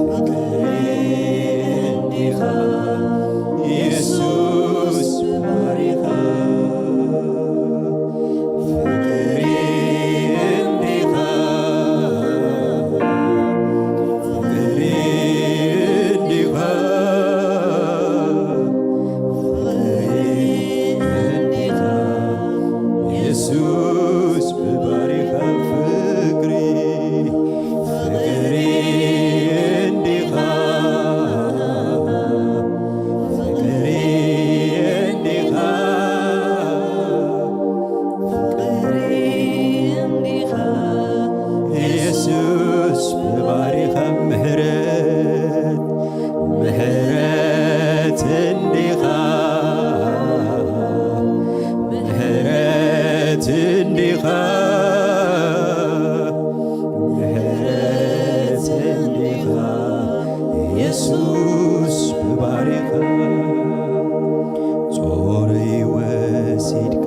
ፍቅሪ እንዲኻ ኢየሱስ ባሪኻ ፍቅሪ እንዲኻ ፍቅሪ እንዲኻ ፍቅሪ እንዲኻ ኢየሱስ ብባሪኻ ፍቅሪ ፍቅሪ እንዲኻ ፍቅሪ እንዲኻ ፍቅሪ እንዲኻ ኢየሱስ ብባሪኻ ምሕረት ምሕረት እንዲኻ ምሕረት እንዲኻ ምሕረት እንዲኻ ኢየሱስ ብባሪኻ ጾረይ ወሲድካ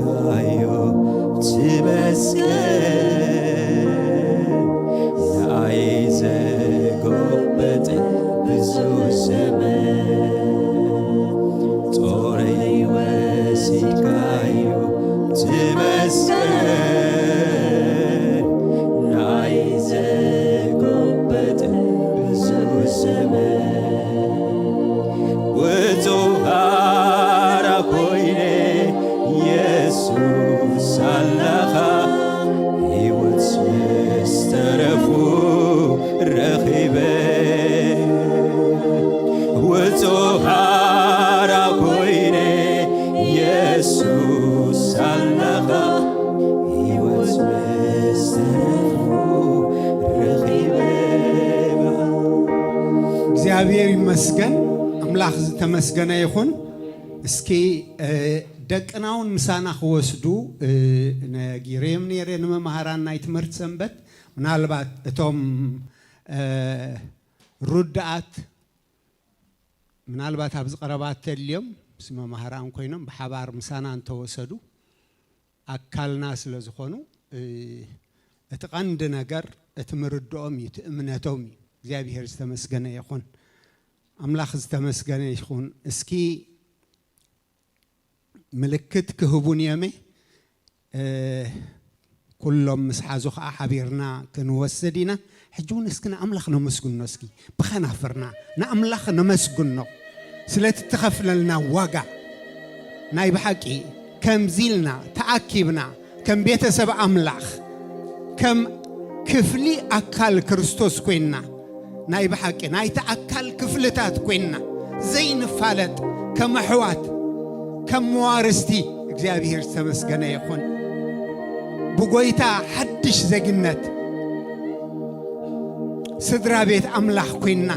ጾኻራ ኮይነ የሱስ ኣለኻ፣ ህይወት መስተረፉ ረኺበ። እግዚኣብሔር ይመስገን። ኣምላኽ ዝተመስገነ ይኹን። እስኪ፣ እ፣ ደቅና እውን ምሳና ክወስዱ፣ እ፣ ነጊረዮም ነይረ ንመማህራን ናይ ትምህርቲ ሰንበት። ምናልባት እቶም፣ እ፣ ርዱኣት፣ ምናልባት ኣብዚ ቀረባ ተልዮም ምስ መማህራን ኮይኖም ብሓባር ምሳና እንተወሰዱ ኣካልና ስለ ዝኾኑ፣ እ፣ እቲ ቀንዲ ነገር እቲ ምርድኦም እዩ፣ እቲ እምነቶም እዩ። እግዚኣብሔር ዝተመስገነ ይኹን። ኣምላኽ ዝተመስገነ ይኹን። እስኪ ምልክት ክህቡን እዮመ፣ እ፣ ኩሎም ምስ ሓዙ ኸዓ ሓቢርና ክንወስድ ኢና። ሕጂ እውን እስኪ ንኣምላኽ ነመስግኖ፣ እስኪ ብኸናፍርና ንኣምላኽ ነመስግኖ ስለቲ እተኸፍለልና ዋጋ። ናይ ብሓቂ ከምዚ ኢልና ተኣኪብና ከም ቤተሰብ ኣምላኽ፣ ከም ክፍሊ ኣካል ክርስቶስ ኮይንና፣ ናይ ብሓቂ ናይቲ ኣካል ክፍልታት ኮይንና ዘይንፋለጥ፣ ከም ኣሕዋት፣ ከም መዋርስቲ፣ እግዚኣብሔር ዝተመስገነ ይኹን። ብጎይታ ሓድሽ ዜግነት፣ ስድራ ቤት ኣምላኽ ኮይንና፣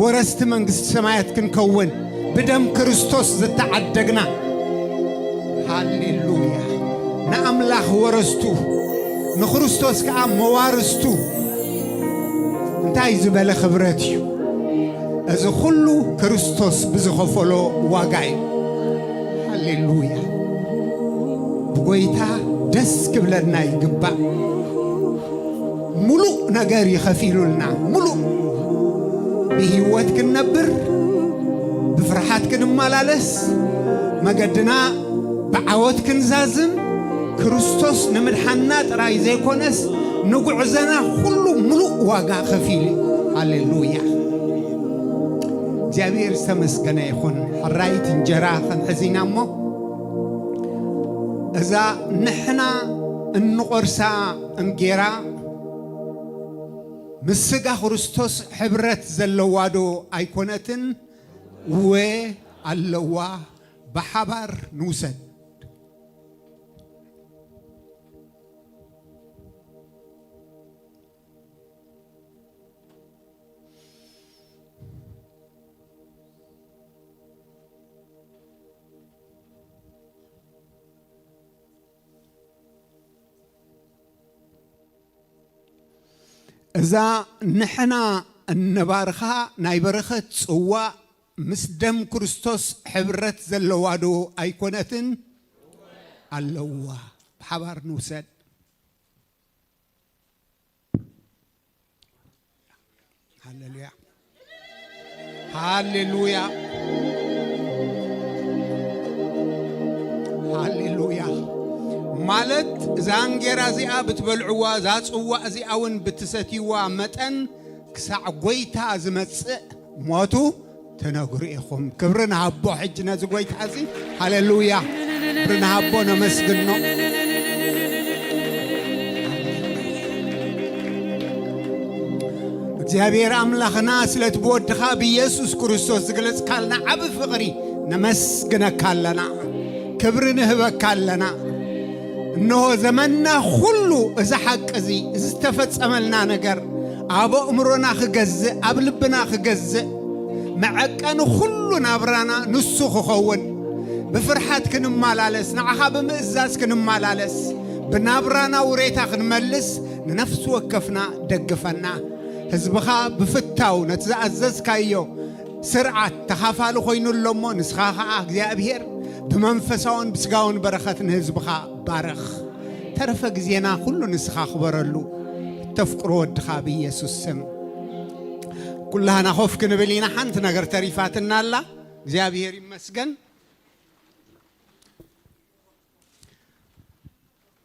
ወረስቲ መንግስቲ ሰማያት ክንከውን ብደም ክርስቶስ ዝተዓደግና። ሃሌሉያ! ንኣምላኽ ወረስቱ፣ ንክርስቶስ ከኣ መዋርስቱ። እንታይ ዝበለ ክብረት እዩ! እዚ ኩሉ ክርስቶስ ብዝኸፈሎ ዋጋ እዩ። ሃሌሉያ! ብጎይታ ደስ ክብለና ይግባእ። ሙሉእ ነገር እዩ ከፊሉልና። ሙሉእ ብህይወት ክንነብር፣ ብፍርሓት ክንመላለስ፣ መገድና ብዓወት ክንዛዝም፣ ክርስቶስ ንምድሓንና ጥራይ ዘይኮነስ ንጉዕዘና ኩሉ ሙሉእ ዋጋ ከፊሉ እዩ። ሃሌሉያ! እግዚኣብሔር ዝተመስገነ ይኹን። ሕራይት እንጀራ ክንሕዝ ኢና እሞ፣ እዛ ንሕና እንቖርሳ እንጌራ ምስ ስጋ ክርስቶስ ሕብረት ዘለዋ ዶ ኣይኮነትን? እወ ኣለዋ። ብሓባር ንውሰድ። እዛ ንሕና እንባርኻ ናይ በረኸት ጽዋእ ምስ ደም ክርስቶስ ሕብረት ዘለዋ ዶ ኣይኮነትን? ኣለዋ። ብሓባር ንውሰድ። ሃሌሉያ። ሃሌሉያ። ሃሌሉያ። ማለት እዛ እንጌራ እዚኣ ብትበልዕዋ፣ እዛ ጽዋእ እዚኣ እውን ብትሰትይዋ መጠን ክሳዕ ጐይታ ዝመጽእ ሞቱ ትነግሩ ኢኹም። ክብሪ ንሃቦ ሕጂ ነዚ ጐይታ እዚ። ሃሌሉያ። ክብሪ ንሃቦ፣ ነመስግኖ። እግዚኣብሔር ኣምላኽና ስለቲ ብወድኻ ብኢየሱስ ክርስቶስ ዝገለጽካልና ዓቢ ፍቕሪ ነመስግነካ ኣለና። ክብሪ ንህበካ ኣለና። እንሆ ዘመንና ኩሉ እዚ ሓቂ እዚ፣ እዚ ዝተፈጸመልና ነገር ኣብ ኣእምሮና ክገዝእ፣ ኣብ ልብና ክገዝእ፣ መዐቀኒ ኩሉ ናብራና ንሱ ክኸውን፣ ብፍርሓት ክንመላለስ፣ ንዓኻ ብምእዛዝ ክንመላለስ፣ ብናብራና ውሬታ ክንመልስ፣ ንነፍሲ ወከፍና ደግፈና። ህዝብኻ ብፍታው ነቲ ዝኣዘዝካዮ ስርዓት ተኻፋሊ ኮይኑ ኣሎ እሞ፣ ንስኻ ኸኣ እግዚኣብሔር ብመንፈሳውን ብስጋውን በረኸት ንህዝብኻ ባርኽ። ተረፈ ግዜና ኩሉ ንስኻ ክበረሉ። እተፍቅሮ ወድኻ ብኢየሱስ ስም። ኩላህና ኮፍ ክንብል ኢና። ሓንቲ ነገር ተሪፋትና ኣላ። እግዚኣብሔር ይመስገን።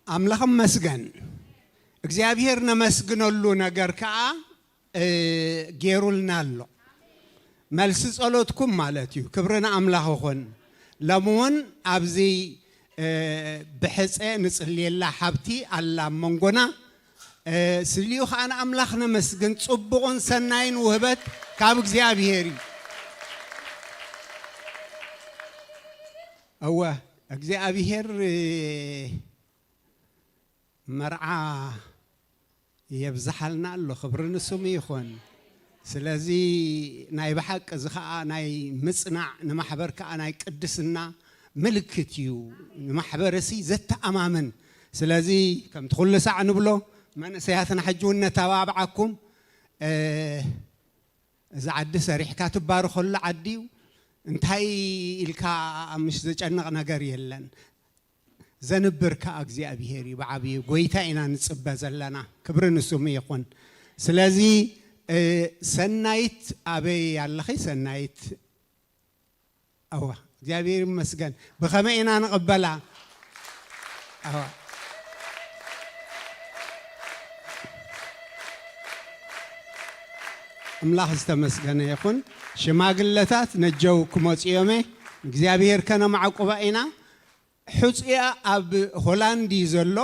ኣምላኽ ይመስገን። እግዚኣብሔር ነመስግነሉ ነገር ከኣ፣ እ፣ ገይሩልና ኣሎ። መልሲ ጸሎትኩም ማለት እዩ። ክብሪ ንኣምላኽ ይኹን። ሎሚ እውን ኣብዚ፣ እ፣ ብሕጸ ንጽልየላ ሓብቲ ኣላ ኣብ መንጎና። እ፣ ስሊኡ ኸኣ ንኣምላኽ ነመስግን። ጽቡቕን ሰናይን ውህበት ካብ እግዚኣብሔር እዩ። እወ እግዚኣብሔር መርዓ የብዝሓልና ኣሎ። ክብሪ ንስሙ ይኹን። ስለዚ ናይ ብሓቂ እዚ ኸዓ ናይ ምጽናዕ፣ ንማሕበር ከኣ ናይ ቅድስና ምልክት እዩ። ንማሕበርሲ ዘተኣማምን። ስለዚ ከምቲ ኩሉ ሳዕ ንብሎ፣ መንእሰያትና ሕጂ እውን ነተባብዓኩም። እዚ ዓዲ ሰሪሕካ ትባርኸሉ ዓዲ እዩ። እንታይ ኢልካ ምሽ ዘጨንቕ ነገር የለን። ዘንብር ከኣ እግዚኣብሔር እዩ። ብዓብዩ ጎይታ ኢና ንጽበ ዘለና። ክብሪ ንስሙ ይኹን። ስለዚ ሰናይት ኣበይ ኣለኺ? ሰናይት ኣዋ እግዚኣብሔር ይመስገን። ብኸመይ ኢና ንቕበላ? ኣዋ ኣምላኽ ዝተመስገነ ይኹን። ሽማግለታት ነጀው ክመጽኡ እዮም። እግዚኣብሔር ከነማዕቁባ ኢና። ሕጹያ ኣብ ሆላንድ እዩ ዘሎ።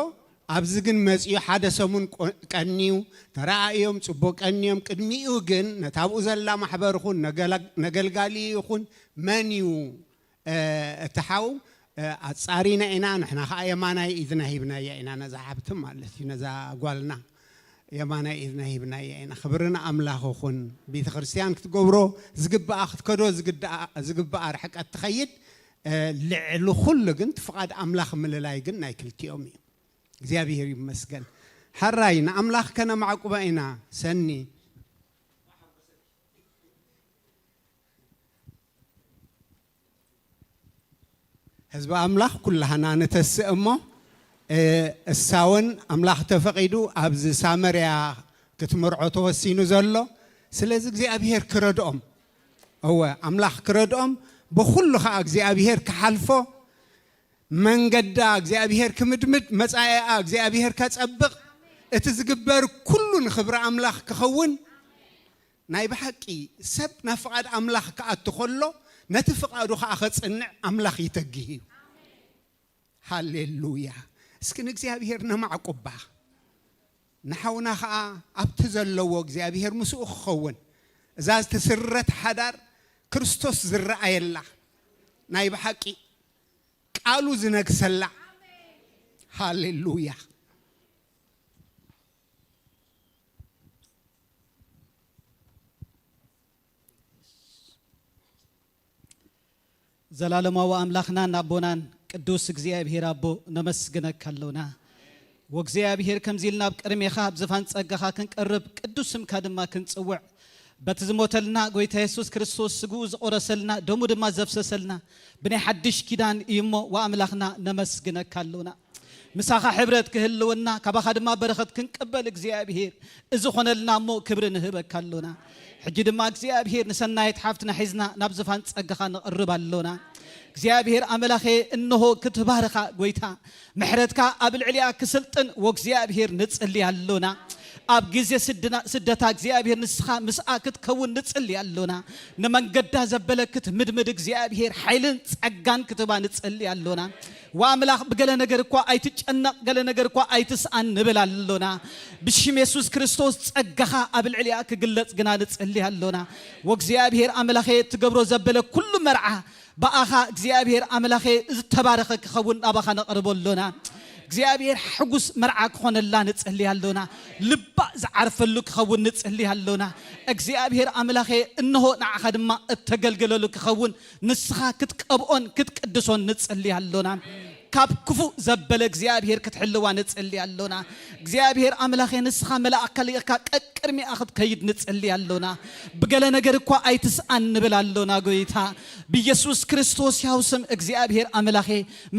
ኣብዚ ግን መጺኡ ሓደ ሰሙን ቀንዩ ተረኣእዮም፣ ጽቡቕ ቀንዮም። ቅድሚኡ ግን ነታ ኣብኡ ዘላ ማሕበር ይኹን ነገልጋሊ ይኹን መን እዩ እቲ ሓው ኣጻሪና ኢና። ንሕና ኸዓ የማናይ ኢድና ሂብናያ ኢና ነዛ ሓብቲ ማለት እዩ፣ ነዛ ጓልና የማናይ ኢድና ሂብናያ ኢና። ክብሪ ንኣምላኽ ይኹን። ቤተ ክርስቲያን ክትገብሮ ዝግብኣ ክትከዶ ዝግብኣ ርሕቀት ትኸይድ፣ ልዕሊ ኩሉ ግን ፍቓድ ኣምላኽ ምልላይ ግን ናይ ክልቲኦም እዩ። እግዚኣብሔር ይመስገን። ሕራይ ንኣምላኽ ከነማዕቁባ ኢና። ሰኒ ህዝቢ ኣምላኽ ኩላህና ንተስእ እሞ እሳውን ኣምላኽ ተፈቒዱ ኣብዚ ሳመርያ ክትምርዖ ተወሲኑ ዘሎ። ስለዚ እግዚኣብሔር ክረድኦም፣ እወ ኣምላኽ ክረድኦም፣ ብኹሉ ኸዓ እግዚኣብሔር ክሓልፎ፣ መንገዳ እግዚኣብሔር ክምድምድ፣ መጻኢኣ እግዚኣብሔር ከጸብቕ፣ እቲ ዝግበር ኩሉ ንኽብሪ ኣምላኽ ክኸውን። ናይ ብሓቂ ሰብ ናብ ፍቓድ ኣምላኽ ክኣቱ ከሎ ነቲ ፍቓዱ ኸዓ ኸጽንዕ ኣምላኽ ይተግህ እዩ። ሃሌሉያ። እስኪ ንእግዚኣብሔር ነማዕቁባ። ንሓውና ኸዓ ኣብቲ ዘለዎ እግዚኣብሔር ምስኡ ክኸውን፣ እዛ ዝተስረት ሓዳር ክርስቶስ ዝረኣየላ ናይ ብሓቂ ቃሉ ዝነግሰላ። ሃሌሉያ። ዘላለማዊ ኣምላኽናን ኣቦናን ቅዱስ እግዚኣብሔር ኣቦ ነመስግነካ ኣሎና። ወእግዚኣብሔር ከምዚ ኢልና ኣብ ቅድሜኻ ኣብ ዝፋን ጸጋኻ ክንቀርብ ቅዱስ ስምካ ድማ ክንጽውዕ በቲ ዝሞተልና ጎይታ የሱስ ክርስቶስ ስግኡ ዝቆረሰልና ደሙ ድማ ዘፍሰሰልና ብናይ ሓድሽ ኪዳን እዩ እሞ ወኣምላኽና ነመስግነካ ኣሎና። ምሳኻ ሕብረት ክህልወና ካባኻ ድማ በረኸት ክንቅበል እግዚኣብሔር እዚ ኾነልና እሞ ክብሪ ንህበካ ኣሎና። ሕጂ ድማ እግዚኣብሔር ንሰናይት ሓፍትና ሒዝና ናብ ዝፋን ጸጋኻ ንቕርብ ኣሎና። እግዚኣብሔር ኣመላኸ እንሆ ክትባርኻ ጎይታ ምሕረትካ ኣብ ልዕሊኣ ክስልጥን ወእግዚኣብሔር ንጽሊ ኣሎና። ኣብ ግዜ ስደታ እግዚኣብሔር ንስኻ ምስኣ ክትከውን ንጽሊ ኣሎና። ንመንገዳ ዘበለ ክትምድምድ እግዚኣብሔር ሓይልን ጸጋን ክትባ ንጽሊ ኣሎና። ወኣምላኽ ብገለ ነገር እኳ ኣይትጨነቕ፣ ገለ ነገር እኳ ኣይትስኣን ንብል ኣሎና። ብሽም የሱስ ክርስቶስ ጸጋኻ ኣብ ልዕሊኣ ክግለጽ ግና ንጽሊ ኣሎና። ወእግዚኣብሔር ኣምላኸ ትገብሮ ዘበለ ኩሉ መርዓ ብኣኻ እግዚኣብሔር ኣምላኸ ዝተባረኸ ክኸውን ናባኻ ነቕርቦ ኣሎና። እግዚኣብሔር ሕጉስ መርዓ ክኾነላ ንጽሊ ኣሎና። ልባ ዝዓርፈሉ ክኸውን ንጽሊ ኣሎና። እግዚኣብሔር ኣምላኸ እንሆ ንዓኻ ድማ እተገልግለሉ ክኸውን ንስኻ ክትቀብኦን ክትቅድሶን ንጽሊ ኣሎና። ካብ ክፉእ ዘበለ እግዚኣብሔር ክትሕልዋ ንጽሊ ኣሎና። እግዚኣብሔር ኣምላኸ ንስኻ መልኣካ ልኢኽካ ቀቅድሚኣ ክትከይድ ንጽሊ ኣሎና። ብገለ ነገር እኳ ኣይትስኣን ንብል ኣሎና ጎይታ ብኢየሱስ ክርስቶስ ያው ስም እግዚኣብሔር ኣምላኸ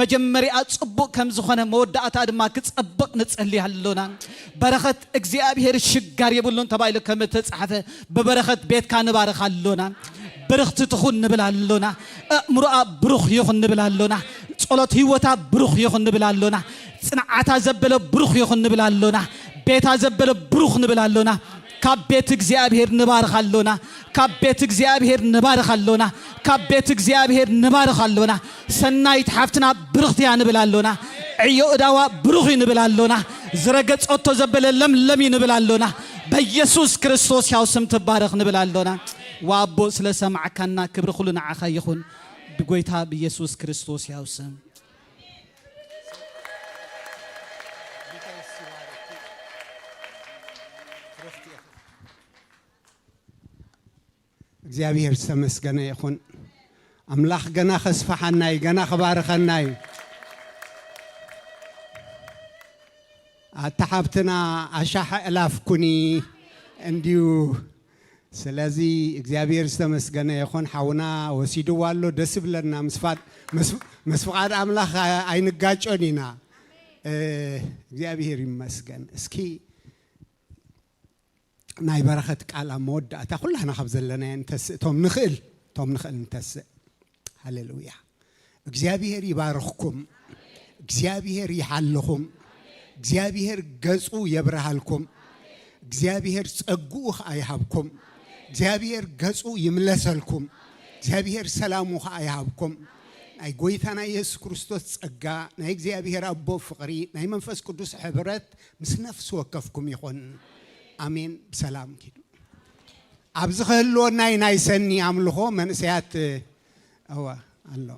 መጀመሪያ ጽቡቕ ከም ዝኾነ መወዳእታ ድማ ክጸብቕ ንጽሊ ኣሎና። በረኸት እግዚኣብሔር ሽጋር የብሉን ተባሂሉ ከም እተጻሕፈ ብበረኸት ቤትካ ንባርኽ ኣሎና። ብርኽቲ ትኹን ንብል ኣሎና። ኣእምሮኣ ብሩኽ ይኹን ንብል ኣሎና። ጸሎት ህይወታ ብሩኽ ይኹን ንብል ኣሎና። ጽንዓታ ዘበለ ብሩኽ ይኹን ንብል ኣሎና። ቤታ ዘበለ ብሩኽ ንብል ኣሎና። ካብ ቤት እግዚኣብሔር ንባርኽ ኣሎና። ካብ ቤት እግዚኣብሔር ንባርኽ ኣሎና። ካብ ቤት እግዚኣብሔር ንባርኽ ኣሎና። ሰናይት ሓፍትና ብርኽቲ እያ ንብል ኣሎና። ዕዮ እዳዋ ብሩኽ እዩ ንብል ኣሎና። ዝረገጸቶ ዘበለ ለምለም እዩ ንብል ኣሎና። በኢየሱስ ክርስቶስ ያው ስም ትባረኽ ንብል ኣሎና። ዋቦ ስለ ሰማዕካና ክብሪ ኩሉ ንዓኻ ይኹን። ብጎይታ ብኢየሱስ ክርስቶስ ያው ስም። እግዚኣብሔር ዝተመስገነ ይኹን። ኣምላኽ ገና ከስፍሓና እዩ፣ ገና ከባርኸና እዩ። ኣታ ሓብትና ኣሻሕ እላፍ ኩኒ እንዲዩ። ስለዚ እግዚኣብሔር ዝተመስገነ ይኹን። ሓውና ወሲድዋ ኣሎ፣ ደስ ይብለና። ምስ ፋድ-፣ ምስ፣ ምስ ፍቓድ ኣምላኽ ኣይንጋጮን ኢና። እ፣ እግዚኣብሔር ይመስገን። እስኪ ናይ በረኸት ቃል ኣብ መወዳእታ ኩላህና ካብ ዘለናዮ እንተስእ፣ እቶም ንኽእል፣ እቶም ንኽእል እንተስእ። ሃሌሉያ። እግዚኣብሔር ይባርኽኩም። እግዚኣብሔር ይሓልኹም። እግዚኣብሔር ገጹ የብርሃልኩም። እግዚኣብሔር ጸግኡ ኸኣ ይሃብኩም። እግዚኣብሔር ገጹ ይምለሰልኩም። እግዚኣብሔር ሰላሙ ኸኣ ይሃብኩም። ናይ ጎይታና የሱስ ክርስቶስ ጸጋ፣ ናይ እግዚኣብሔር ኣቦ ፍቕሪ፣ ናይ መንፈስ ቅዱስ ሕብረት ምስ ነፍሲ ወከፍኩም ይኹን። ኣሜን። ብሰላም ኪዱ። ኣብዚ ክህልወና እዩ ናይ ሰኒ ኣምልኾ መንእሰያት፣ እወ፣ ኣሎ።